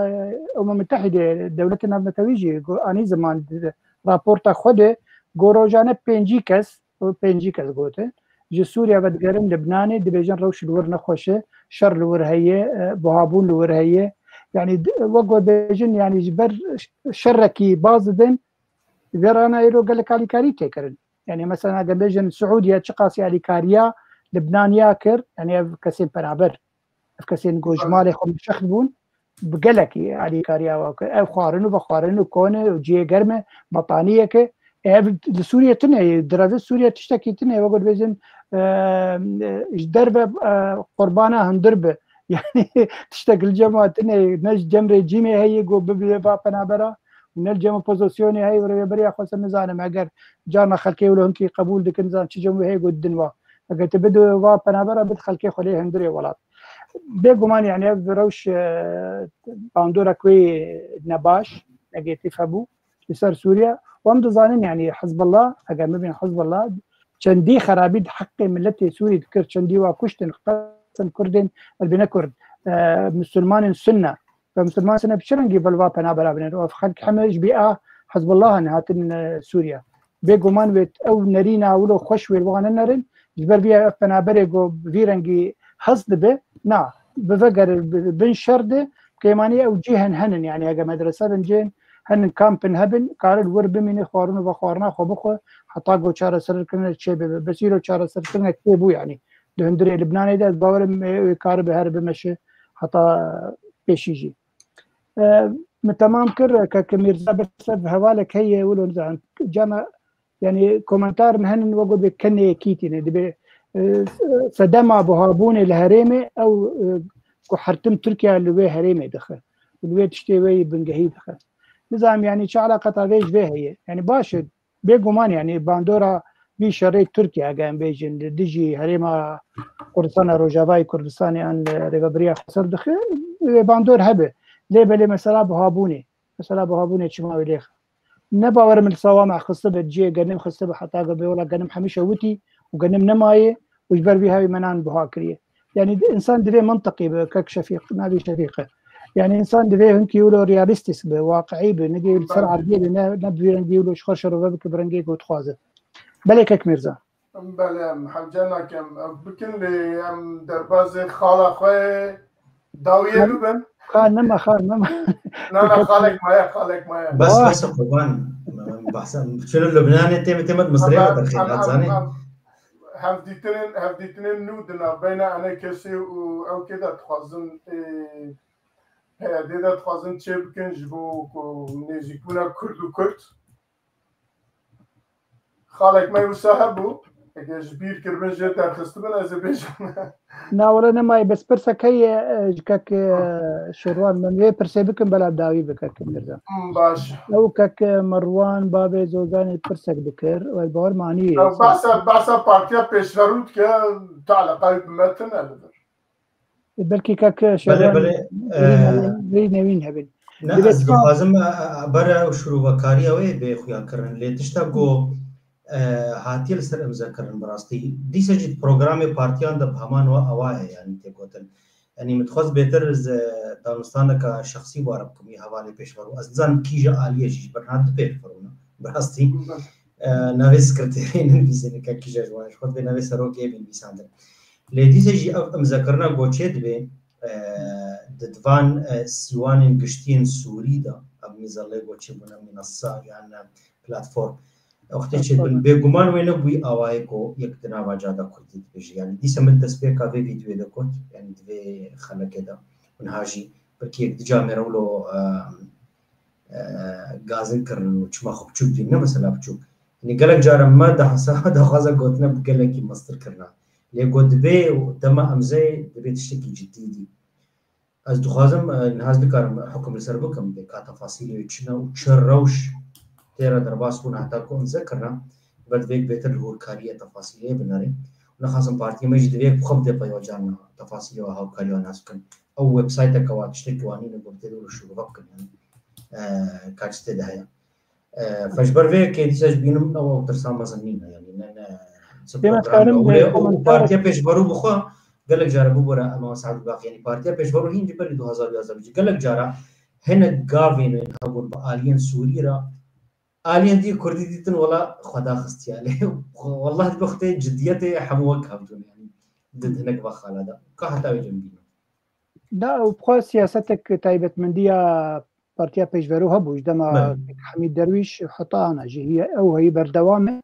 e, Umem Mütehîdê, Dewletên Navnetewî jî ku anî ziman di raporta xwe de ku rojane pêncî kes, û pêncî kes gotin, ji Sûriye vedigerin Libnanê, dibêjin rewş li wir nexweş e, şer li wir heye, e, buhabûn li wir heye. Yani di-, wek we bêjin, yani ji ber ş-, şerekî baz didin, vê rana îro gelek alîkarî tê kirin. Yani mesela eger bêjin Siûdiye çiqasî alîkariya Libnaniya kir, yani ev kesên penaber, ev kesên ku ji malê xwe meşext bûn, bi gelekî alîkariya we kir. Ev xwarin û vexwarin û kon e û cihê germ e, betaniyek e. Ev li Sûriye tune ye, direve Sûriye tiştekî tune ye. Wek dibêjin, e, ji derve, e, qurbana hundir bi. Yani tiştek li cem we tune ye, ne ji cem rejîmê heye ku bibe va penabera û ne li cem opozisyonê heye û rêveberiya xwe se nizanim. Eger carna xelkê wilo hinkî qebûl dikin, nizanim çi cem wê heye ku didin wa. Eger tu bidî va penabera, bid xelkê xwe lê hundirê welat. Bêguman, yani ev rewş, e, bandorek wê nebaş, negatif hebû li ser Sûriye. Û em dizanin, yani Hizbullah, eger bibînin Hizbullah, çendî xerabî di heqê miletê Sûrî dikir, çendî wa kuştin, qet Sen Kurdên, elbî ne Kurd, e, Misilmanên Sunne. Ve Misilman Sunne bi çi rengî belva penabera binin? Ev xelk heme ji bîa Hizbullahan hatin, e, Sûriye. Bêguman wê ew nerîna wilo xweş wê li wan nerin. Ji ber vî ev penaberê ku bi vî rengî hez dibe, na, bi vegerin, bi, bin şer de, kêmanî ew cî hen henin, yani hege medrese bin cên, henin kampin hebin, karin wir bimîne, xwarin û vexwarina xwe bixwe, heta ku çareserkirine çê bibe. Bes îro çareserkirine çê bû, yani. Di hundirê Libnanê de ez bawerim, e, wê karibe here bimeşe heta pêşî jî. E, min temam kir, kek Mîrza berse bi hevalek heye, wilo nizanim. Cana, yani komentarên henin wek got bê kenê yekî tîne. Dibe, e, sedema buhabûnê li herêmê ew, e, ku hertim Tirkiye li wê herêmê dixe. Li wê tiştê wê yî bingehî dixe. Nizanim yani çi eleqeta vê ji vê heye. Yani baş e, bêguman yani bandora vî şerê Tirkiye, eger em bêjin, li dijî herêma Kurdistana Rojavayê Kurdistanê an li Rêveberiya Xweser dixe, wê bandor hebe. Lê belê mesela buhabûnê. Mesela buhabûnê çima wê lêxe? Ne bawerim li sawa me xistibe, ciyê genim xistibe, heta ge bê wela genim hemîşe witî û genim nemaye û ji ber vî hevî me nan buha kiriye. Yani insan divê mintiqî be, kek Şefîq, navî Şefîq e. Yani insan divê hinkî wilo realîstîk be, waqiî be, ne dê li ser erdê be, ne, ne bi vî rengî wilo ji xwe şerove bike bi rengê ku dixwaze. Belê kek Mîrza. Belê, em hewce nakem ev bikin, lê em derbazê xala xwe dawiyê bibin. Xal nema, xal nema. Na, na, xalek maye, xalek maye. Bes, bes, qurban. Em behsa, çilo Lubnanê tê, tê me Misirê ve derxî, em, em, zanî? Em, hevdîtinên, hevdîtinên nû di navbeyna enê kesê û ew kê de dixwazin, ê, P Y D de dixwazin çê bikin ji bo ku nêzîkbûna Kurd û Kurd. Xalek me wisa hebû, eger ji bîr kiribin jê derxistibin, ez ê bêjim. Na, wele nemaye, bes pirsek heye, e, ji kek, e, Şirwan, min vê pirsê bikim, bela dawî bi kek Mirza. Hmm, baş. Ew kek, e, Merwan, bavê Zozanê pirsek dikir, we bawer manî ye. Ew behsa, behsa Partiya Pêşverû dike, tu eleqayê bi me tune li vir. Belkî kek Belê, Şerwan belê, rî e, newîn, rî newîn hebin. Ne, Divê ez ka- dixwazim, e, e, bere şirûvekariya wê bê xuya kirin. Lê tişta ku, e, hatiye li ser imze kirin bi rastî. Dîsa jî di programê partiyan de bi heman wa ewa ye, yanî tê gotin. Yanî min dixwest bêtir ez, e, danûstaneka şexsî ware bikim wî hevalê pêşverû. Ez nizanim kîja aliyê jî ji ber niha du pêşverû ne. Bi rastî. E, navê sekreterê nivîsîne, kek kîja ji wan, ji xwe divê navê serokê bînivîsandin. Lê dîsa jî ev imzekirina goçê dibê, e, di divan, e, sîwanên giştiyên Sûrî de, ev mîzellê goçê bûne, mînassa yan, e, platform. Wextê çêdibin, bêguman wê ne bi wî awayê ku yek di nava ca de Kurdî dibêje. Yanî dîsa min destpêka vê vîdyoyê de got, yanî di vê xelekê de. Û niha jî belkî yek di camêre wilo, e, e, gazin kirin û çima xwe biçûk dîn, ne mesela biçûk. Yanî gelek caran me dahsa daxwaza gotina bi gelekî mestir kirina. Lê got dibê û dema emzeyê dibê tiştekî cidî dî. Ez dixwazim, e, niha ez nikarim hukum li ser bikim, bê ka tefasîlê wê çi ne û çi rewş tê re derbas bûne heta ku emze kirine, ber divê bêtir li hûrkariyê tefasîlê binerê. Û nexasim partiyê me jî divê bi xwe bide peyva carna tefasîlê û hawkariya nas bikin. Ew websayteke wa tiştekî wa nîne ku bi tê de şûrve bikin, yanî, e, ka çi tê de heye. E, fe ji ber vê yekê dîsa ji bînim ew, ew tirsa mezin nîne, yanî ne, ne, çi Pê me program dikarim, e, e, û komentar partiya pêşverû bi xwe gelek cara bibore, Emma Saad Bak, yanî partiya pêşverû hîn ji berî du hazar û yazdeh bû. Gelek cara hinek gavên wê hebûn bi aliyên Sûrî re, aliyên dî Kurdî dîtin, wela xwe daxistiye. Lê wallah bi xwe tê cidiyetê hemû wek hevdûn, yanî di hinek va xala de. Ka heta wê cem bînin. Da, û bi xwe siyasetek taybetmendiya Partiya Pêşverû hebû, ji dema Belê. Hemîd Derwîş heta ana jî heye, ew heyî berdewam e.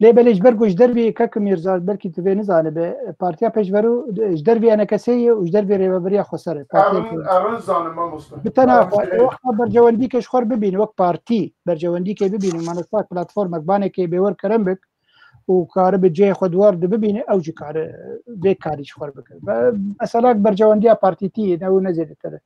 Lê belê ji ber ku ji dervî kek Mîrza, belkî tu vê nizanibe, Partiya Pêşverû ji dervî enekesê ye û ji dervî Rêveberiya Xweser e. Partiya Erin, Pêşverû. Erin zanim mamoste. Bi tena Erin xwe, şey. Wexta bercewendîkê ji xwe bibîne, wek partî bercewendîkê bibîne, manesta platformek, banekê bêwer kerem bik, û karibe cihê xwe di war de bibîne, ew jî kare vê karî ji xwe bike. Ve mesela bercewendiya partîtî ye, ne û ne zêdetir e.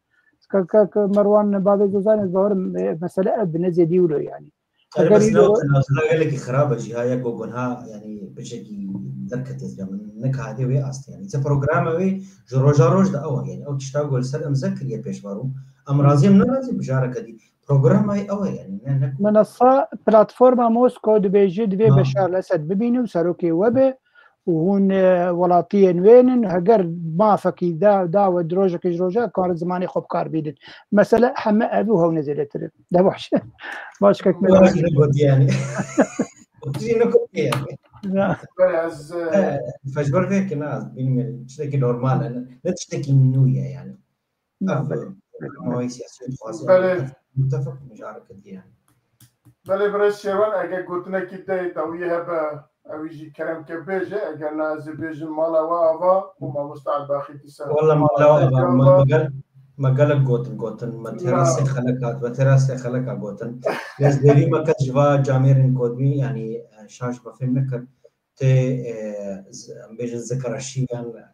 Ka, ka, ka Merwan bavê Zozanê, ez bawerim, e, mesele ev bi ne zêdî wilo, yanî. Erê, eger bes îro ne wexta navzira gelekî xirab e jî, ha, yek ku gunha, yanî, piçekî derketiye zira min ne ka hatiye wê astê, yanî. Çi programa wê ji roja roj de ew e, yanî, ew tişta ku li ser imze kiriye pêşverû. Em razî em ne razî bi careke dî. Programa wê ew e, yanî, ne, ne. Minasa platforma Moskow dibêje divê Ha. Beşar el-Esed bibîne û serokê we be û hûn, e, welatiyên wê in, heger mafekî da, da we di rojekê ji roja, karin zimanê xwe bi kar bînin. Mesele heme ev û hewne zêdetir in. De baş. Baş kek me. Wala jî negotiye yani. Tu jî negotiye yani. Ya. Belê ez, e, He, fecbar vê ki na, bilmiyorum. Tiştekî normal, yani. Ne tiştekî nû ye yani. Na, Ev, belê. Mawê siyasî dixwaze Belê. Mutefik mijareke diye. Belê, birêz Şêrwan, eger gotinekî te dawiyê hebe, ew jî kerem ke bêje, eger na ez ê bêjim mala we ava û mamosta Elbaxî dîsa. Wala mala we ava, me, me gel-, me gelek gotin, gotin, me têra Na. sê xelek hat, me têra sê xeleka gotin. Lê ez bêrî me kes ji va camêrên kodbî, yanî, e, şaş me fêm nekir. Tê, e, z-, em bêjin zikra şî yan, e,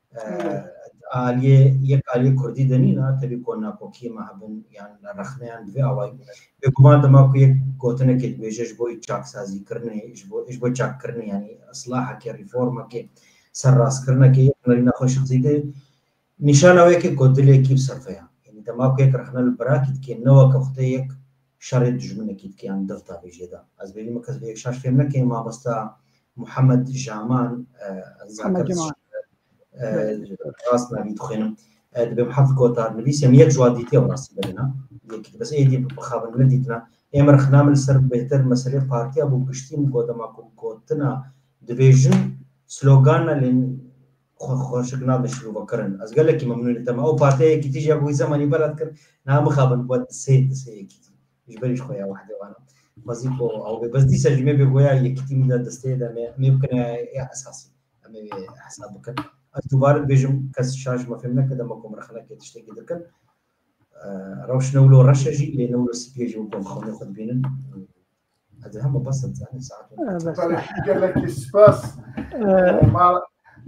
Hmm. aliyê, yek aliyê kurdî de nîna, tevî ku nakokiyê me hebin yan rexneyan bi vê awayî. Bêguman dema ku yek gotinekê dibêje ji bo çaksazîkirinê, ji bo, ji bo çakkirinê, yanî islahekê, reformekê, serrastkirinekê, yek nerîna xwe şixsî de nîşana wê yekê ku dilê yekî bi serfe ya. Yanî dema ku yek rexne li birakî dike, ne weke xwe tê yek şerê dijminekî dike, yan dev tavêjiyê de. Ez bêjim, kes vê yek şaş fêm neke, mamosta Muhammed Jaman, e, ez Muhammed zakir Jaman. e, Belê. rast navî dixwînim. E, dibê Muhammed Gotar nivîs, em yek ji wan dîtiye rastî berîna. Yekî, bes êdî bixabin nedîtina. Ê min rexna min li ser bêhtir meselê partiya bû giştî min got, dema ku gotina dibêjin, slogana lê xwe, xweşik nabin şîrovekirin. Ez gelekî memnûn dîtim. Ew partiya Yekîtî jî ya ku wî zemanî bela dikir, niha mixabin bû di sê, di sê Yekîtî. Ji ber jî xwe ya wehdê wana. Xwezî ku ew bê. Bes dîsa jî me bê goya Yekîtî min de destê de me, me bikine ya esasî. Em ê hesab bikin. Ez dubare dibêjim, kes şaş me fêm neke, dema ku min rexneke tiştekî dikin. E, rewş ne wilo reş e jî, lê ne wilo spî ye jî, wekî em xewnê xwe dibînin. Hadi hema bes e, zanî saet. E, bes e. Belê, gelekî spas. E, E, ma-,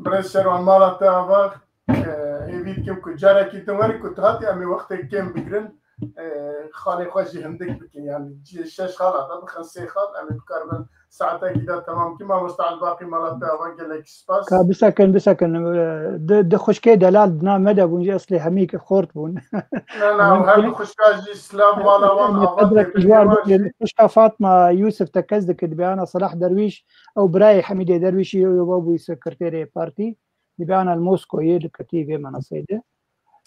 Birêz Şerwan, mala te ava, e, hêvî dikim ku carekî din werî ku tu hatî, em ê wextê kêm bigirin, e, xalê xwe jî hindik bikin. Yani cihê şeş xala de bixin sê xal, em ê bikaribin saetekî de temam bikin. Mamosta Elbaqî, mala te ava, gelekî spas. Ka bisekin, bisekin. E, di, di xwişkê delal di nav me de bûn jî eslê hemî xort bûn. Na, na, her du xwişka jî silav mala wan, ava tê, ji wan jî. Xwişka Fatma Yusuf tekez dikir, dibe ana Salah Derwîş, ew birayê Hemîdê Derwîşî, ew, ew bû sekreterê partî. Dibe ana li Moskoyê li ketî vê menaseyê de.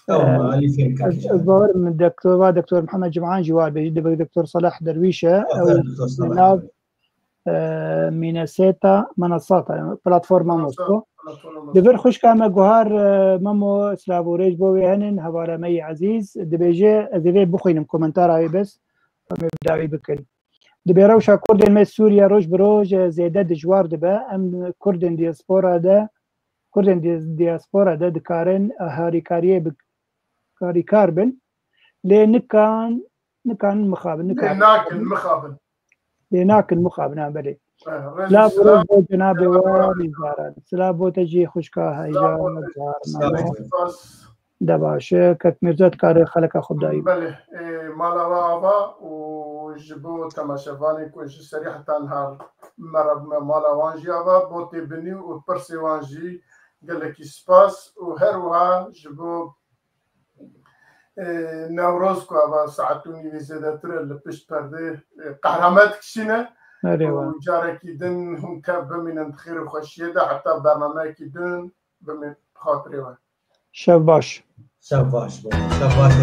Ew, Ee, me alî fêm kir ez, jî. Ez bawerim doktor, va doktor Mihemed Cim'an jî wa bêjî, dibe doktor Salah Derwîş e, Aferin, ew doktor Salah. Nav, e, Minnesota, Minnesota, platforma Minnesota, Mosko. Platforma Mosko. Di vir xwişka me guhar, e, Memo, silav û rêz bo wê henin, hevala me yî ezîz, dibêje, ez ê vê bixwînim, komentara wê bes, em ê bi dawî bikin. Dibê rewşa Kurdên me Sûriye roj bi roj, e, zêde dijwar dibe. Em Kurdên diaspora de, Kurdên di-, diaspora de dikarin harîkariyê bi-, harîkar bin. Lê nikan, nikanin mixabin, Lê nikan nakin mixabin. Lê nakin mixabin, ha, belê. Eh, rêz û Silav bo silav. Bo cenabê we, rêzdaran. Silav bo te jî xwişka heyja, Silav bo te. Car, Silav mano. Spas. De baş e, kek Mîrza dikare xeleka xwe dayî. Belê, e, mala we ava û ji bo temaşevanên ku ji serî heta niha me re bûne mala wan jî ava, bo têbinî û pirsê wan jî gelekî spas û her wiha ji bo, e, Newroz ku ava saet û nîvê zêdetir e li pişt perdê, e, qehra me dikişîne. Erê û we. Carekî din hûn tev bimînin di xêr û xweşiyê de heta bernameyekî din bimîn bi xatirê we. Şev baş. Şev baş bo. Şev baş.